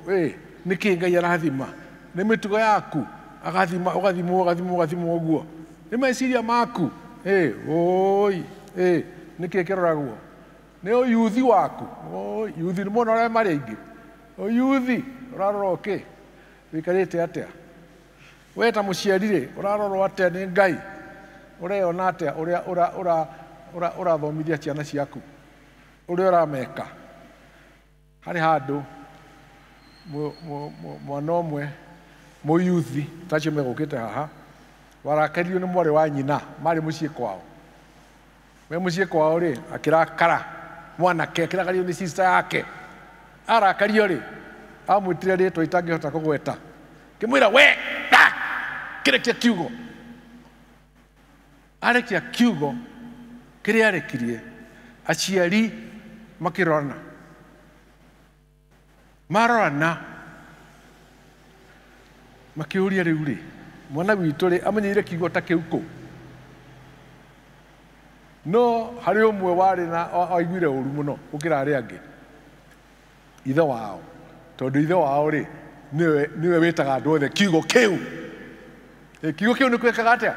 nĩkĩ Ngai arathima? Nĩ mĩtugo yaku agathima, ũgathimwo, ũgathimwo, ũgathimwo ũguo. Nĩ meciria maku, oi, nĩkĩ kĩroragwo? Nĩ ũyuthi waku, oi, yuthi nĩ mũno ũrĩa marĩ aingĩ, ũyuthi ũrarora ũkĩ? Wĩikarĩte atĩa? We ta mũciari rĩ, ũrarorwo atĩa nĩ Ngai? Ũreyona atĩa ũrĩa ũrathomithia ciana ciaku, ũrĩa ũrameka? Harĩ handũ mwana ũmwe mũyuthi tacio megũkĩte haha warakaririo nĩ mwarĩ wa nyina, marĩ mũciĩ kwao. Me mũciĩ kwao rĩ, akĩrakara mwanake, akĩrakario nĩ sister yake. Arakario rĩ, amwĩtire rĩtwa itangĩhota kũgweta, kĩmwĩra we kĩrekia kiugo. Arekia kiugo kĩrĩa arekirie, aciari makĩrorana, marorana makĩũria rĩu rĩ, mwana witũ rĩ amenyeire kiugo ta kĩu kũ? No harĩ ũmwe warĩ na aiguire ũru mũno gũkĩra arĩa angĩ, ithe wao, tondũ ithe wao rĩ nĩwe wĩtaga andũ othe kiugo kĩu. Kiugo kĩu nĩ kwĩkaga atĩa?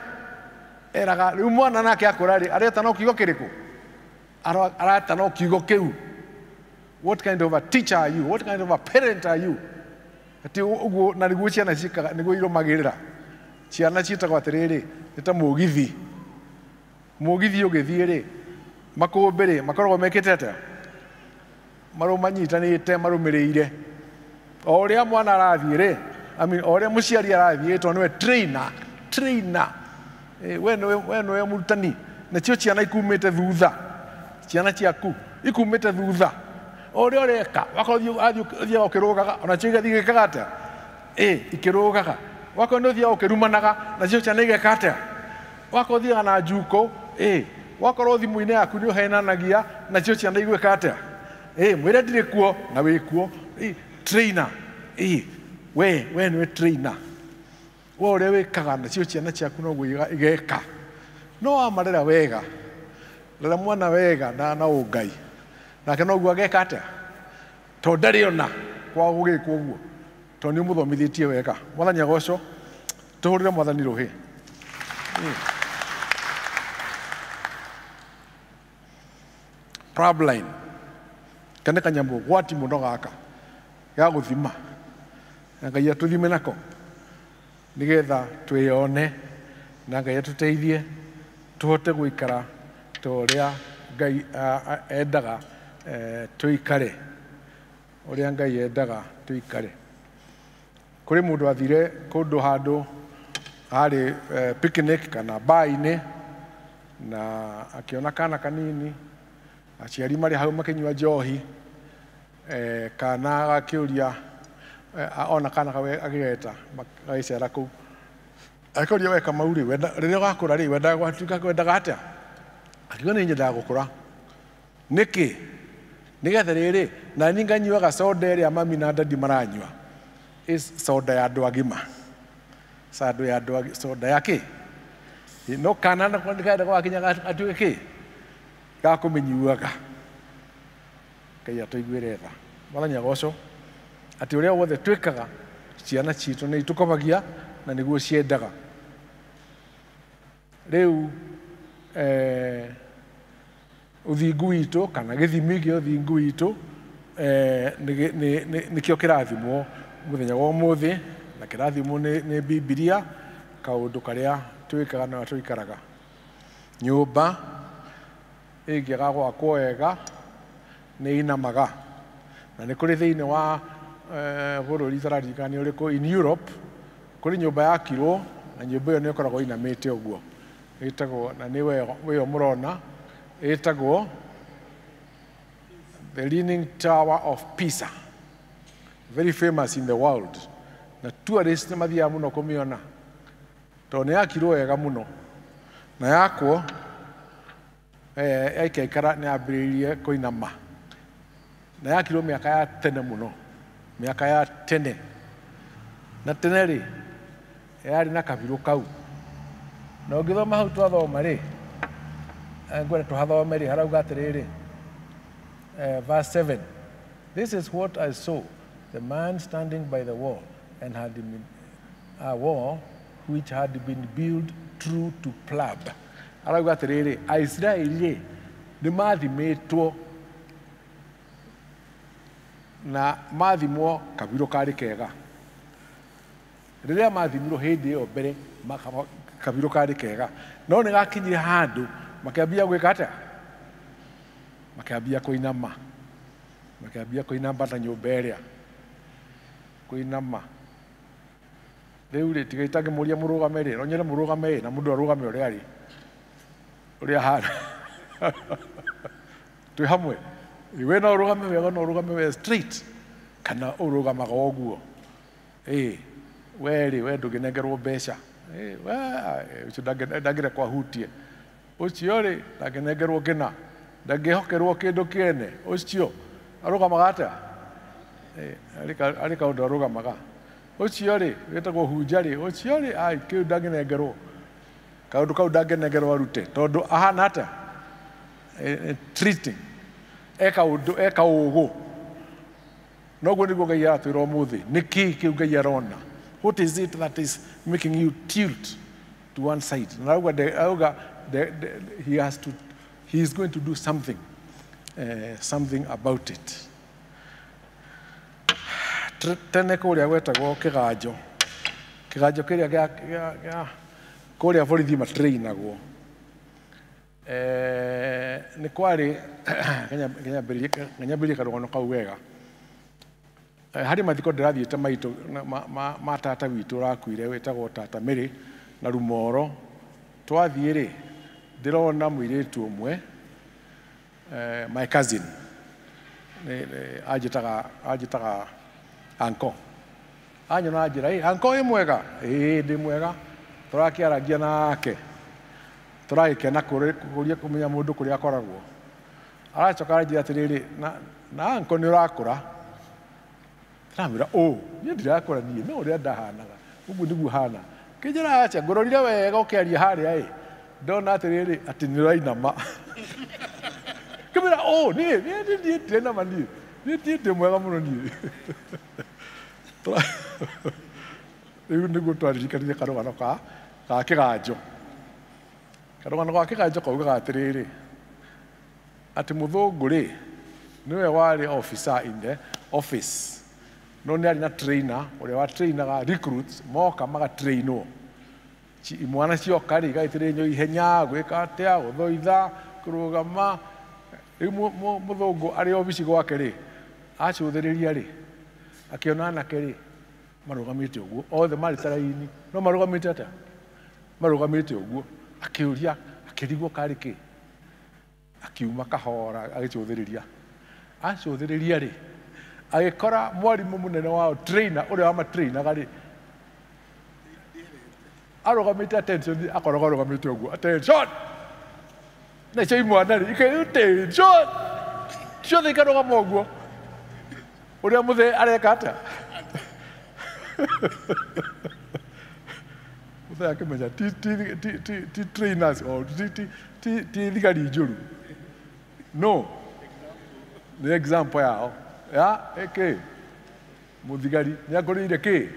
Eraga rĩu mwana nake akũra rĩ areta no kiugo kĩrĩkũ? Areta no kiugo kĩu. What kind of a teacher are you? What kind of a parent are you? Ati ũguo na nĩguo ciana ciĩkaga, nĩguo irũmagĩrĩra. Ciana ciĩtagwo atĩrĩrĩ, nĩ ta mũgithi. Mũgithi ũgĩthiĩ rĩ, makũmbĩ rĩ makoragwo mekĩte atĩa? Marũmanyitanĩte, marũmĩrĩire. O ũrĩa mwana arathiĩ rĩ, I mean, o ũrĩa mũciari arathiĩ, tondũ nĩwe trainer. We nĩwe mũrutani. Nacio ciana ikumĩte thutha, ciana ciaku ikumĩte thutha. O ũrĩa ũreka, wakorwo ũthiaga ũkĩrũgaga, onacio igathiĩ igĩkaga atĩa? Ikĩrũgaga. Wakorwo nĩ ũthiaga ũkĩrumanaga, nacio ciana igeka atĩa? Wakorwo ũthiaga na njuko, wakorwo thimũ-inĩ yaku nĩ ũhenanagia, nacio ciana igwĩka atĩa? Mwĩre ndirĩ kuo na wĩ kuo. Trainer. We nĩwe trainer. We ũrĩa wĩkaga, nacio ciana ciaku noguo igeka. No wamarera wega, rera mwana wega na ũngai, nake noguo ageka atĩa? Tondũ ndarĩ ona kwaga gũgĩkwo ũguo, tondũ nĩ ũmũthomithĩtie wega. Mwathani agocwo, tũhũrĩre Mwathani rũhĩ. Prabline kana kanyamũ gwati mũno gaka ga gũthima, na Ngai atũthime nako nĩgetha twĩyone, na Ngai atũteithie tũhote gũikara ta ũrĩa Ngai endaga tũikare, ũrĩa Ngai endaga tũikare. Kũrĩ mũndũ athire kũndũ handũ harĩ picnic kana bar-inĩ, na akĩona kana kanini, aciari marĩ hau makĩnyua njohi, kana gakĩũria, ona kana agĩgeta gagĩcera kũu, akĩũria, we Kamau rĩ, rĩrĩa ũgakũra rĩ, wendaga gwatuĩka wendaga atĩa? Akiuga nĩ nyendaga gũkũra. Nĩkĩ? Nĩgetha rĩrĩ, na niĩ nganyuaga soda ĩrĩa mami na dadi maranyua. Soda ya andũ agima. Soda ya andũ agima, soda ya kĩ? No kana nĩkenda gwakinya gatuĩke kĩ? Gakũmĩnyuaga. Ngai atũiguĩre tha. Mwathani agocwo atĩ ũrĩa wothe twĩkaga, ciana citũ nĩ itũkobagia na nĩguo ciendaga. Rĩu ũthingu witũ kana gĩthimi kĩa ũthingu witũ nĩkĩo kĩrathimwo mũthenya wa ũmũthĩ, na kĩrathimwo nĩ Bibilia, kaũndũ karĩa twĩkaga na tũikaraga. Nyũmba ĩngĩaga gwakwo wega nĩ inamaga, na nĩ kũrĩ thĩinĩ wa bũrũri itararirikana nĩ ũrĩkũ in Europe, kũrĩ nyũmba yakirwo na nyũmba ĩyo nĩ ĩkoragwo inamĩte ũguo, ĩtagwo, na nĩ wĩyo mũrona, ĩtagwo the Leaning Tower of Pisa, very famous in the world, na tourists nĩ mathiaga mũno kũmĩona tondũ nĩ yakirwo wega mũno, na yakwo yaikaikara nĩ yambĩrĩirie kũinama, na yakirwo mĩaka ya tene mũno, mĩaka ya tene. Na tene rĩ yarĩ na kabirũ kau, na ũngĩthoma hau twathoma rĩ, ngwenda tũhathome rĩ, harauga atĩrĩrĩ, verse 7, this is what I saw, the man standing by the wall and had been a wall which had been built true to plumb. Arauga atĩrĩrĩ, Aisiraeli rĩ nĩ mathimĩtwo, na mathimwo kabirũ karĩ kega. Rĩrĩa mathimirwo hĩndĩ ĩyo mbere, kabirũ karĩ kega, no nĩ gakinyire handũ makĩambia gwĩka atĩa? Makĩambia kũinama, makĩambia kũinama ta nyũmba ĩrĩa kũinama. Rĩu rĩ, tiga itangĩmũria mũrũgame rĩ, no nyende mũrũgame rĩ, na mũndũ arũgame ũrĩa arĩ, ũrĩa ahana. Twĩ hamwe. We no ũrũgame wega, no ũrũgame we straight, kana ũrũgamaga ũguo. We rĩ, we ndũngĩnengerwo mbeca. We ũcio ndangĩrekwo ahutie. Ũcio rĩ, ndangĩnengerwo kĩna, ndangĩhokerwo kĩndũ kĩene. Ũcio arũgamaga atĩa? Arĩ kaũndũ arũgamaga. Ũcio rĩ, wĩtagwo hunja rĩ, ũcio rĩ, ai, kĩu ndangĩnengerwo. Kaũndũ kau ndangĩnengerwo arute, tondũ ahana atĩa? Treating eka undu eka ugu noguo niguo Ngai aratwira umuthi niki kiu Ngai arona. What is it that is making you tilt to one side? Na auga he has to, he is going to do something, something about it. Tene kuria gwetagwo kiganjo, kiganjo kiria gia kuria borithi matrainagwo. Nĩ kwarĩ nginya karũgano kau wega. Harĩ mathiko ndĩrathiĩte maitũ ma tata witũ ũrakuire wĩtagwo tata Mary na Rumoro. Twathiĩ rĩ, ndĩrona mũirĩtu ũmwe, my cousin, anjĩtaga anko. Anyona anjĩra, anko wĩ mwega? Ĩĩ ndĩ mwega. Tũrakĩarangia nake, tũragĩkena kũria kũmenya mũndũ kũrĩa akoragwo. Aracoka aranjĩra atĩrĩrĩ, na anko nĩ ũrakũra. Ndĩramwĩra, ũ, niĩ ndirakũra niĩ, no ũrĩa ndahanaga, ũguo nĩguo hana. Kĩnjĩra acha, ngũrorire wega ũkĩaria harĩa ĩ, ndona atĩrĩrĩ, atĩ nĩ ũrainama. Kĩmwĩra, ũ, niĩ niĩ ndirainama niĩ, niĩ ndĩ mwega mũno niĩ. Rĩu nĩguo twaririkanire karũgano ka kĩganjo. Karũgano ga kĩganjo kaugaga atĩrĩrĩ, atĩ mũthũngũ rĩ, nĩwe warĩ officer in the office, no nĩ arĩ na trainer ũrĩa wa trainaga recruits, moka magatrainwo. Imwana cioka rĩ, igagĩtrainwo ihenya, gwĩka atĩa, gũthoitha, kũrũgama. Rĩu mũthũngũ arĩ obici gwake rĩ, acũthĩrĩria rĩ, akĩona anake rĩ, marũgamĩte ũguo, othe marĩ ta raini, no marũgamĩte atĩa? Marũgamĩte ũguo. Akĩũria, akĩrigwo karĩ kĩ. Akiuma kahora agĩcũthĩrĩria. Acũthĩrĩria rĩ, agĩkora mwarimũ mũnene wao, trainer, ũrĩa wamatrainaga rĩ, arũgamĩte attention, akoragwo arũgamĩte ũguo, attention! Na icio imwana rĩ, ikauga attention! Ciothe ikarũgama ũguo. Ũrĩa mũthee areka atĩa? Mũthee akĩmenya ti trainers or ti thigari njũru. No, nĩ example yao. Ya, ĩkĩ? Mũthigari nĩ akũrĩire kĩ?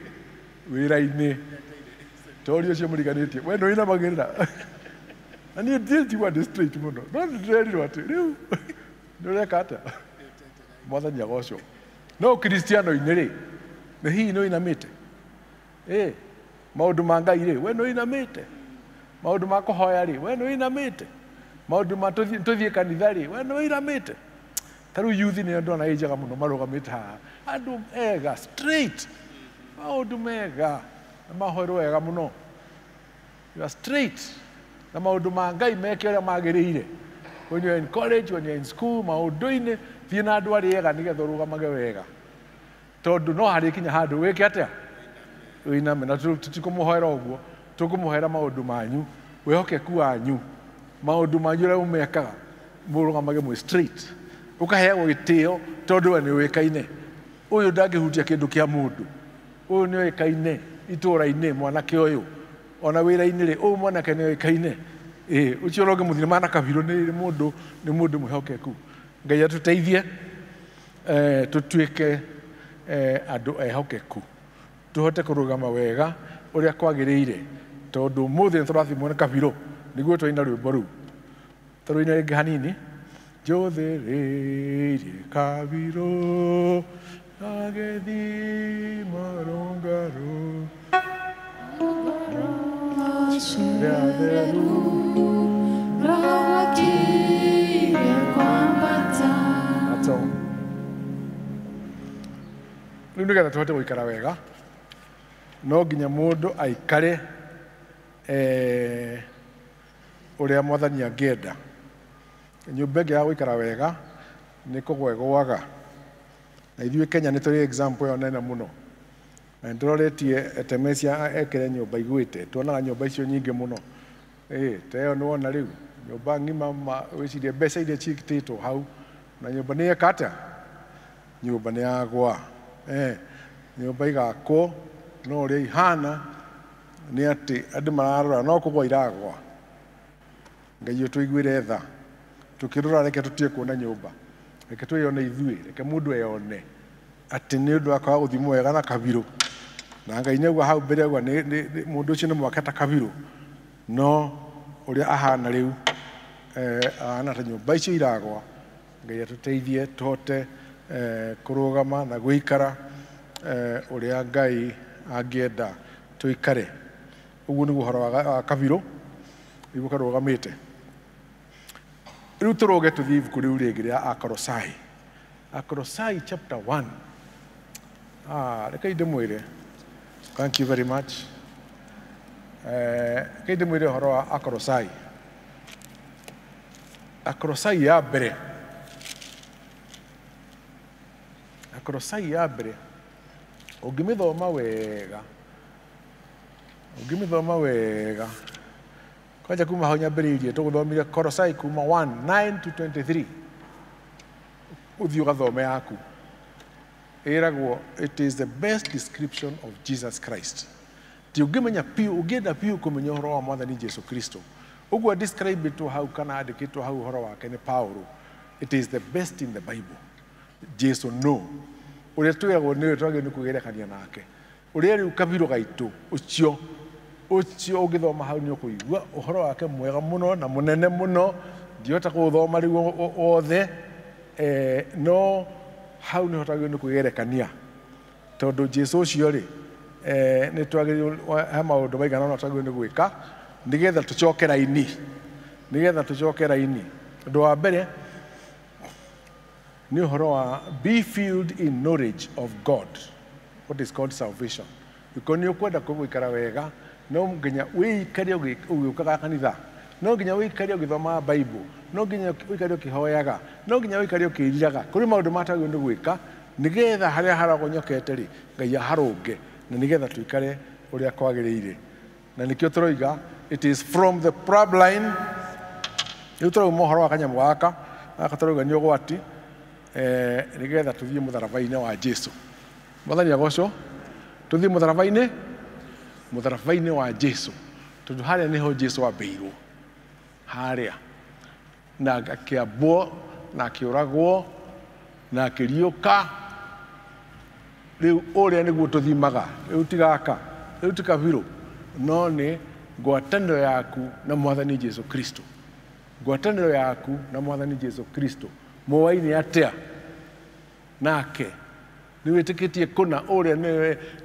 Wĩra-inĩ. Tori ũcio mũriganĩtie. We nĩ ũinamagĩrĩra. Na niĩ ndiĩ njigua ndĩ straight mũno. No nĩndĩrerirwo atĩ rĩu nĩ ũreka atĩa? Mwathani agocwo. No Kristiano-inĩ rĩ, nĩ hihi nĩ ũinamĩte? Ĩ, maũndũ ma Ngai rĩ, we nĩ ũinamĩte? Maũndũ ma kũhoya rĩ, we nĩ ũinamĩte? Maũndũ ma tũthiĩ kanitha rĩ, we nĩ ũinamĩte? Ta rĩu youth nĩ ndona ĩ njega mũno marũgamĩte haha. Andũ ega, straight. Maũndũ mega, na mahoerwo wega mũno. You are straight. Na maũndũ ma Ngai meke ũrĩa magĩrĩire. When you are in college, when you are in school, maũndũ-inĩ, thiĩ na andũ arĩa ega nĩgetha ũrũgamage wega. Tondũ no harĩkinya handũ wĩke atĩa? Ũiname. Na tũtikũmũhoera ũguo, tũkũmũhoera maũndũ manyu, wĩhokeku wanyu, maũndũ manyu ũrĩa mũmekaga, mũrũgamage mwĩ straight. Ũkaheagwo gĩtĩo tondũ we nĩ ũĩkaine. Ũyũ ndangĩhutia kĩndũ kĩa mũndũ. Ũyũ nĩ oĩkaine itũũra-inĩ, mwanake ũyũ. Ona wĩra-inĩ rĩ, ũyũ mwanake nĩ oĩkaine. Ĩ, ũcio ũrĩa ũngĩmũthire mana kabirũ nĩ mũndũ, nĩ mũndũ mwĩhokeku. Ngai atũteithie, tũtuĩke andũ ehokeku. Tũhote kũrũgama wega ũrĩa kwagĩrĩire, tondũ ũmũthĩ nĩ tũrathimwo nĩ kabirũ, nĩguo twaina rwĩmbo rũu. Tũrũine rĩngĩ hanini. Njũthĩrĩirie kabirũ, agĩthiĩ marũngarũ. That's all. Rĩu nĩgetha tũhote gũikara wega, no nginya mũndũ aikare ũrĩa mwathani angĩenda. Nyũmba ĩngĩ ya gũikara wega nĩ kũgwa ĩgũaga. Na ithuĩ Kenya nĩ tũrĩ example ĩyo nene mũno. Na nĩtũroretie Etemecia ekĩre nyũmba igwĩte, tuonaga nyũmba icio nyingĩ mũno. Ta ĩyo nĩwona rĩu, nyũmba ng'ima wĩcirie mbeca iria ciĩkĩtĩtwo hau, na nyũmba nĩ yeka atĩa? Nyũmba nĩ yagwa. Nyũmba igakwo, no ũrĩa ihana nĩ atĩ andũ mararora no kũgwa iragwa. Ngai ũtũiguĩre tha. Tũkĩrora reke tũtige kuona nyũmba, reke twĩyone ithuĩ, reke mũndũ eyone atĩ nĩ ũndũ wa kwaga gũthimwo wega na kabirũ. Na Ngai nĩauga hau mbere auga mũndũ ũcio nĩ mwake ta kabirũ, no ũrĩa ahana rĩu ahana ta nyũmba icio iragwa. Ngai atũteithie tũhote kũrũgama na gũikara ũrĩa Ngai angĩenda tũikare. Ũguo nĩguo ũhoro wa kabirũ nĩguo karũgamĩte. Rĩu tũrũge tũthiĩ ibuku rĩu rĩngĩ rĩa Akolosai. Akolosai chapter 1. Reke ndĩmwĩre. Thank you very much. Reke ndĩmwĩre ũhoro wa Akolosai. Akolosai ya mbere. Akolosai ya mbere. Ũngĩmĩthoma wega. Ũngĩmĩthoma wega. Kwanja kuma hau nyambĩrĩirie tũgũthomire Kolosai kuma 1:9 to 23. Ũthiĩ ũgathome yaku. Ĩragwo it is the best description of Jesus Christ. Ti ũngĩmenya piũ, ũngĩenda piũ kũmenya ũhoro wa Mwathani Jesu Kristo. Ũguo describe-ĩtwo hau kana andĩkĩtwo hau ũhoro wake nĩ Paulo. It is the best in the Bible. Jesu no. Ũrĩa twĩragwo nĩwe twagĩrĩirwo nĩ kwĩgerekania nake. Ũrĩa rĩu kabirũ gaitũ ũcio ũcio ũngĩthoma hau nĩ ũkũigua ũhoro wake mwega mũno na mũnene mũno. Ndihota kũũthoma rĩu wothe, no hau nĩho twagĩrĩirwo nĩ kwĩgerekania. Tondũ Jesu ũcio rĩ, nĩ twagĩrĩirwo he maũndũ maigana ũna twagĩrĩirwo nĩ gwĩka nĩgetha tũcoke raini. Nĩgetha tũcoke raini. Ũndũ wa mbere nĩ ũhoro wa be filled in knowledge of God, what is called salvation. Ũkorwo nĩ ũkwenda gũikara wega, no nginya wĩikare ũgĩũkaga kanitha, no nginya wĩikare ũgĩthomaga Bible, no nginya wĩikare ũkĩhoyaga, no nginya wĩikare ũkĩriraga. Kũrĩ maũndũ matagĩrĩirwo nĩ gwĩka nĩgetha harĩa haragonyokete rĩ, Ngai aharũnge, na nĩgetha tũikare ũrĩa kwagĩrĩire. Na nĩkĩo tũroiga it is from the plumb line. Rĩu tũrauma ũhoro wa kanyamũ gaka, gaka tũrauga nĩ ũgwati, nĩgetha tũthiĩ mũtharaba-inĩ wa Jesu. Mwathani agocwo. Tũthiĩ mũtharaba-inĩ, mũtharaba-inĩ wa Jesu. Tondũ harĩa nĩho Jesu ambĩirwo. Harĩa. Na akĩambwo, na akĩũragwo, na akĩriũka. Rĩu ũrĩa nĩguo tũthimaga. Rĩu ti gaka, rĩu ti kabirũ. No nĩ ngwatanĩro yaku na Mwathani Jesu Kristo. Ngwatanĩro yaku na Mwathani Jesu Kristo. Mũwaine atĩa nake? Nĩ wĩtĩkĩtie kũna ũrĩa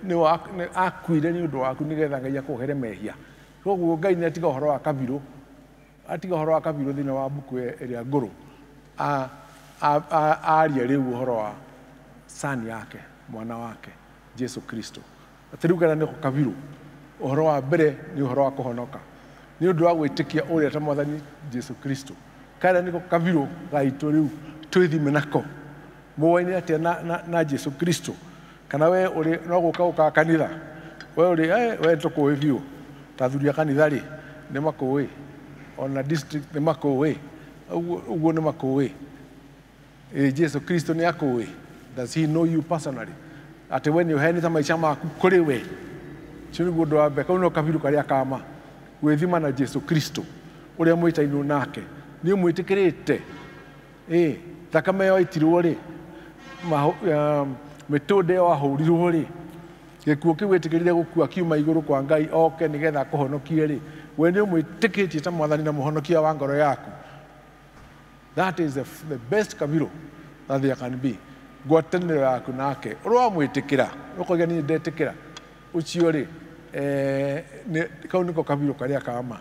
nĩwe akuire nĩ ũndũ waku nĩgetha Ngai akuohere mehia. Koguo Ngai nĩ atiga ũhoro wa kabirũ, atiga ũhoro wa kabirũ thĩinĩ wa mbuku ĩrĩa ngũrũ. Aria rĩu ũhoro wa son yake, mwana wake Jesu Kristo. Atĩ rĩu kana nĩko kabirũ, ũhoro wa mbere nĩ ũhoro wa kũhonoka. Nĩ ũndũ wa gwĩtĩkia ũrĩa ta Mwathani Jesu Kristo. Kana nĩko kabirũ gaitũ rĩu twĩthime nako. Mũwaine atĩa na Jesu Kristo? Kana we ũrĩ no gũka ũkaga kanitha? We ũrĩ, we tũkũĩ biũ. Ta athuri a kanitha rĩ, nĩ makũĩ. Ona district nĩ makũĩ. Ũguo nĩ makũĩ. Jesu Kristo nĩ akũĩ. Does he know you personally? Atĩ we nĩ ũheanĩte maica maku kũrĩ we. Ũcio nĩguo ũndũ wa mbere. Kau no kabirũ karĩa kama. Gwĩthima na Jesu Kristo ũrĩa mwĩtainwo nake. Nĩ ũmwĩtĩkĩrĩte. Thakame ĩyo ĩitirwo rĩ, mĩtũnda ĩyo ahũrirwo rĩ, gĩkuũ kĩu wĩtĩkĩrire gũkua kiuma igũrũ kwa Ngai oke nĩgetha akũhonokie rĩ, we nĩ ũmwĩtĩkĩtie ta Mwathani na mũhonokia wa ngoro yaku. That is the best kabirũ that there can be. Ngwatanĩro yaku nake, ũrĩa wamwĩtĩkĩra, ũkoiga niĩ ndetĩkĩra, ũcio rĩ, kau nĩko kabirũ karĩa kama.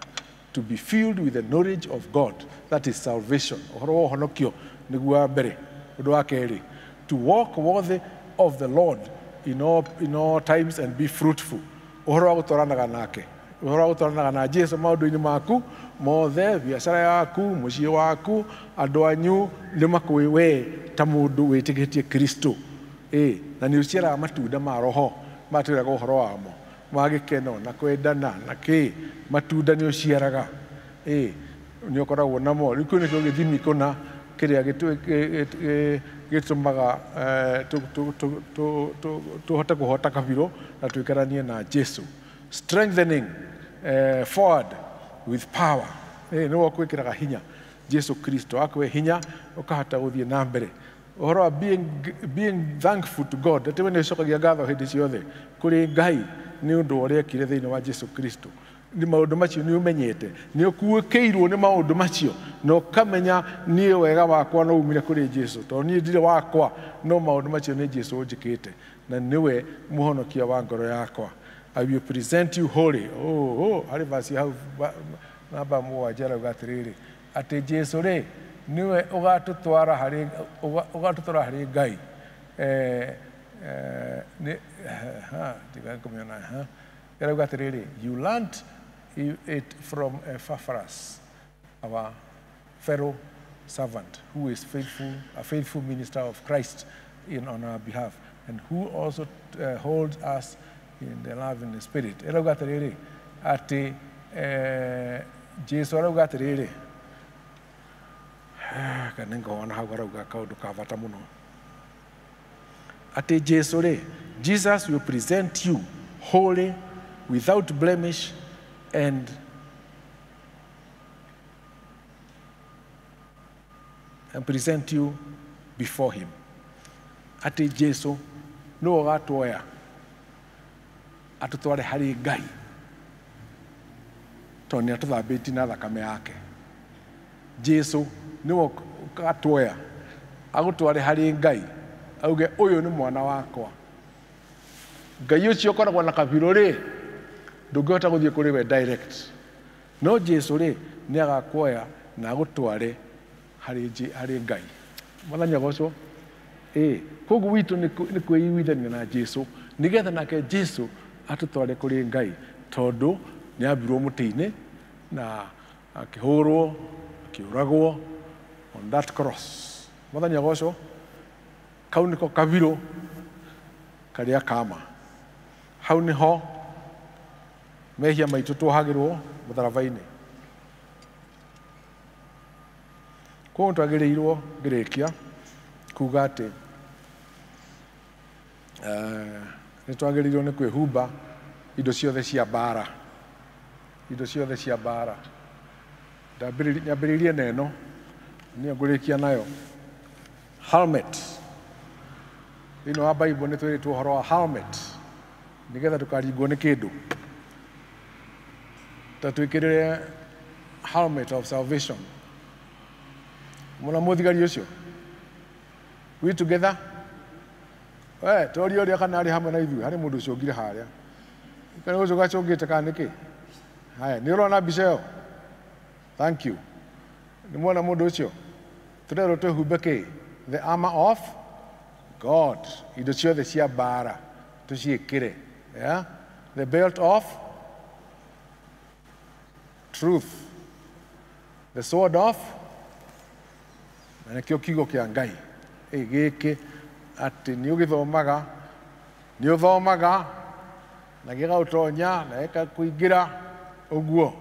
To be filled with the knowledge of God, that is salvation. Ũhoro wa ũhonokio nĩguo wa mbere. Ũndũ wa kerĩ, to walk worthy of the Lord in all times and be fruitful. Ũhoro wa gũtwaranaga nake, ũhoro wa gũtwaranaga na Jesu maũndũ-inĩ maku mothe, biacara yaku, mũciĩ waku, andũ anyu nĩ makũĩ we ta mũndũ wĩtĩkĩtie Kristo. Na nĩ ũciaraga matunda ma roho, matwĩraga ũhoro wamo, ma gĩkeno na kwendana na kĩ, matunda nĩ ũciaraga. Nĩ ũkoragwo namo. Rĩu kĩu nĩkĩo gĩthimi kũna kĩrĩa gĩtũmaga tũhote kũhota kabirũ na tũikaranie na Jesu. Strengthening forward with power. Nĩwe ũkwĩkĩraga hinya. Jesu Kristo akwe hinya ũkahota gũthiĩ na mbere ũhoro wa being thankful to God atĩ we nĩ ũcokagia ngatho hĩndĩ ciothe kũrĩ Ngai nĩ ũndũ wa ũrĩa ekire thĩinĩ wa Jesu Kristo nĩ maũndũ macio nĩ ũmenyete nĩ ũkuĩkĩirwo nĩ maũndũ macio na ũkamenya niĩ wega wakwa no umire kũrĩ Jesu tondũ niĩ ndirĩ wakwa no maũndũ macio nĩ Jesu ũnjĩkĩte na nĩwe mũhonokia wa ngoro yakwa. I will present you holy. Oh, harĩ verse hau namba 7 arauga atĩrĩrĩ atĩ Jesu rĩ nĩwe ũgatũtwara harĩ Ngai. Arauga atĩrĩrĩ, you learnt it from Epaphras, our fellow servant, who is faithful, a faithful minister of Christ on our behalf, and who also holds us in the love and the spirit. Arauga atĩrĩrĩ atĩ Jesu arauga atĩrĩrĩ, kana ngona hau arauga kaũndũ ka bata mũno atĩ Jesu rĩ, Jesus will present you holy, without blemish, and present you before him. Atĩ Jesu nĩwe ũgatuoya atũtware harĩ Ngai tondũ nĩ atũthambĩtie na thakame yake. Jesu nĩwe ũgatuoya agũtware harĩ Ngai auge ũyũ nĩ mwana wakwa. Ngai ũcio ũkoragwo na kabirũ rĩ ndũngĩhota gũthiĩ kũrĩ we direct, no Jesu rĩ nĩ agakuoya na agũtware harĩ Ngai. Mwathani agocwo. Koguo witũ nĩ kwĩiguithania na Jesu nĩgetha nake Jesu atũtware kũrĩ Ngai tondũ nĩ ambirwo mũtĩ-inĩ na akĩhũrwo akĩũragwo on that cross. Mwathani agocwo. Kau nĩko kabirũ karĩa kama. Hau nĩho mehia maitũ tuohagĩrwo mũtharaba-inĩ. Koguo twagĩrĩirwo ngĩrĩkia kuga atĩ nĩ twagĩrĩirwo nĩ kwĩhumba indo ciothe cia mbara, indo ciothe cia mbara. Nyambĩrĩirie na ĩno nĩyo ngũrĩkia nayo, helmet. Thĩinĩ wa Bible nĩ twĩrĩtwo ũhoro wa helmet nĩgetha ndũkaringwo nĩ kĩndũ. Ta twĩkĩrĩre helmet of salvation. Mwana mũthigari ũcio, we together? We toria ũrĩa kana arĩ hamwe na ithuĩ, harĩ mũndũ ũcũngire harĩa. Kana ũcio gacũngĩte kana nĩkĩ? Haya, nĩ ũrona mbica ĩyo? Thank you. Nĩ mwona mũndũ ũcio? Tũrerwo twĩhumbe kĩ? The armor of God. Indo ciothe cia mbara tũciĩkĩre. Yeah? The belt of truth. The sword of, na nĩkĩo kiugo kĩa Ngai. Gĩkĩ atĩ nĩ ũgĩthomaga, nĩ ũthomaga na gĩgaũtonya na gĩkakũingĩra ũguo.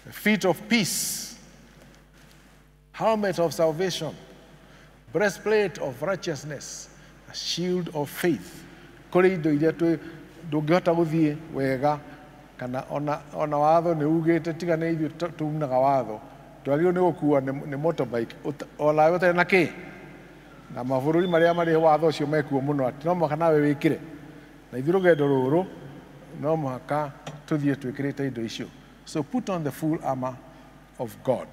The feet of peace, helmet of salvation, breastplate of righteousness, a shield of faith. Kũrĩ indo iria ndũngĩhota gũthiĩ wega kana ona watho nĩ ugĩte tiga nĩ ithuĩ tuunaga watho twagĩrĩirwo nĩ gũkua nĩ motorbike onawe ũtarĩ na kĩ na mabũrũri marĩa marĩ watho ũcio mekuo mũno atĩ no mũhaka nawe wĩkĩre na ithuĩ rũgendo rũrũ no mũhaka tũthiĩ twĩkĩrĩte indo icio. So put on the full armor of God.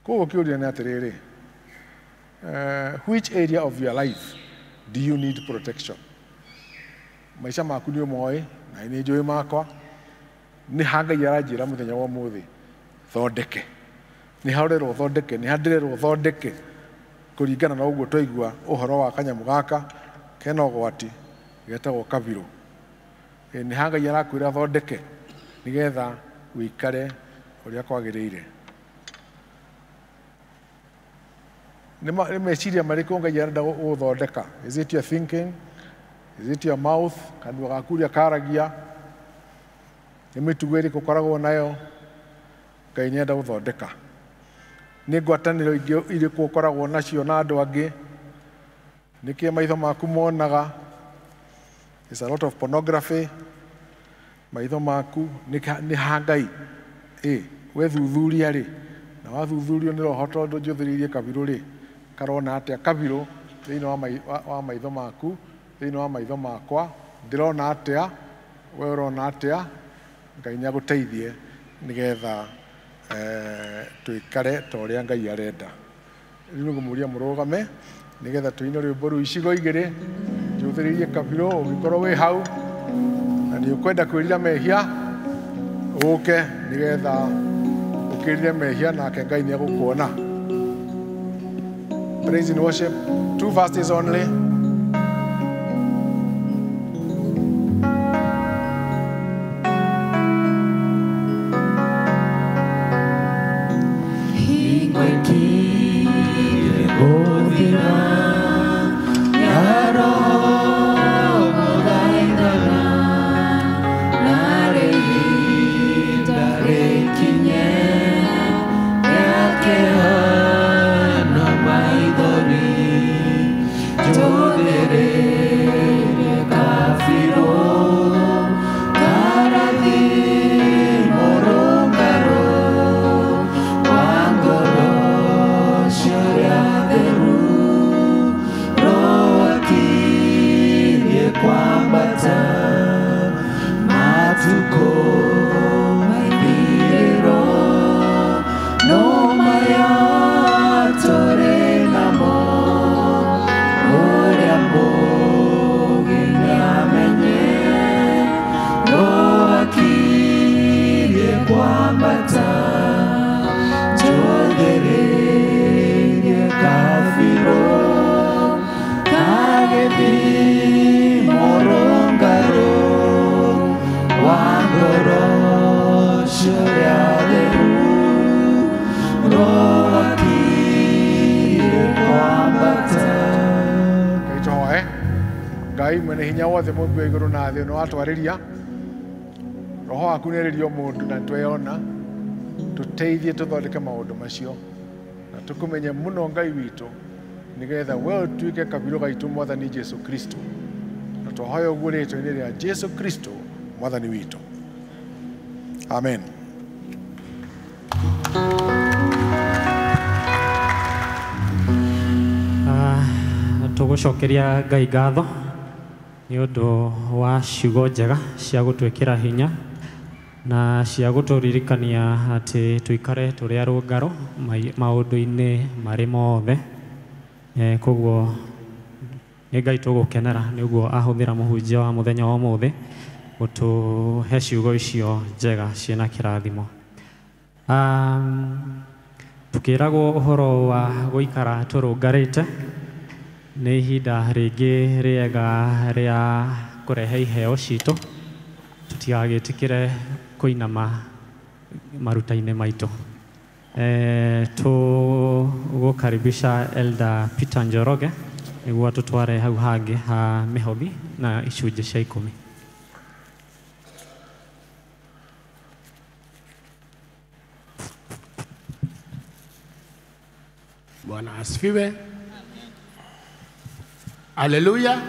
Koguo kĩũria nĩ atĩrĩrĩ, which area of your life do you need protection? Maica maku nĩ ũmoĩ na nĩ njũĩ makwa. Nĩ ha Ngai aranjĩra mũthenya wa ũmũthĩ thondeke, nĩ ha ũrerwo thondeke, nĩ ha ndĩrerwo thondeke kũringana na ũguo twaigua ũhoro wa kanyamũ gaka kena ũgwati getagwo kabirũ. Nĩ ha Ngai arakwĩra thondeke nĩgetha ũikare ũrĩa kwagĩrĩire. Nĩ meciria marĩkũ Ngai arenda gũthondeka? Is it your thinking? Is it your mouth? Kanua gaku ũrĩa karagia? Nĩ mĩtugo ĩrĩkũ ũkoragwo nayo Ngai nĩenda gũthondeka? Nĩ ngwatanĩro ingĩ irĩkũ ũkoragwo nacio na andũ angĩ? Nĩkĩĩ maitho maku monaga? There's a lot of pornography. Maitho maku nĩ ha Ngai Ĩ wethuthuria rĩ, na wathuthurio nĩ roho tondũ njũthĩrĩirie kabirũ rĩ, karona atĩa kabirũ thĩinĩ wa maitho maku, thĩinĩ wa maitho makwa, ndĩrona atĩa, we ũrona atĩa? Ngai nĩ agũteithie nĩgetha tũikare ta ũrĩa Ngai arenda. Rĩu nĩ ngũmũria mũrũgame nĩgetha tũine rwĩmbo rũu icigo igĩrĩ, njũthĩrĩirie kabirũ, ũngĩkorwo wĩ hau na nĩ ũkwenda kwĩrira mehia, ũke nĩgetha ũkĩrire mehia nake Ngai nĩ egũkuona. Praise and worship, 2 verses only. Ngai mwene hinya wothe mũmbi wa igũrũ na thĩ, nĩ watwarĩria roho waku nĩarĩrio mũndũ na tweyona, tũteithie tũthondeke maũndũ macio na tũkũmenye mũno Ngai witũ, nĩgetha we ũtuĩke kabirũ gaitũ Mwathani Jesu Kristo. Na twahoya ũguo rĩĩtwa-inĩ rĩa Jesu Kristo Mwathani witũ. Amen. Tũgũcokeria Ngai ngatho nĩ ũndũ wa ciugo njega cia gũtwĩkĩra hinya na cia gũtũririkania atĩ tũikare tũrĩ arũngaro maũndũ-inĩ marĩ mothe. Koguo nĩ Ngai tũgũkenera nĩ ũguo ahũthĩra mũhunjia wa mũthenya wa ũmũthĩ gũtũhe ciugo icio njega ciĩna kĩrathimo. Tũkĩragwo ũhoro wa gũikara tũrũngarĩte, nĩ ihinda rĩngĩ rĩega rĩa kũrehe iheo citũ, tũtigagĩtĩkĩre kũinama maruta-inĩ maitũ. Tũgũkaribisha Elder Peter Njoroge nĩguo atũtware hau hangĩ ha mĩhothi na icunjĩ cia 10. Bwana asifiwe. Haleluya.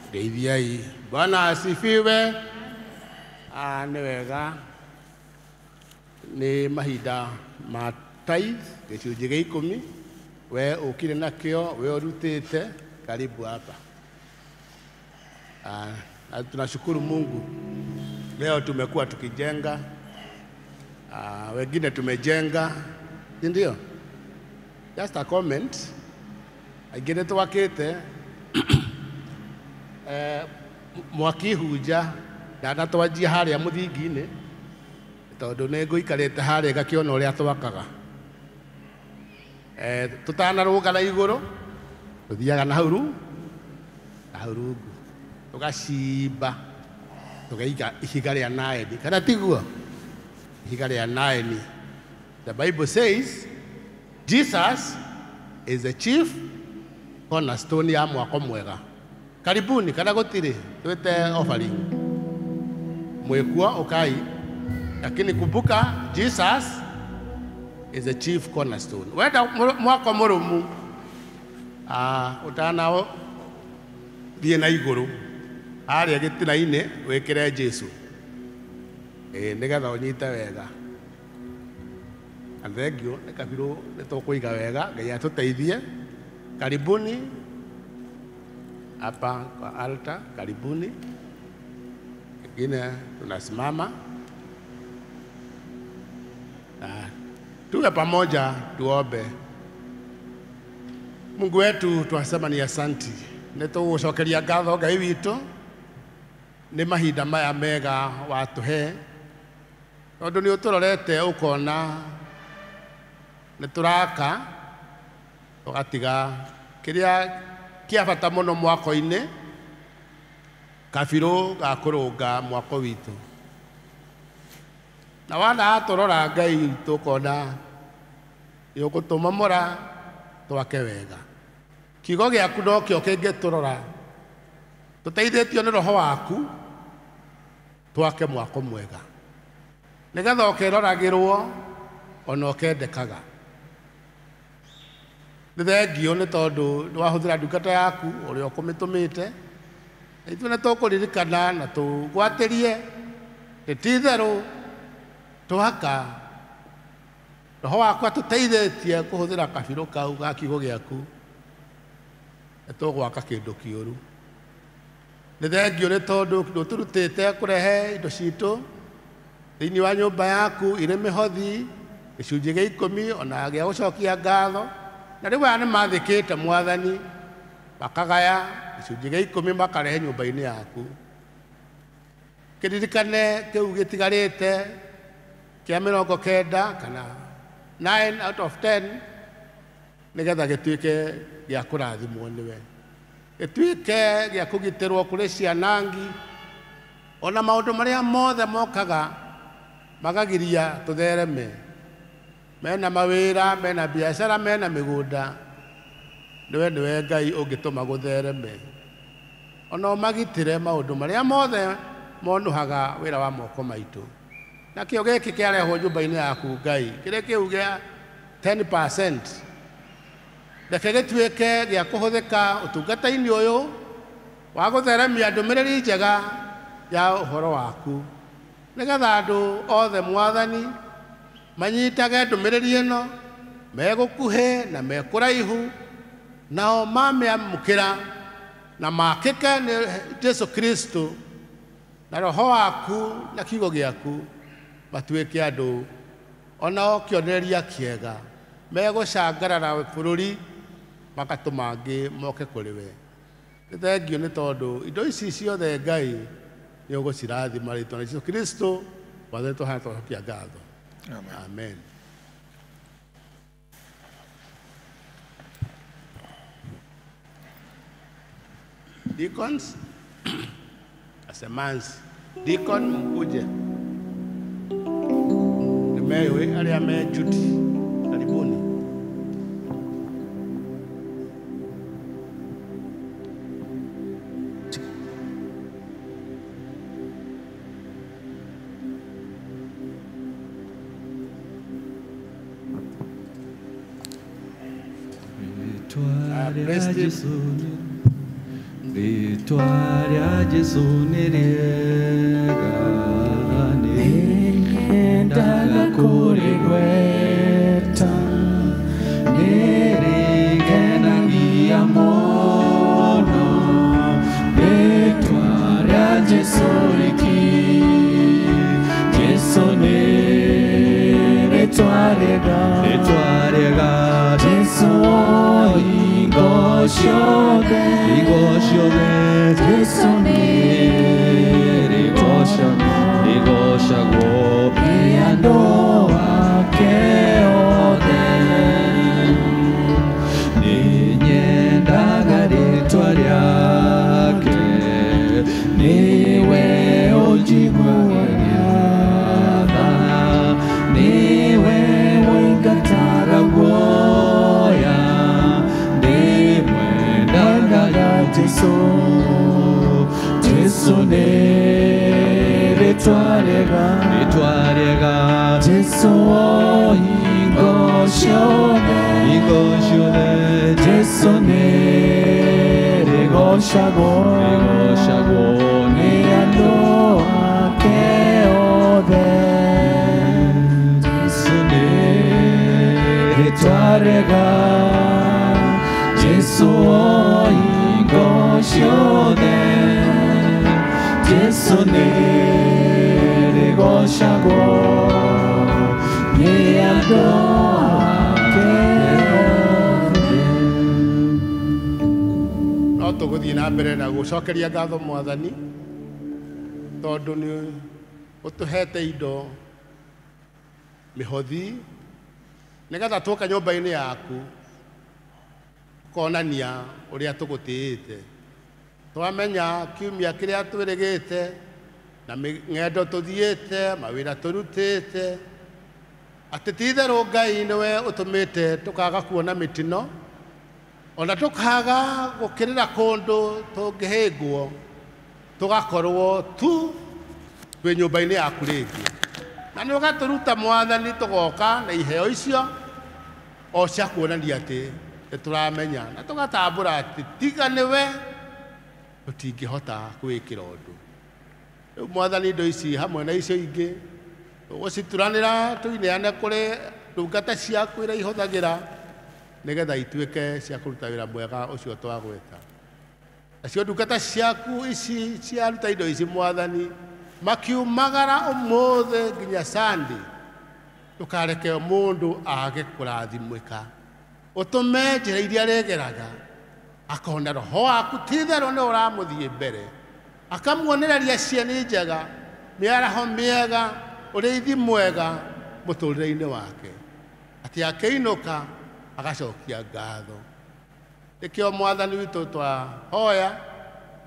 Ndeithiai. Bwana asifiwe. Nĩ wega, nĩ mahinda ma tithe, gĩcunjĩ gĩa 10, we ũkire nakĩo, we ũrutĩte, karibu hapa. Na tunashukuru Mungu. Leo tumekuwa tukijenga, wengine tumejenga, si ndio? Just a comment. Aingĩ nĩ twakĩte mwakihunja ndanatwanjia harĩa mũthingi-inĩ tondũ nĩ ngũikarĩte harĩa ngakĩona ũrĩa twakaga. Tũtanarũga na igũrũ tũthiaga na hau rungu tũgacimba tũgaiga ihiga rĩa naeni, kana tiguo? Ihiga rĩa naeni. The Bible says Jesus is the chief cornerstone ya mwako mwega. Karibuni kana gũtirĩ twĩte offering mwĩkuo ũkai, lakini kumbuka Jesus is the chief cornerstone. Wenda mwako mũrũmu ũtana thiĩ na igũrũ harĩa gĩtina-inĩ wĩkĩre Jesu, nĩgetha ũnyite wega. Na thengio nĩ kabirũ nĩ tũkũiga wega, Ngai atũteithie. Karibuni hapa kwa altar, karibuni. Wengine tunasimama na tuwe pamoja tuombe. Mungu wetu twasema ni asanti nĩ tũgũcokeria ngatho Ngai witũ nĩ mahinda maya mega watũhe, tondũ nĩ ũtũrorete ũkona nĩ tũraka tũgatiga kĩrĩa kĩa bata mũno mwako-inĩ, kabirũ ga kũrũnga mwako witũ. Na wana atũrora Ngai witũ ũkona nĩ ũgũtũmomora twake wega. Kiugo gĩaku nokĩo kĩngĩtũrora, tũteithĩtio nĩ roho waku twake mwako mwega, nĩgetha ũkĩroragĩrwo ona ũkendekaga. Nĩ thengio nĩ tondũ nĩ wahũthĩra ndungata yaku ũrĩa ũkũmĩtũmĩte, na ithuĩ nĩ tũkũririkana na tũgwatĩrie nĩ ti itherũ twaka roho waku atũteithĩtie kũhũthĩra kabirũ kau ga kiugo gĩaku, nĩ tũgwaka kĩndũ kĩũru. Nĩ thengio nĩ tondũ ndũtũrutĩte kũrehe indo citũ thĩinĩ wa nyũmba yaku irĩ mĩhothi gĩcunjĩ gĩa ikũmi ona gĩa gũcokia ngatho, na rĩu aya nĩ mathĩkĩte Mwathani makagaya gĩcunjĩ gĩa ikũmi makarehe nyũmba-inĩ yaku. Kĩririkane kĩu gĩtigarĩte kĩa 90 kana 9 out of 10 nĩgetha gĩtuĩke gĩa kũrathimwo nĩwe, gĩtuĩke gĩa kũgitĩrwo kũrĩ cianangi ona maũndũ marĩa mothe mokaga magagiria tũthereme. Mena mawĩra, mena biacara, mena mĩgũnda, nĩwe nĩwe Ngai ũngĩtũma gũthereme. Ona ũmagitĩre maũndũ marĩa mothe monũhaga wĩra wa moko maitũ. Nakĩo gĩkĩ kĩarehwo nyũmba-inĩ yaku Ngai, kĩrĩa kĩu gĩa 10% reke gĩtuĩke gĩa kũhũthĩka ũtungata-inĩ ũyũ wa gũtheremia ndũmĩrĩri njega ya ũhoro waku, nĩgetha andũ othe Mwathani manyitage ndũmĩrĩri ĩno megũkuhĩ na mekũraihu, nao mamĩamũkĩra na makĩke nĩ Jesu Kristo na roho waku na kiugo gĩaku, matuĩke andũ onao kĩonereria kĩega megũcangarara bũrũri magatũma angĩ moke kũrĩ we. Nĩ thengio nĩ tondũ indo ici ciothe Ngai nĩ ũgũcirathima rĩtwa rĩa Jesu Kristo Mwathani tũhana twacokia ngatho. Amen. Deacons, asemansi deacon mkuje nimewe arĩa me Judy, karibuni. Rĩtwa Jesu nĩ rĩega, nĩnyendaga kũrĩgweta, nĩrĩngenagia mũno, rĩtwa rĩa Jesu riki. Jesu nĩ rĩtwa rĩega, rĩtwa rĩega, Jesu hingo ciothe, hingo ciothe, Jesu nĩ rĩgocagwo nĩ andũ ake othe. Nĩnyendaga rĩtwa rĩake, nĩwe ũnjiguaga tha, nĩwe ũingataga guoya, ndĩmwendaga Jesu. Jesu nĩ rĩtwa rĩega, rĩtwa rĩega, Jesu hingo ciothe, hingo ciothe, Jesu nĩ rĩgocagwo, rĩgocagwo nĩ andũ ake othe. Jesu nĩ rĩega Jesu o hingo ciothe Jesu nĩ rĩgocagwo nĩ andũ ake othe. No tũgũthiĩ na mbere na gũcokeria ngatho Mwathani tondũ nĩ ũtũhete indo mĩhothi nĩgetha tũka nyũmba-inĩ yaku konania ũrĩa tũgũtĩĩte. Twamenya kiumia kĩrĩa twĩrĩgĩte na ng'endo tũthiĩte mawĩra tũrutĩte atĩ ti itherũ Ngai nĩwe ũtũmĩte tũkaga kuona mĩtino ona tũkaga gũkĩrĩra kũndũ tũngĩhĩngwo tũgakorwo tu twĩ nyũmba-inĩ yaku rĩngĩ na nĩ ũgatũruta Mwathani tũgoka na iheo icio o cia kuonania atĩ nĩ tũramenya na tũgatambũra atĩ tiga nĩwe tũtingĩhota kwĩĩkĩra ũndũ. Rĩu Mwathani indo ici hamwe na icio ingĩ tũgũcituranĩra tũineane kũrĩ ndungata ciaku iria ihũthagĩra nĩgetha ituĩke cia kũruta wĩra mwega ũcio twagweta. Nacio ndungata ciaku ici ciaruta indo ici Mwathani makiumagara ũmũthĩ nginya Sunday ndũkareke mũndũ age kũrathimĩka ũtũme njĩra iria arĩgeraga akona roho waku ti itherũ nĩ ũramũthiĩ mbere akamuonereria cieni njega mĩaraho mĩega ũrĩithi mwega mũtũrĩre-inĩ wake atĩ akĩinũka agacokia ngatho. Nĩkĩo Mwathani witũ twahoya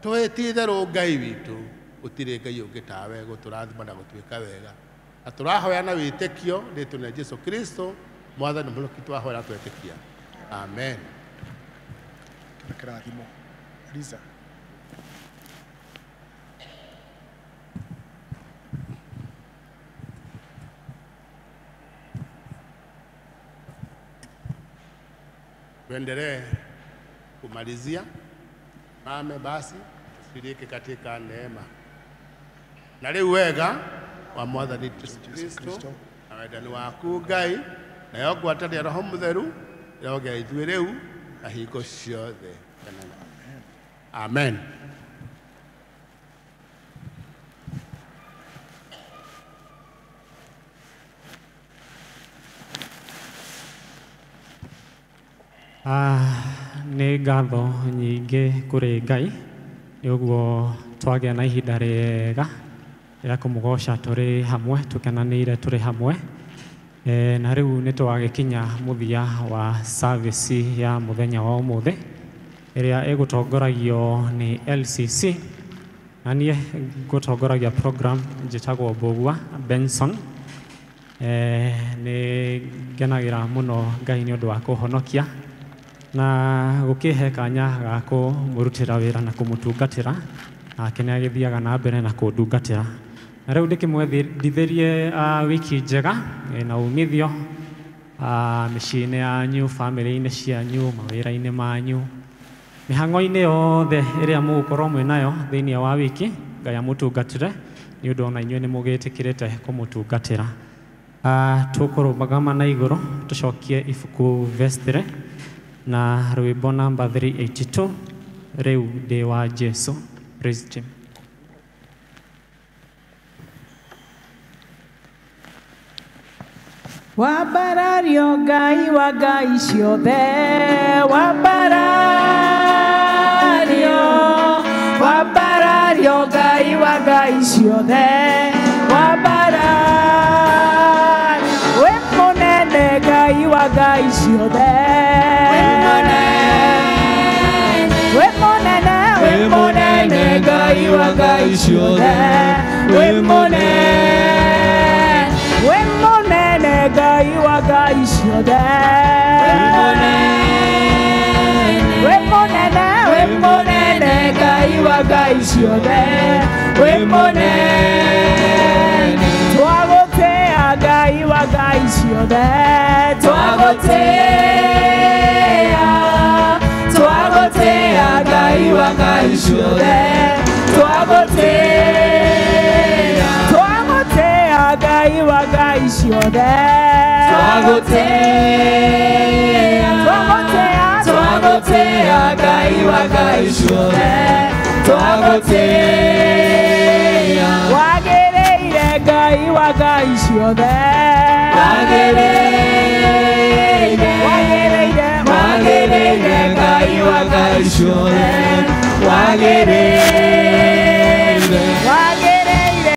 tũĩ ti itherũ Ngai witũ gũtirĩ Ngai ũngĩ tawe gũtũrathima na gũtuĩka wega na tũrahoya na wĩtĩkio rĩĩtwa rĩa Jesu Kristo Mwathani mũhonoki twahoya na twetĩkia. Amen. Na kĩrathimo. Liza. Tuendelee kumalizia. Mame basi tushiriki katika neema. Na rĩu wega wa Mwathani Yesu Kristo na wendani waku Ngai nayo ngwatanĩro ya Roho Mũtheru ĩrogĩa ithuĩ rĩu na hingo ciothe. Amen. Nĩ ngatho nyingĩ kũrĩ Ngai nĩ ũguo twagĩa na ihinda rĩega rĩa kũmũgoca tũrĩ hamwe tũkenanĩire tũrĩ hamwe. Na rĩu nĩ twagĩkinya mũthia wa service ya mũthenya wa ũmũthĩ ĩrĩa ĩgũtongoragio nĩ LCC na niĩ ngũtongoragia program njĩtagwo Mbũgua Benson. Nĩ ngenagĩra mũno Ngai nĩ ũndũ wa kũhonokia na gũkĩhe kanya ga kũmũrutĩra wĩra na kũmũtungatĩra nake nĩ agĩthiaga na mbere na kũndungatĩra. Na rĩu ndĩkĩmwendithĩrie wiki njega na umithio mĩciĩ-inĩ yanyu, bamĩrĩ-inĩ cianyu, mawĩra-inĩ manyu, mĩhang'o-inĩ yothe ĩrĩa mũgũkorwo mwĩ nayo thĩinĩ wa wiki. Ngai amũtungatĩre nĩ ũndũ ona inyuĩ nĩ mũgĩtĩkĩrĩte kũmũtungatĩra. Tũkũrũgama na igũrũ tũcokie ibuku verse 3 na rwĩmbo namba 382 rĩu ndĩ wa Jesu. Praise team. Wambarario Ngai wa ngai ciothe, wambarario, wambarario Ngai wa ngai ciothe, wambarario, wĩ mũnene Ngai wa ngai ciothe, wĩ mũnene, wĩ mũnene, wĩ mũnene Ngai wa ngai ciothe, wĩ mũnene, wĩ mũnene Ngai wa ngai ciothe, wĩ mũnene, wĩ mũnene Ngai wa ngai ciothe, wĩ mũnene, twagũtĩa Ngai wa ngai ciothe, twagũtĩa, twagũtĩa Ngai wa ngai ciothe, twagũtĩa, twagũtĩa Ngai wa ngai ciothe, Twagotea, twagotea, twagotea Ngai wa ngai ciothe, twagotea. Wagĩrĩire Ngai wa ngai ciothe, wagĩrĩire, wagĩrĩire, wagĩrĩire Ngai wa ngai ciothe, wagĩrĩire.